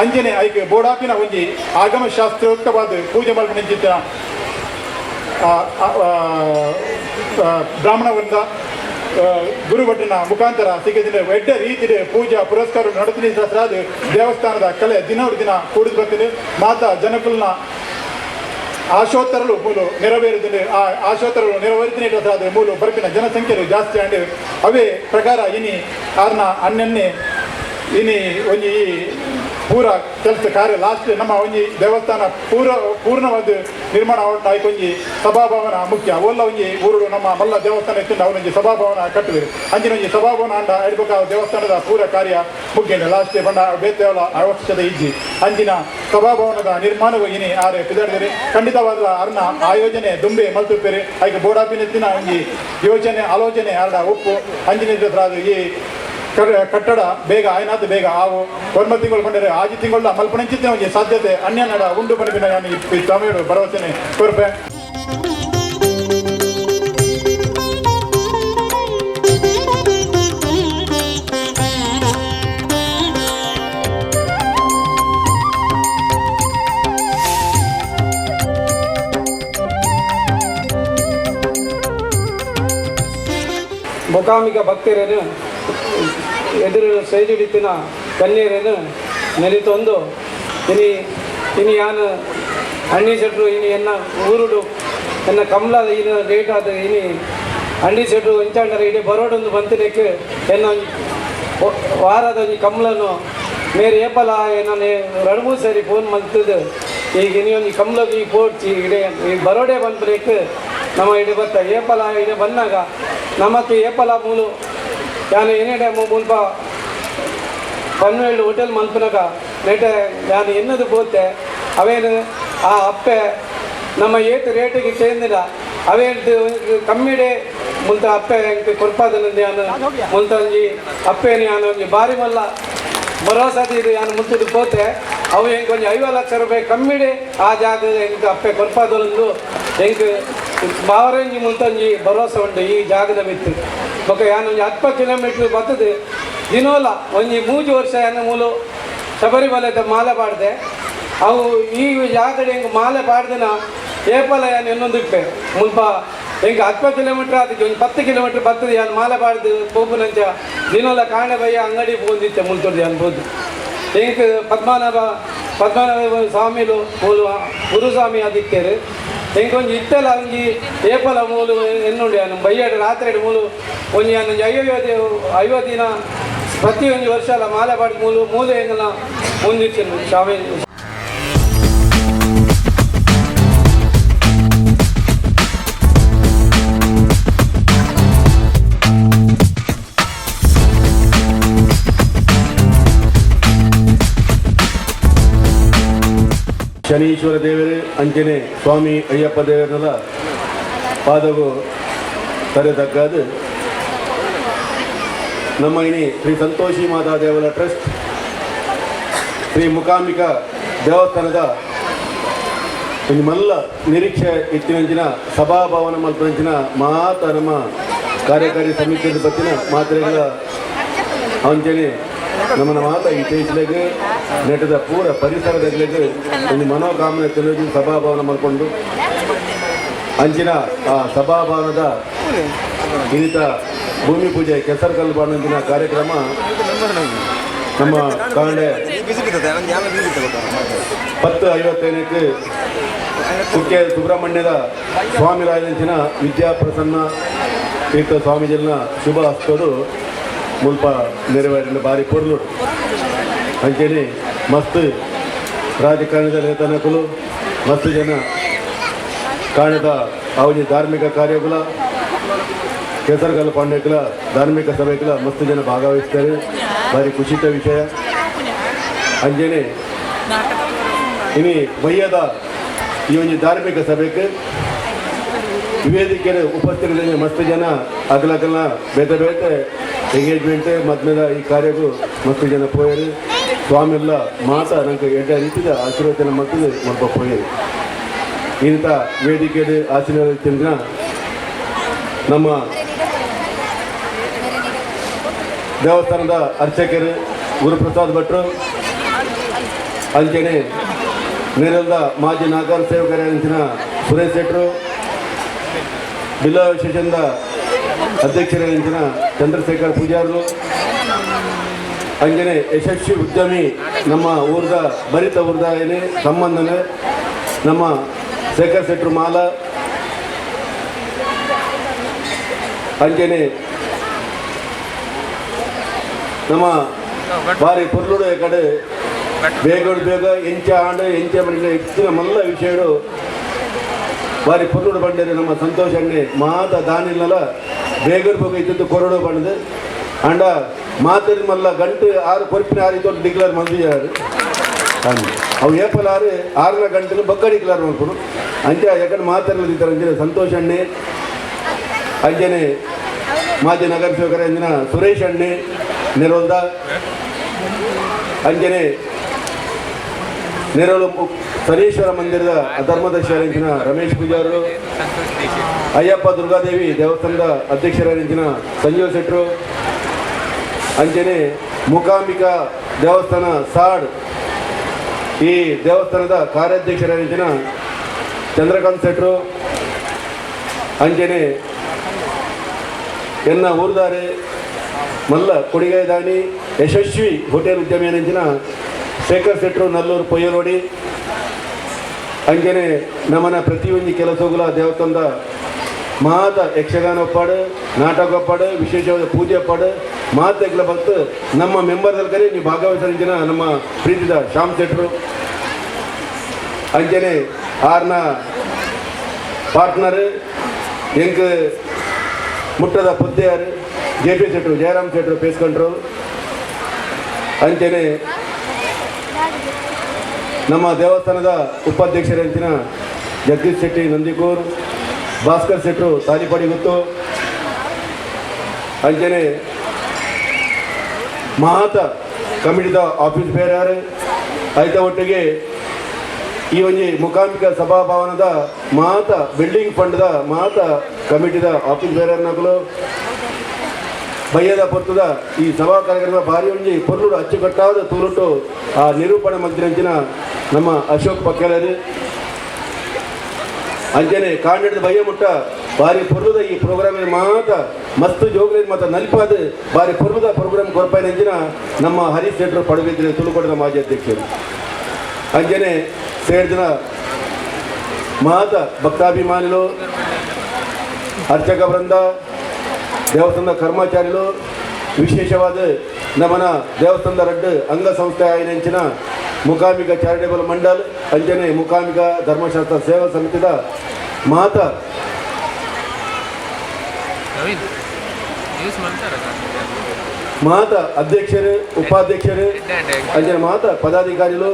ಅಂಚನೆ ಐಕ್ ಬೋಡಾಪಿನ ಒಂಜಿ ಆಗಮಶಾಸ್ತ್ರೋಕ್ತವಾದ ಪೂಜೆ ಮಲ್ಪನಿಂಚಿತ್ತಿನ ಬ್ರಾಹ್ಮಣ ವೃಂದ ಗುರುಭಟ್ಟನ ಮುಖಾಂತರ ಸಿಗದಿನ ಎಡ್ಡ ರೀತಿಯ ಪೂಜಾ ಪುರಸ್ಕಾರ ನಡೆದಿನ ದೇವಸ್ಥಾನದ ಕಲೆ ದಿನೋಡು ದಿನ ಕೂಡಿದು ಬರ್ತೀನಿ. ಮಾತಾ ಜನಕುಲ್ನ ಆಶೋತ್ತರಲು ಮೂಲು ನೆರವೇರಿದ ಆ ಆಶೋತ್ತರಲು ನೆರವೇರಿದ ಮೂಲು ಬರ್ಪಿನ ಜನಸಂಖ್ಯೆ ಜಾಸ್ತಿ ಆಂಡ್ ಅವೇ ಪ್ರಕಾರ ಇನಿ ಆರ್ನ ಅಣ್ಣನ್ನೇ ಇನಿ ಒಂಜಿ ಈ ಪೂರ ಕೆಲಸ ಕಾರ್ಯ ಲಾಸ್ಟ್ ನಮ್ಮ ಒಂಜಿ ದೇವಸ್ಥಾನ ಪೂರ್ಣವಾದ ನಿರ್ಮಾಣ ಆಯ್ತು. ಒಂಜಿ ಸಭಾಭವನ ಮುಖ್ಯ ಒಲ್ಲ ಒಂಜಿ ಊರು ನಮ್ಮ ಮಲ್ಲ ದೇವಸ್ಥಾನ ಇತ್ತು ಅವನೊಂಜಿ ಸಭಾಭವನ ಕಟ್ಟಿದ್ರು ಅಂಚಿನ ಒಂಜಿ ಸಭಾಭವನ ಅಂಡ ಆಡ್ಬೇಕು ದೇವಸ್ಥಾನದ ಪೂರ ಕಾರ್ಯ ಮುಖ್ಯ ಲಾಸ್ಟ್ ಬಂಡ ಬೇತೇವಲ ಅವಶ್ಯಕತೆ ಇಜ್ಜಿ ಅಂಚಿನ ಸಭಾಭವನದ ನಿರ್ಮಾಣವು ಇನಿ ಆರೆ ಪಿದಾಡಿದರೆ ಖಂಡಿತವಾದ ಅರ್ನ ಆಯೋಜನೆ ದುಂಬೆ ಮಲ್ತುಪ್ಪೇರಿ ಐಕೆ ಬೋಡಾಪಿನ ಒಂಜಿ ಯೋಜನೆ ಆಲೋಚನೆ ಆರ್ಡ ಒಪ್ಪು ಅಂಚಿನ ಈ ಕಟ್ಟಡ ಬೇಗ ಆಯ್ನಾತು ಬೇಗ ಆವು ಒಂಬ ತಿಂಗಳು ಬಂದರೆ ಆಜಿ ತಿಂಗಳ ಮಲ್ಪಣಂಚಿತ್ತಿನ ಒಂಜಿ ಸಾಧ್ಯತೆ ಅನ್ಯನಡ ಉಂಡು ಬನಿಬಿನ ಯಾನಿ ಈ ತಮಿಳು ಭರವಸೆನೆ ಕೊರ್ಪೆ. ಮೂಕಾಂಬಿಕ ಭಕ್ತರೇನು ಎದುರು ಸೈಜುಡಿತಿನ ಕಣ್ಣೀರೇನು ನೆಲಿತೊಂದು ಇನಿ ಇನಿ ಯಾನು ಅಣ್ಣಿ ಸೆಟ್ರು ಇನಿ ಎನ್ನ ಊರುಡು ಎನ್ನ ಕಮಲದ ಇನ್ನು ಲೇಟ್ ಆದ ಇನಿ ಅಣ್ಣಿ ಸೆಟ್ರು ಇಂಚಾಂಡರ ಇಡೀ ಬರೋಡೊಂದು ಬಂತಿನಕ್ಕೆ ಎನ್ನ ವಾರದ ಒಂಜಿ ಕಮಲನು ಮೇರೆ ಏಪಲ ಏನೇ ಎರಡು ಮೂರು ಸರಿ ಫೋನ್ ಮಲ್ತದ್ದು ಈಗ ಇನಿ ಒಂಜಿ ಕಮಲಗ್ ಈ ಪೋಡ್ಚಿ ಇಡೀ ಈ ಬರೋಡೆ ಬಂದ್ರೇಕ್ ನಮ್ಮ ಇಡೀ ಬತ್ತ ಏಪಲ ಇಡೀ ಬಂದಾಗ ನಮ್ಮಕ್ಕೆ ಏಪಲ ಮೂಲು ಯಾನು ಏನೇ ಟೈಮು ಮುಲ್ಪ ಪನ್ವೇಳು ಹೋಟೆಲ್ ಮಲ್ಪನಾಗ ನೇಟ ಯಾನು ಎನ್ನದು ಪೋತೆ ಅವೇನು ಆ ಅಪ್ಪೆ ನಮ್ಮ ಏತು ರೇಟಿಗೆ ಕೇಂದ್ರ ಅವೇನು ಕಮ್ಮಿಡೆ ಮುಲ್ತ ಅಪ್ಪೆ ಎಂಕ್ ಕೊರ್ಪಾದನಂದು ಯಾನು ಮುಲ್ತ ಒಂಜಿ ಅಪ್ಪೇನು ಯಾನು ಒಂಜಿ ಬಾರಿ ಮಲ್ಲ ಭರೋಸಾದ ಇದು ಯಾನು ಮುಲ್ತದ್ದು ಪೋತೆ ಅವು ಎಂಕ್ ಒಂಜಿ 50 ಲಕ್ಷ ರೂಪಾಯಿ ಕಮ್ಮಿಡೆ ಆ ಜಾಗ ಎಂಕ್ ಅಪ್ಪೆ ಕೊರ್ಪಾದನಂದು ಎಂಕ್ ಬಾವರಂಜಿ ಮುಲ್ತೊಂಜಿ ಭರೋಸೆ ಉಂಟು ಈ ಜಾಗದ ಮಿತ್ತು. ಬೊಕ್ಕ ಯಾನು ಒಂಜಿ 10 ಕಿಲೋಮೀಟ್ರ್ ಬರ್ತದೆ ದಿನೋಲ ಒಂಜಿ ಮೂಜಿ ವರ್ಷ ಎನ್ನ ಮೂಲು ಶಬರಿಮಲೆದ ಮಾಲೆ ಪಾಡ್ದೆ ಅವು ಈ ಜಾಗಡೆ ಎಂಕ್ ಮಾಲೆ ಪಾಡ್ದಿನ ಏಪಲ ಯಾನ್ ಎನ್ನೊಂದಿಪ್ಪೆ ಮುಲ್ಪ ಎಂಕ್ 10 ಕಿಲೋಮೀಟರ್ ಆದಿಕ್ಕೆ ಒಂಜಿ 10 ಕಿಲೋಮೀಟರ್ ಬರ್ತದೆ ಯಾನ್ ಮಾಲೆ ಪಾಡ್ದು ಪೋಪುನಂಚ ದಿನೋಲ ಕಾಂಡೆ ಬಯ್ಯ ಅಂಗಡಿ ಪೋಂದಿತ್ತೆ ಮುಲ್ತೊಡ್ದು ಯಾನ್ ಪೋದು ಎಂಕ್ ಪದ್ಮನಾಭ ಸ್ವಾಮಿಲು ಮೂಲು ಗುರುಸ್ವಾಮಿ ಆದಿತ್ತೇರು ಎಂಕೊಂಜಿ ಇತ್ತೆಲ ಒಂಜಿ ಏಪಲ ಮೂಲು ಎನ್ನುಂಡು ಯಾನು ಬಯ್ಯಾಡು ರಾತ್ರಿ ಮೂಲು ಒಂಜಿ ಯಾನು 50 ದಿನ ಪ್ರತಿಯೊಂದು ವರ್ಷ ಅಲ್ಲ ಮಾಲೆ ಪಾಡ್ದು ಮೂಲು ಮೂಲು ಎಂಗಲ ಮುಂದಿತ್ತು ಸ್ವಾಮಿ. ಶನೀಶ್ವರ ದೇವರೇ ಅಂಚನೆ ಸ್ವಾಮಿ ಅಯ್ಯಪ್ಪ ದೇವರನ್ನೆಲ್ಲ ಪಾದವು ತರೆತಕ್ಕದು ನಮ್ಮ ಇನಿ ಶ್ರೀ ಸಂತೋಷಿ ಮಾತಾ ದೇವರ ಟ್ರಸ್ಟ್ ಶ್ರೀ ಮೂಕಾಂಬಿಕಾ ದೇವಸ್ಥಾನದ ಮಲ್ಲ ನಿರೀಕ್ಷೆ ಇತ್ತಿನಂಚಿನ ಸಭಾಭವನ ಮಲ್ಪನಂಚಿನ ಮಾತ ನಮ್ಮ ಕಾರ್ಯಕಾರಿ ಸಮಿತಿಯ ಬತ್ತಿನ ಮಾತ್ರೆಗಳ ಅಂಚನೆ ನಮ್ಮನ್ನ ಮಾತ ಇತ್ತೀಚೆಗೆ ನೆಟ್ಟದ ಪೂರ ಪರಿಸರದಾಗಲಿಗೆ ಒಂದು ಮನೋಕಾಮನೆ ತಿಳಿದು ಸಭಾಭವನ ಮಾಡಿಕೊಂಡು ಅಂಚಿನ ಆ ಸಭಾಭವನದ ಇನ್ನಿತ ಭೂಮಿ ಪೂಜೆ ಕೆಸರು ಬಾಣಂಚಿನ ಕಾರ್ಯಕ್ರಮ ನಮ್ಮ ಕಾಂಡೆ 10:55ಕ್ಕೆ ಕುಕ್ಕೆ ಸುಬ್ರಹ್ಮಣ್ಯದ ಸ್ವಾಮಿರಾಯನಂಚಿನ ವಿದ್ಯಾಪ್ರಸನ್ನ ತೀರ್ಥ ಸ್ವಾಮೀಜಿನ ಶುಭ ಹಸ್ತೋಡು ಮುಲ್ಪ ನೆರವೇರಿನ ಬಾರಿ ಪೊರ್ಲು ಅಂಚನೆ ಮಸ್ತ್ ರಾಜಕಾರಣದ ನೇತನಕುಲು ಮಸ್ತ್ ಜನ ಕಾಣದ ಅವನಿ ಧಾರ್ಮಿಕ ಕಾರ್ಯಗಳ ಕೇಸರಗಲ್ಲು ಪಾಂಡ್ಯಕುಲ ಧಾರ್ಮಿಕ ಸಭೆಗಳ ಮಸ್ತ್ ಜನ ಭಾಗವಹಿಸ್ತಾರೆ. ಭಾರಿ ಖುಷಿತ ವಿಷಯ. ಅಂಜನೆ ಇನಿ ಬಯ್ಯದ ಈ ಒಂದು ಧಾರ್ಮಿಕ ಸಭೆಗೆ ವೇದಿಕೆ ಉಪಸ್ಥಿತರಲ್ಲಿ ಮಸ್ತ್ ಜನ ಅಗಲಗಲ ಬೇತೆ ಬೇತೆ ಎಂಗೇಜ್ಮೆಂಟ್ ಮದ್ಮೇಲೆ ಈ ಕಾರ್ಯಕ್ಕೂ ಮಸ್ತ್ ಜನ ಪೋಯರು. ಸ್ವಾಮಿಲ್ಲ ಮಾತಾ ನಂಗೆ ಎಡ್ಡ ರೀತಿಯ ಆಶೀರ್ವಚನ ಮತ್ತು ಮುಲ್ಪ ಪೋಯರು. ಇಂಥ ವೇದಿಕೆ ಆಶೀರ್ವಚನ ನಮ್ಮ ದೇವಸ್ಥಾನದ ಅರ್ಚಕರು ಗುರುಪ್ರಸಾದ್ ಭಟ್ರು, ಅಂಚನೆ ನೇರಲ್ದ ಮಾಜಿ ನಗರ ಸೇವಕರಾದಂಚಿನ ಸುರೇಶ್ ಶೆಟ್ಟರು, ಬಿಲ್ಲಾ ವಿಶೇಷದ ಅಧ್ಯಕ್ಷರಾದಂಚಿನ ಚಂದ್ರಶೇಖರ್ ಪೂಜಾರರು, ಅಂಜನೆ ಯಶಸ್ವಿ ಉದ್ಯಮಿ ನಮ್ಮ ಊರ್ದ ಭರಿತ ಊರ್ದ ಏನೇ ಸಂಬಂಧನೆ ನಮ್ಮ ಶೇಖರ್ ಶೆಟ್ಟರು ಮಾಲ, ಅಂಜನೆ ನಮ್ಮ ಬಾರಿ ಪೊರ್ಲುಡು ಕಡೆ ಬೇಗ ಬೇಗ ಎಂಚ ಆಂಡು ಎಂಚ ಮನೆ ಹೆಚ್ಚಿನ ಮಲ್ಲ ವಿಷಯಡು ಬಾರಿ ಪೊರ್ಲುಡು ಬಂಡೇರಿ ನಮ್ಮ ಸಂತೋಷ ಅಣ್ಣೆ ಮಾತ ದಾನಿಲ್ಲಲ ಬೇಗ ಬೇಗ ಇದ್ದದ್ದು ಕೊರಡು ಬಂಡದು ಅಂಡ ಮಾತರಿ ಮಲ್ಲ ಗಂಟೆ 6 ಕೊರ್ಪಿನ 6 ಇತ್ತು ಡಿಕ್ಲೇರ್ ಮಂದಿಯಾರು ಅವು ಏಪಲ್ 6 6ನ ಗಂಟೆನು ಬೊಕ್ಕ ಡಿಕ್ಲೇರ್ ಮಾಡ್ಕೊಡು ಅಂಚೆ ಯಾಕಂದ್ರೆ ಮಾತಾಡಲಿದ್ದಾರೆ ಅಂಜನೆ ಸಂತೋಷ ಅಣ್ಣೆ, ಅಂಜನೆ ಮಾಜಿ ನಗರ ಸೇವಕರ ಅಂಜಿನ ಸುರೇಶ್ ಅಣ್ಣೆ ನೆರವಲ್ದ, ಅಂಜನೆ ನೆರಳು ಸನೇಶ್ವರ ಮಂದಿರದ ಧರ್ಮದರ್ಶಿಯಾದಂಚಿನ ರಮೇಶ್ ಪೂಜಾರರು, ಅಯ್ಯಪ್ಪ ದುರ್ಗಾದೇವಿ ದೇವಸ್ಥಾನದ ಅಧ್ಯಕ್ಷರಾದಂಚಿನ ಸಂಜೀವ್ ಶೆಟ್ಟರು, ಅಂಜನೆ ಮೂಕಾಂಬಿಕಾ ದೇವಸ್ಥಾನ ಸಾಡ್ ಈ ದೇವಸ್ಥಾನದ ಕಾರ್ಯಾಧ್ಯಕ್ಷರಾದಂಚಿನ ಚಂದ್ರಕಾಂತ್ ಶೆಟ್ಟರು, ಅಂಜನೆ ಎನ್ನ ಊರ್ದಾರೆ ಮಲ್ಲ ಕೊಡಿಗೈದಾನಿ ಯಶಸ್ವಿ ಹೋಟೆಲ್ ಉದ್ಯಮಿಯಂಚಿನ ಶೇಖರ್ ಶೆಟ್ಟರು ನಲ್ಲೂರು ಪೊಯ್ಯಲೋಡಿ, ಅಂಜನೆ ನಮ್ಮನ ಪ್ರತಿಯೊಂದು ಕೆಲಸಗಳ ದೇವಸ್ಥಾನದ ಮಾತ ಯಕ್ಷಗಾನ ಒಪ್ಪಾಡು, ನಾಟಕ ಒಪ್ಪಾಡು, ವಿಶೇಷವಾದ ಪೂಜೆ ಒಪ್ಪಾಡು ಮಾತೆಗ್ಲ ಬಂತು ನಮ್ಮ ಮೆಂಬರ್ದಲ್ಲಿ ಕರೆ ನೀವು ಭಾಗವಹಿಸಿದ ನಮ್ಮ ಪ್ರೀತಿದ ಶ್ಯಾಮ್ ಶೆಟ್ಟರು, ಅಂಜನೆ ಆರ್ನ ಪಾರ್ಟ್ನರ್ ಎಂಕ್ ಮುಟ್ಟದ ಪೊದ್ದೆಯಾರು ಜೆ ಪಿ ಶೆಟ್ಟರು ಜಯರಾಮ್ ಶೆಟ್ಟರು ಪೇಸ್ ಕಂಟ್ರೋಲ್, ಅಂಚನೆ ನಮ್ಮ ದೇವಸ್ಥಾನದ ಉಪಾಧ್ಯಕ್ಷರಂಚಿನ ಜಗದೀಶ್ ಶೆಟ್ಟಿ ನಂದಿಕೂರ್, ಭಾಸ್ಕರ್ ಶೆಟ್ಟರು ತಾಲಿಪಾಡಿ ಗುತ್ತು, ಅಂಚನೆ ಮಹಾತ ಕಮಿಟಿದ ಆಫೀಸ್ ಬೇರಾರು ಆಯ್ತ ಒಟ್ಟಿಗೆ ಈ ಒಂಜಿ ಮೂಕಾಂಬಿಕಾ ಸಭಾಭವನದ ಮಾತ ಬಿಲ್ಡಿಂಗ್ ಫಂಡ್ದ ಮಾತ ಕಮಿಟಿದ ಆಫೀಸ್ ಬೇರಾರ್ನಕುಲು, ಬಯ್ಯದ ಪೊರ್ತುದ ಈ ಸಭಾ ಕಾರ್ಯಕ್ರಮ ಭಾರಿ ಒಂಜಿ ಪೊರ್ಲುಡು ಅಚ್ಚುಕಟ್ಟಾದ ತೂಲುಟು ಆ ನಿರೂಪಣೆ ಮಂತ್ರಿ ನಮ್ಮ ಅಶೋಕ್ ಪಕ್ಕೇಲರು ಅಂಚನೆ ಕಾಂಡದ ಬಯ್ಯ ಮುಟ್ಟ ಬಾರಿ ಪೊರ್ಲುದ ಈ ಪ್ರೋಗ್ರಾಮ್ ಮಾತ ಮಸ್ತ್ ಜೋಗ್ರೆ ಮಾತ ನಲಿಪಾದ ಬಾರಿ ಪೊರ್ಲುದ ಪ್ರೋಗ್ರಾಮ್ ಕೊರಪಾಯಿನಂಚಿನ ನಮ್ಮ ಹರೀಶ್ ಶೆಟ್ಟರು ಪಡುಬಿದ್ರೆ ತುಳುಕೋಟದ ಮಾಜಿ ಅಧ್ಯಕ್ಷರು. ಅಂಚನೆ ಸೇರಿದಿನ ಮಾತ ಭಕ್ತಾಭಿಮಾನಿಗಳು, ಅರ್ಚಕ ವೃಂದ, ದೇವಸ್ಥಾನದ ಕರ್ಮಚಾರಿಗಳು, ವಿಶೇಷವಾದ ನಮ್ಮನ ದೇವಸ್ಥಾನದ ರಡ್ಡು ಅಂಗಸಂಸ್ಥೆ ಆಯಿನಂಚಿನ ಮೂಕಾಂಬಿಕಾ ಚಾರಿಟೇಬಲ್ ಮಂಡಲ್ ಅಂಚನೆ ಮೂಕಾಂಬಿಕಾ ಧರ್ಮಶಾಸ್ತ್ರ ಸೇವಾ ಸಮಿತಿದ ಮಾತ ಮಾತ ಅಧ್ಯಕ್ಷರು, ಉಪಾಧ್ಯಕ್ಷರು, ಅಂಚನೆ ಮಾತ ಪದಾಧಿಕಾರಿಗಳು,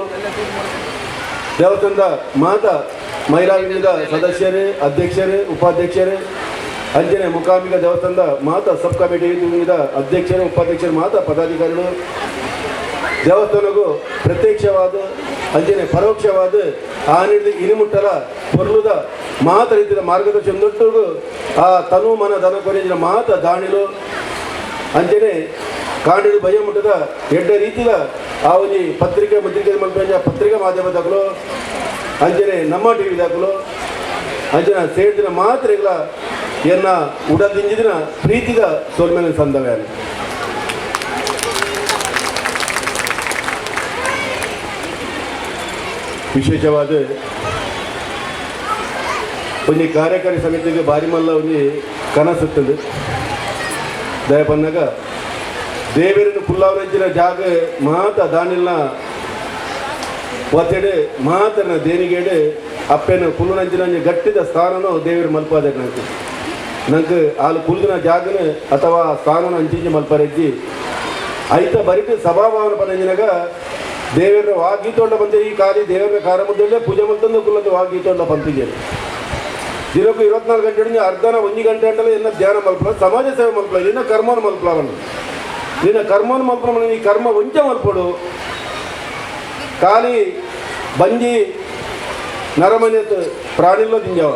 ದೇವಸ್ಥಾನದ ಮಾತ ಮಹಿಳಾ ವಿಂಗದ ಸದಸ್ಯರು, ಅಧ್ಯಕ್ಷರು, ಉಪಾಧ್ಯಕ್ಷರು, ಅಂಚನೆ ಮೂಕಾಂಬಿಕಾ ದೇವಸ್ಥಾನದ ಮಾತ ಸಬ್ ಕಮಿಟಿ ವಿಂಗದ ಅಧ್ಯಕ್ಷರು, ಉಪಾಧ್ಯಕ್ಷರು, ಮಾತ ಪದಾಧಿಕಾರಿಗಳು, ದೇವಸ್ಥಾನಕ್ಕೂ ಪ್ರತ್ಯಕ್ಷವಾದ ಅಂಚನೆ ಪರೋಕ್ಷವಾದ ಆ ನೀಡಿದ ಇನಿಮುಟ್ಟಲ ಪೊರ್ಲುದ ಮಾತ ರೀತಿಯ ಮಾರ್ಗದರ್ಶನ ದೊಡ್ಡ ಆ ತನು ಮನ ಧನ ಕೊರೆಂಜಿನ ಮಾತ ದಾಣಿಲು ಅಂಚನೆ ಕಾಂಡಿಡು ಭಯ ಮುಟ್ಟದ ಎಡ್ಡ ರೀತಿಯ ಆ ಒಂಜಿ ಪತ್ರಿಕೆ ಮುದ್ರಿಕೆ ಮಲ್ಪಂಜ ಪತ್ರಿಕಾ ಮಾಧ್ಯಮದಾಗಲು ಅಂಚನೆ ನಮ್ಮ ಟಿ ವಿದಾಗಲು ಅಂಚನ ಸೇರಿದಿನ ಮಾತ್ರೆಗಳ ಎನ್ನ ಉಡದಿಂಜಿದಿನ ಪ್ರೀತಿದ ಸೋಲ್ಮೇಲೆ ಸಂದವ್ಯಾನ. ವಿಶೇಷವಾದ ಒಂಜಿ ಕಾರ್ಯಕಾರಿ ಸಮಿತಿಗೆ ಬಾರಿ ಮಲ್ಲ ಒಂಜಿ ಕನಸುತ್ತದೆ. ದಯಪನ್ನಾಗ ದೇವರನ್ನು ಕುಲ್ಲಾವರಂಚಿನ ಜಾಗ ಮಾತ ದಾನಿಲ್ನ ಒತ್ತೆಡೆ ಮಾತನ ದೇನಿಗೇಡೆ ಅಪ್ಪೆನ ಕುಲ್ಲುನಂಚಿನ ಗಟ್ಟಿದ ಸ್ಥಾನನು ದೇವರು ಮಲ್ಪಾದೆ. ನಂಗೆ ನಂಗೆ ಆಲು ಕುಲ್ಲಿನ ಜಾಗನ ಅಥವಾ ಸ್ಥಾನನ ಅಂಚಿಂಚಿ ಮಲ್ಪರೆಜ್ಜಿ ಐತ ಬರಿಟು ಸಭಾಭವನ ಪನಂಜಿನಾಗ ದೇವರ ವಾಗೀತೋಂಡ ಬಂದೆ ಈ ಖಾಲಿ ದೇವರ ಕಾರ ಮುದ್ದಲ್ಲೇ ಪೂಜೆ ಮಲ್ತಂದು ಕುಲ್ಲಂದು ವಾಗೀತೋಂಡ ಪಂಪಿಗೆ ದಿನಕ್ಕೂ 24 ಗಂಟೆ ಅರ್ಧನ 1 ಗಂಟೆ ಅಂಟಲ್ಲ ಎನ್ನ ಧ್ಯಾನ ಮಲ್ಪಲ, ಸಮಾಜ ಸೇವೆ ಮಲ್ಪಲ, ನಿನ್ನ ಕರ್ಮವನ್ನು ಮಲ್ಪಲವನು, ನಿನ್ನ ಕರ್ಮವನ್ನು ಮಲ್ಪಲ, ಈ ಕರ್ಮ ಒಂಚೆ ಮಲ್ಪಡು ಖಾಲಿ ಬಂಜಿ ನರಮನೆ ಪ್ರಾಣಿలో ದಿಂಜವ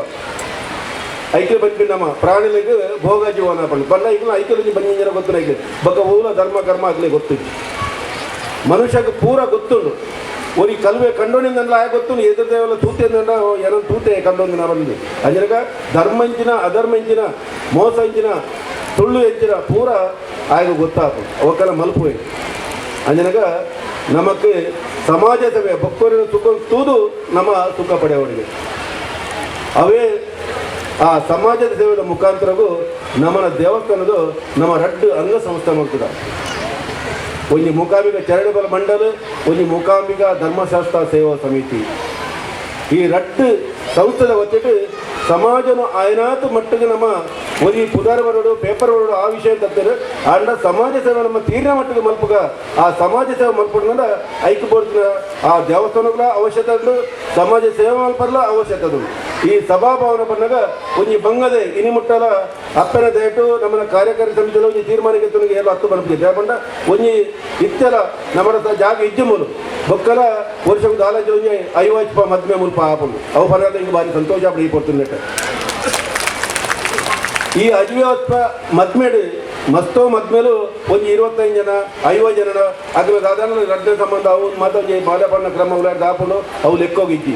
ಐಕ್ಯ ಬಂದ್ಬಿಟ್ಟಮ್ಮ ಪ್ರಾಣಿಲಿಗೆ ಭೋಗ ಜೀವನ ಪಂಡು ಬಣ್ಣ ಐಕ್ಲ ಐಕ್ಯ ಬಂಜಿಂಜನ ಗೊತ್ತಿಲ್ಲ ಐಕ್ಯ ಬಕ್ಕ ಊಲ ಧರ್ಮ ಕರ್ಮ ಆಗಲಿ ಗೊತ್ತಿತ್ತು ಮನುಷ್ಯಕ್ಕೆ ಪೂರ ಗೊತ್ತುಂಡು ಒರಿ ಕಲ್ವೆ ಕಂಡೋನಿಂದ ಆಯ ಗೊತ್ತು ಎದುರು ದೇವಲ್ಲ ತೂತೆ ಏನೋ ತೂತೆ ಕಂಡೋಂದಿನ ಬಂದು ಅಂಜನಕ ಧರ್ಮ ಇಂಚಿನ ಅಧರ್ಮ ಇಂಚಿನ ಮೋಸ ಇಂಚಿನ ತುಳ್ಳು ಎಂಚಿನ ಪೂರ ಆಗ ಗೊತ್ತಾಪು ಅವಕ್ಕೆಲ್ಲ ಮಲ್ಪು ಅಂಜನಕ ನಮಕ್ ಸಮಾಜ ಸೇವೆ ಬೊಕ್ಕೋರಿನ ಸುಖ ತೂದು ನಮ್ಮ ಸುಖ ಪಡೆಯವರಿಗೆ ಅವೇ ಆ ಸಮಾಜದ ಸೇವೆಯ ಮುಖಾಂತರಗೂ ನಮ್ಮನ ದೇವಸ್ಥಾನದ ನಮ್ಮ ರಡ್ಡು ಅಂಗಸಂಸ್ಥೆ ಮಾಡ್ತದ. ಒಂಜಿ ಮೂಕಾಂಬಿಕಾ ಚಾರಿಟೇಬಲ್ ಮಂಡಲ್, ಒಂಜಿ ಮೂಕಾಂಬಿಕಾ ಧರ್ಮಶಾಸ್ತ್ರ ಸೇವಾ ಸಮಿತಿ, ಈ ರಡ್ಡು ಸಂಸ್ಥೆದ ಒತ್ತಿಟ್ಟು ಸಮಾಜನು ಆಯನಾತ್ ಮಟ್ಟಿಗೆ ನಮ್ಮ ಒಂಜಿ ಪುದಾರ ಬರೋಡು ಪೇಪರ್ ಬರೋಡು ಆ ವಿಷಯ ತತ್ತಾರೆ. ಆಂಡ ಸಮಾಜ ಸೇವೆ ನಮ್ಮ ತೀರ್ಣ ಮಟ್ಟಿಗೆ ಮಲ್ಪುಗ ಆ ಸಮಾಜ ಸೇವೆ ಮಲ್ಪಡ್ನಂಡ ಐಕ್ಯ ಬೋರ್ಡ್ನ ಆ ದೇವಸ್ಥಾನಗಳ ಅವಶ್ಯಕತೆ ಉಂಟು, ಸಮಾಜ ಸೇವೆ ಮಲ್ಪರ್ಲ ಅವಶ್ಯಕತೆ ಉಂಟು. ಈ ಸಭಾಭವನ ಬಂದಾಗ ಒಂಜಿ ಬಂಗದೆ ಇನಿ ಮುಟ್ಟಲ ಅಪ್ಪನ ದಯಟು ನಮ್ಮನ್ನ ಕಾರ್ಯಕಾರಿ ಸಮಿತಿಯಲ್ಲಿ ಒಂಜಿ ತೀರ್ಮಾನಕ್ಕೆ ತುನಿಗೆ ಎಲ್ಲ ಹತ್ತು ಬಲಪಿದೆ ದೇಪಂಡ ಒಂಜಿ ಇತ್ತೆಲ ನಮ್ಮ ಜಾಗ ಇಜ್ಜೆ ಮೂಲು ಬೊಕ್ಕಲ ವರ್ಷకు ದಾಲಾಜಿ ಒಂಜಿ 50 ಮದ್ಮೆ ಮುಲ್ಪ ಆಪುಂಡು ಅವು ಪರ್ಯಾದ ಹಿಂಗೆ ಭಾರಿ ಸಂತೋಷ ಈ ಪೊರ್ತುಂಡೆಟ್. ಈ ಅಜ್ವ್ಯಾತ್ಮ ಮದ್ಮೇಡು ಮಸ್ತೋ ಮದ್ಮೇಲು ಒಂಜಿ 25 ಜನ 50 ಜನ ಅಗ್ರ ದಾದಾನ ರಡ್ಡ ಸಂಬಂಧ ಅವು ಮಾತ ಒಂಜಿ ಬಾಲಪಣ್ಣ ಕ್ರಮ ಉಲಾಡ್ ದಾಪುಂಡು ಅವು ಲೆಕ್ಕೋಗಿಜ್ಜಿ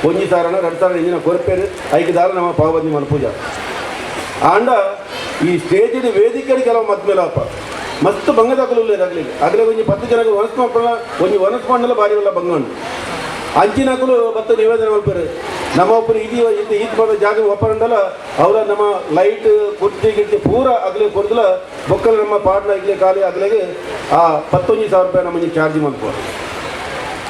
ಒಂಜಿ ಸಾರನ 2 ಸಾವಿರ ಇಂಜಿನ ಕೊರಪೇರು ಐಕೆ ದಾರ ನಮ್ಮ ಪಾವಬಂದಿ ಮನ್ಪೂಜ ಆಂಡ ಈ ಸ್ಟೇಜಿನ ವೇದಿಕೆ ಕೆಲವು ಮದ್ಮೇಲೆ ಅಪ್ಪ ಮಸ್ತ್ ಬಂಗದಾಕಲು ಅಗ್ಲಿ ಅಗ್ಲೆ ಒಂಜಿ 10 ಜನಕ್ಕೆ ವನಸ್ ಮಕ್ಕಳ ಒಂಜಿ ವನಸ್ ಮಂಡಲ ಭಾರಿ ಎಲ್ಲ ಬಂಗ ಉಂಟು ಅಂಚಿನಕುಲು ಬತ್ತ ನಿವೇದನೆ ಮಲ್ಪರು ನಮ್ಮ ಒಬ್ಬರು ಇದು ಇದು ಈತ್ ಬಂದ ಜಾಗ ಒಪ್ಪರಂಡಲ ಅವರ ನಮ್ಮ ಲೈಟ್ ಕುರ್ಚಿ ಗಿರ್ಚಿ ಪೂರ ಅಗಲಿ ಕೊಡ್ದಲ ಬೊಕ್ಕಲು ನಮ್ಮ ಪಾಟ್ನ ಇಗ್ಲೆ ಖಾಲಿ ಅಗಲಿಗೆ ಆ 19,000 ರೂಪಾಯಿ ನಮ್ಮ ಚಾರ್ಜ್ ಮಲ್ಪು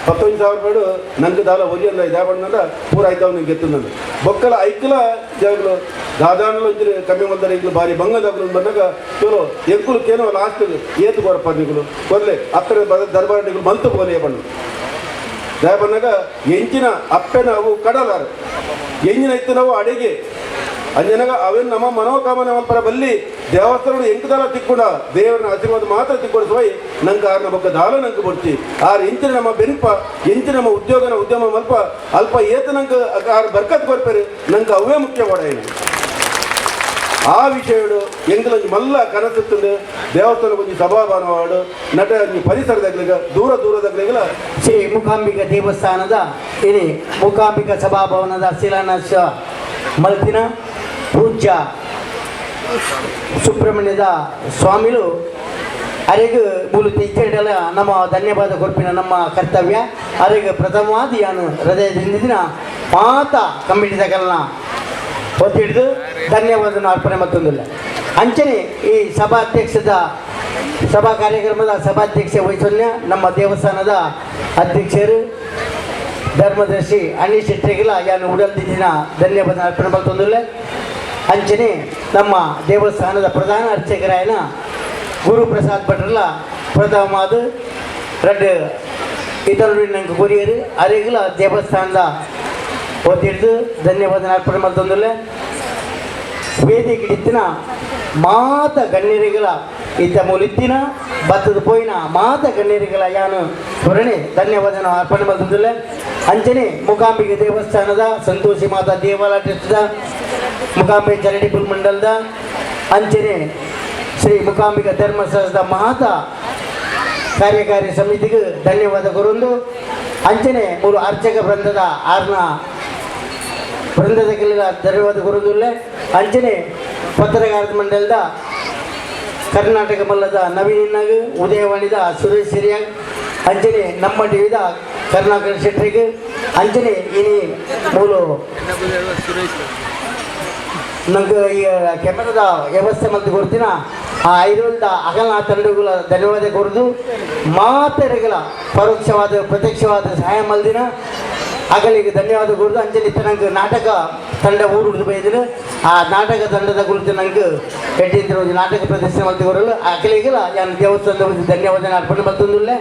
19,000 ರೂಪಾಯಿ ನಂಗೆ ದಾಲ ಒಲಿ ಅಂದ ಇದೇ ಬಂದ ಪೂರ ಆಯ್ತಾವ್ ನಿಂಗೆ ಗೆತ್ತಂದು ಬೊಕ್ಕಲ ಐಕ್ಲ ಜಾಗಲು ದಾದಾನಲು ಇದ್ರೆ ಕಮ್ಮಿ ಬಂದರೆ ಈಗಲೂ ಭಾರಿ ಬಂಗದಾಗಲು ಬಂದಾಗ ಚಲೋ ಎಂಕುಲು ಕೇನೋ ಲಾಸ್ಟ್ ಏತು ಕೊರಪ್ಪ ನಿಗುಲು ಕೊರ್ಲೆ ಅಪ್ಪರ ದರ್ಬಾರ್ ನಿಗುಲು ಮಂತು ಬೋಲೆ ಬಣ್ಣು ದಯಪನ್ನಾಗ ಎಂಚಿನ ಅಪ್ಪೆನ ಅವು ಕಡಲಾರ ಎಂಜಿನ ಇತ್ತು ನಾವು ಅಡಿಗೆ ಅಂಜನಾಗ ಅವೇನು ನಮ್ಮ ಮನೋಕಾಮನೆ ಮಲ್ಪರ ಬಲ್ಲಿ ದೇವಸ್ಥಾನ ಎಂಕುದಾಲ ತಿಕ್ಕೊಂಡ ದೇವರನ್ನ ಆಶೀರ್ವಾದ ಮಾತ್ರ ತಿಕ್ಕೊಡಿಸುವೈ ನಂಗೆ ಆರ್ನ ಬೊಕ್ಕ ದಾಲ ನಂಗೆ ಬಡ್ತಿ ಆರು ಎಂಚಿನ ನಮ್ಮ ಬೆನ್ಪ ಎಂಚಿನ ನಮ್ಮ ಉದ್ಯೋಗನ ಉದ್ಯಮ ಮಲ್ಪ ಅಲ್ಪ ಏತ ನಂಗೆ ಆರು ಬರ್ಕತ್ ಕೊರ್ಪೇರು ನಂಗೆ ಅವೇ ಮುಖ್ಯ ಓಡಾಯಿನ. ಆ ವಿಷಯಡು ಎಂಕಲೊಂಜಿ ಮಲ್ಲ ಕನಸುತ್ತುಂಡು ದೇವಸ್ಥಾನ ಒಂಜಿ ಸಭಾಭವನವಾಡು ನಟ ಒಂಜಿ ಪರಿಸರದಾಗಲಿಗ ದೂರ ದೂರದಾಗಲಿಗಲ ಶ್ರೀ ಮೂಕಾಂಬಿಕಾ ದೇವಸ್ಥಾನದ ಇನಿ ಮೂಕಾಂಬಿಕಾ ಸಭಾಭವನದ ಶಿಲಾನ್ಯಾಸ ಮಲ್ತಿನ ಪೂಜ್ಯ ಸುಬ್ರಹ್ಮಣ್ಯದ ಸ್ವಾಮಿಲು ಅರೆಗ್ ಮೂಲು ತೆಚ್ಚೆಡಲ ನಮ್ಮ ಧನ್ಯವಾದ ಕೊರ್ಪಿನ ನಮ್ಮ ಕರ್ತವ್ಯ. ಅರೆಗ್ ಪ್ರಥಮವಾದ ಯಾನು ಹೃದಯದಿಂದ ಮಾತ ಕಮಿಟಿ ತಗಲ್ನ ಒತ್ತಿಡ್ದು ಧನ್ಯವಾದ ಅರ್ಪಣೆ ಮತ್ತೊಂದಿಲ್ಲ. ಅಂಚನೆ ಈ ಸಭಾಧ್ಯಕ್ಷದ ಸಭಾ ಕಾರ್ಯಕ್ರಮದ ಸಭಾಧ್ಯಕ್ಷ ವಹಿಸೊನ್ಯ ನಮ್ಮ ದೇವಸ್ಥಾನದ ಅಧ್ಯಕ್ಷರು ಧರ್ಮದರ್ಶಿ ಅನೀಶ್ ಶೆಟ್ಟಿಗೆಲ್ಲ ಯಾನು ಉಡಲ್ದಿನ ಧನ್ಯವಾದ ಅರ್ಪಣೆ ಮತ್ತೊಂದಿಲ್ಲ. ಅಂಚನೆ ನಮ್ಮ ದೇವಸ್ಥಾನದ ಪ್ರಧಾನ ಅರ್ಚಕರಾಯನ ಗುರುಪ್ರಸಾದ್ ಭಟ್ರಲ್ಲ ಪ್ರಥಮವಾದ ರಡ್ಡು ಇತರರು ನಂಗೆ ಕೊರಿಯರು ಅರೆಗಲ ದೇವಸ್ಥಾನದ ಒತ್ತಿಡ್ದು ಧನ್ಯವಾದ ಅರ್ಪಣೆ ಮತ್ತೊಂದಿಲ್ಲ. ವೇದಿಕೆ ಇತ್ತಿನ ಮಾತ ಗಣ್ಯರಿಗಳ ಇತ್ತ ಮೂಲಿತ್ತಿನ ಬತ್ತದ ಪೋಯಿನ ಮಾತ ಗಣ್ಯರಿಗಳ ಯಾನು ಹೊರಣೆ ಧನ್ಯವಾದ ಅರ್ಪಣೆ ಮಲ್ತೊಂದುಲ್ಲೆ. ಅಂಚನೆ ಮೂಕಾಂಬಿಕೆ ದೇವಸ್ಥಾನದ ಸಂತೋಷಿ ಮಾತಾ ದೇವಾಲಯ ಟ್ರಸ್ಟ್ದ ಮೂಕಾಂಬಿಕೆ ಚಾರಿಟೇಬಲ್ ಮಂಡಲದ ಅಂಚನೆ ಶ್ರೀ ಮೂಕಾಂಬಿಕಾ ಧರ್ಮಶಾಸ್ತ್ರದ ಮಾತಾ ಕಾರ್ಯಕಾರಿ ಸಮಿತಿಗೆ ಧನ್ಯವಾದ ಕೊರೊಂದು. ಅಂಚನೆ ಮೂರು ಅರ್ಚಕ ವೃಂದದ ಆರ್ನ ವೃಂದದ ಕೆಲ ಧನ್ಯವಾದ ಕೊರೊಂದುಲ್ಲೆ. ಅಂಚನೆ ಪತ್ರಕಾರ ಮಂಡಲದ ಕರ್ನಾಟಕ ಮಲ್ಲದ ನವೀನ್ ಉದಯವಾಣಿದ ಸುರೇಶ್ ಸಿರಿಯಾಗ್ ಅಂಚನೆ ನಮ್ಮ ಟಿವಿದ ಕರುಣಾಕರ್ ಶೆಟ್ಟಿಗೆ ಅಂಚನೆ ಇನಿ ಮೂಲು ನಂಗೆ ಈ ಕೆಮರದ ವ್ಯವಸ್ಥೆ ಮಲ್ತು ಕೊಡ್ತೀನ ಆ ಐರೋಲ್ದ ಅಗಲ ತಂಡಗಳ ಧನ್ಯವಾದ ಕೊರದು. ಮಾತೆರೆಗಳ ಪರೋಕ್ಷವಾದ ಪ್ರತ್ಯಕ್ಷವಾದ ಸಹಾಯ ಮಲ್ದಿನ ಅಗಲಿಗೆ ಧನ್ಯವಾದ ಕೊರದು. ಅಂಚನೆ ನಂಗೆ ನಾಟಕ ತಂಡ ಊರು ಬೈದಿನ ಆ ನಾಟಕ ತಂಡದ ಕುರಿತು ನಂಗೆ ಎಟ್ಟಿಂದ್ರ ಒಂದು ನಾಟಕ ಪ್ರದರ್ಶನ ಮಲ್ತು ಕೊರಲು ಅಗಲಿಗೆಲ್ಲ ಯಾನ್ ದೇವಸ್ಥಾನದ ಧನ್ಯವಾದ ಅರ್ಪಣೆ ಮಲ್ತೊಂದುಲ್ಲೆ.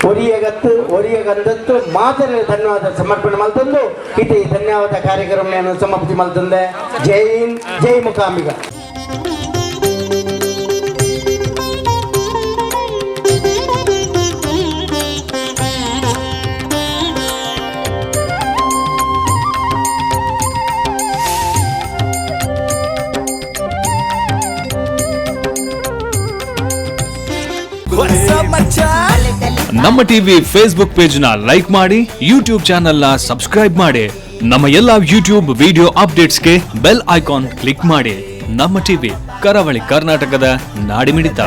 ಒರಿಯಗತ್ತು ಒರಿಯ ಗಂಧತ್ತು ಮಾತ್ರ ಧನ್ಯವಾದ ಸಮರ್ಪಣೆ ಮಲ್ತೊಂದು ಇದು ಈ ಧನ್ಯವಾದ ಕಾರ್ಯಕ್ರಮ ಸಮಾಪ್ತಿ ಮಲ್ತಂದೆ. ಜೈ ಹಿಂದ್, ಜೈ ಮೂಕಾಂಬಿಕಾ. ನಮ್ಮ ಟಿವಿ ಫೇಸ್ಬುಕ್ ಪೇಜ್ ನ ಲೈಕ್ ಮಾಡಿ, ಯೂಟ್ಯೂಬ್ ಚಾನೆಲ್ ನ ಸಬ್ಸ್ಕ್ರೈಬ್ ಮಾಡಿ, ನಮ್ಮ ಎಲ್ಲಾ ಯೂಟ್ಯೂಬ್ ವಿಡಿಯೋ ಅಪ್ಡೇಟ್ಸ್ಗೆ ಬೆಲ್ ಐಕಾನ್ ಕ್ಲಿಕ್ ಮಾಡಿ. ನಮ್ಮ ಟಿವಿ ಕರಾವಳಿ ಕರ್ನಾಟಕದ ನಾಡಿಮಿಡಿತ.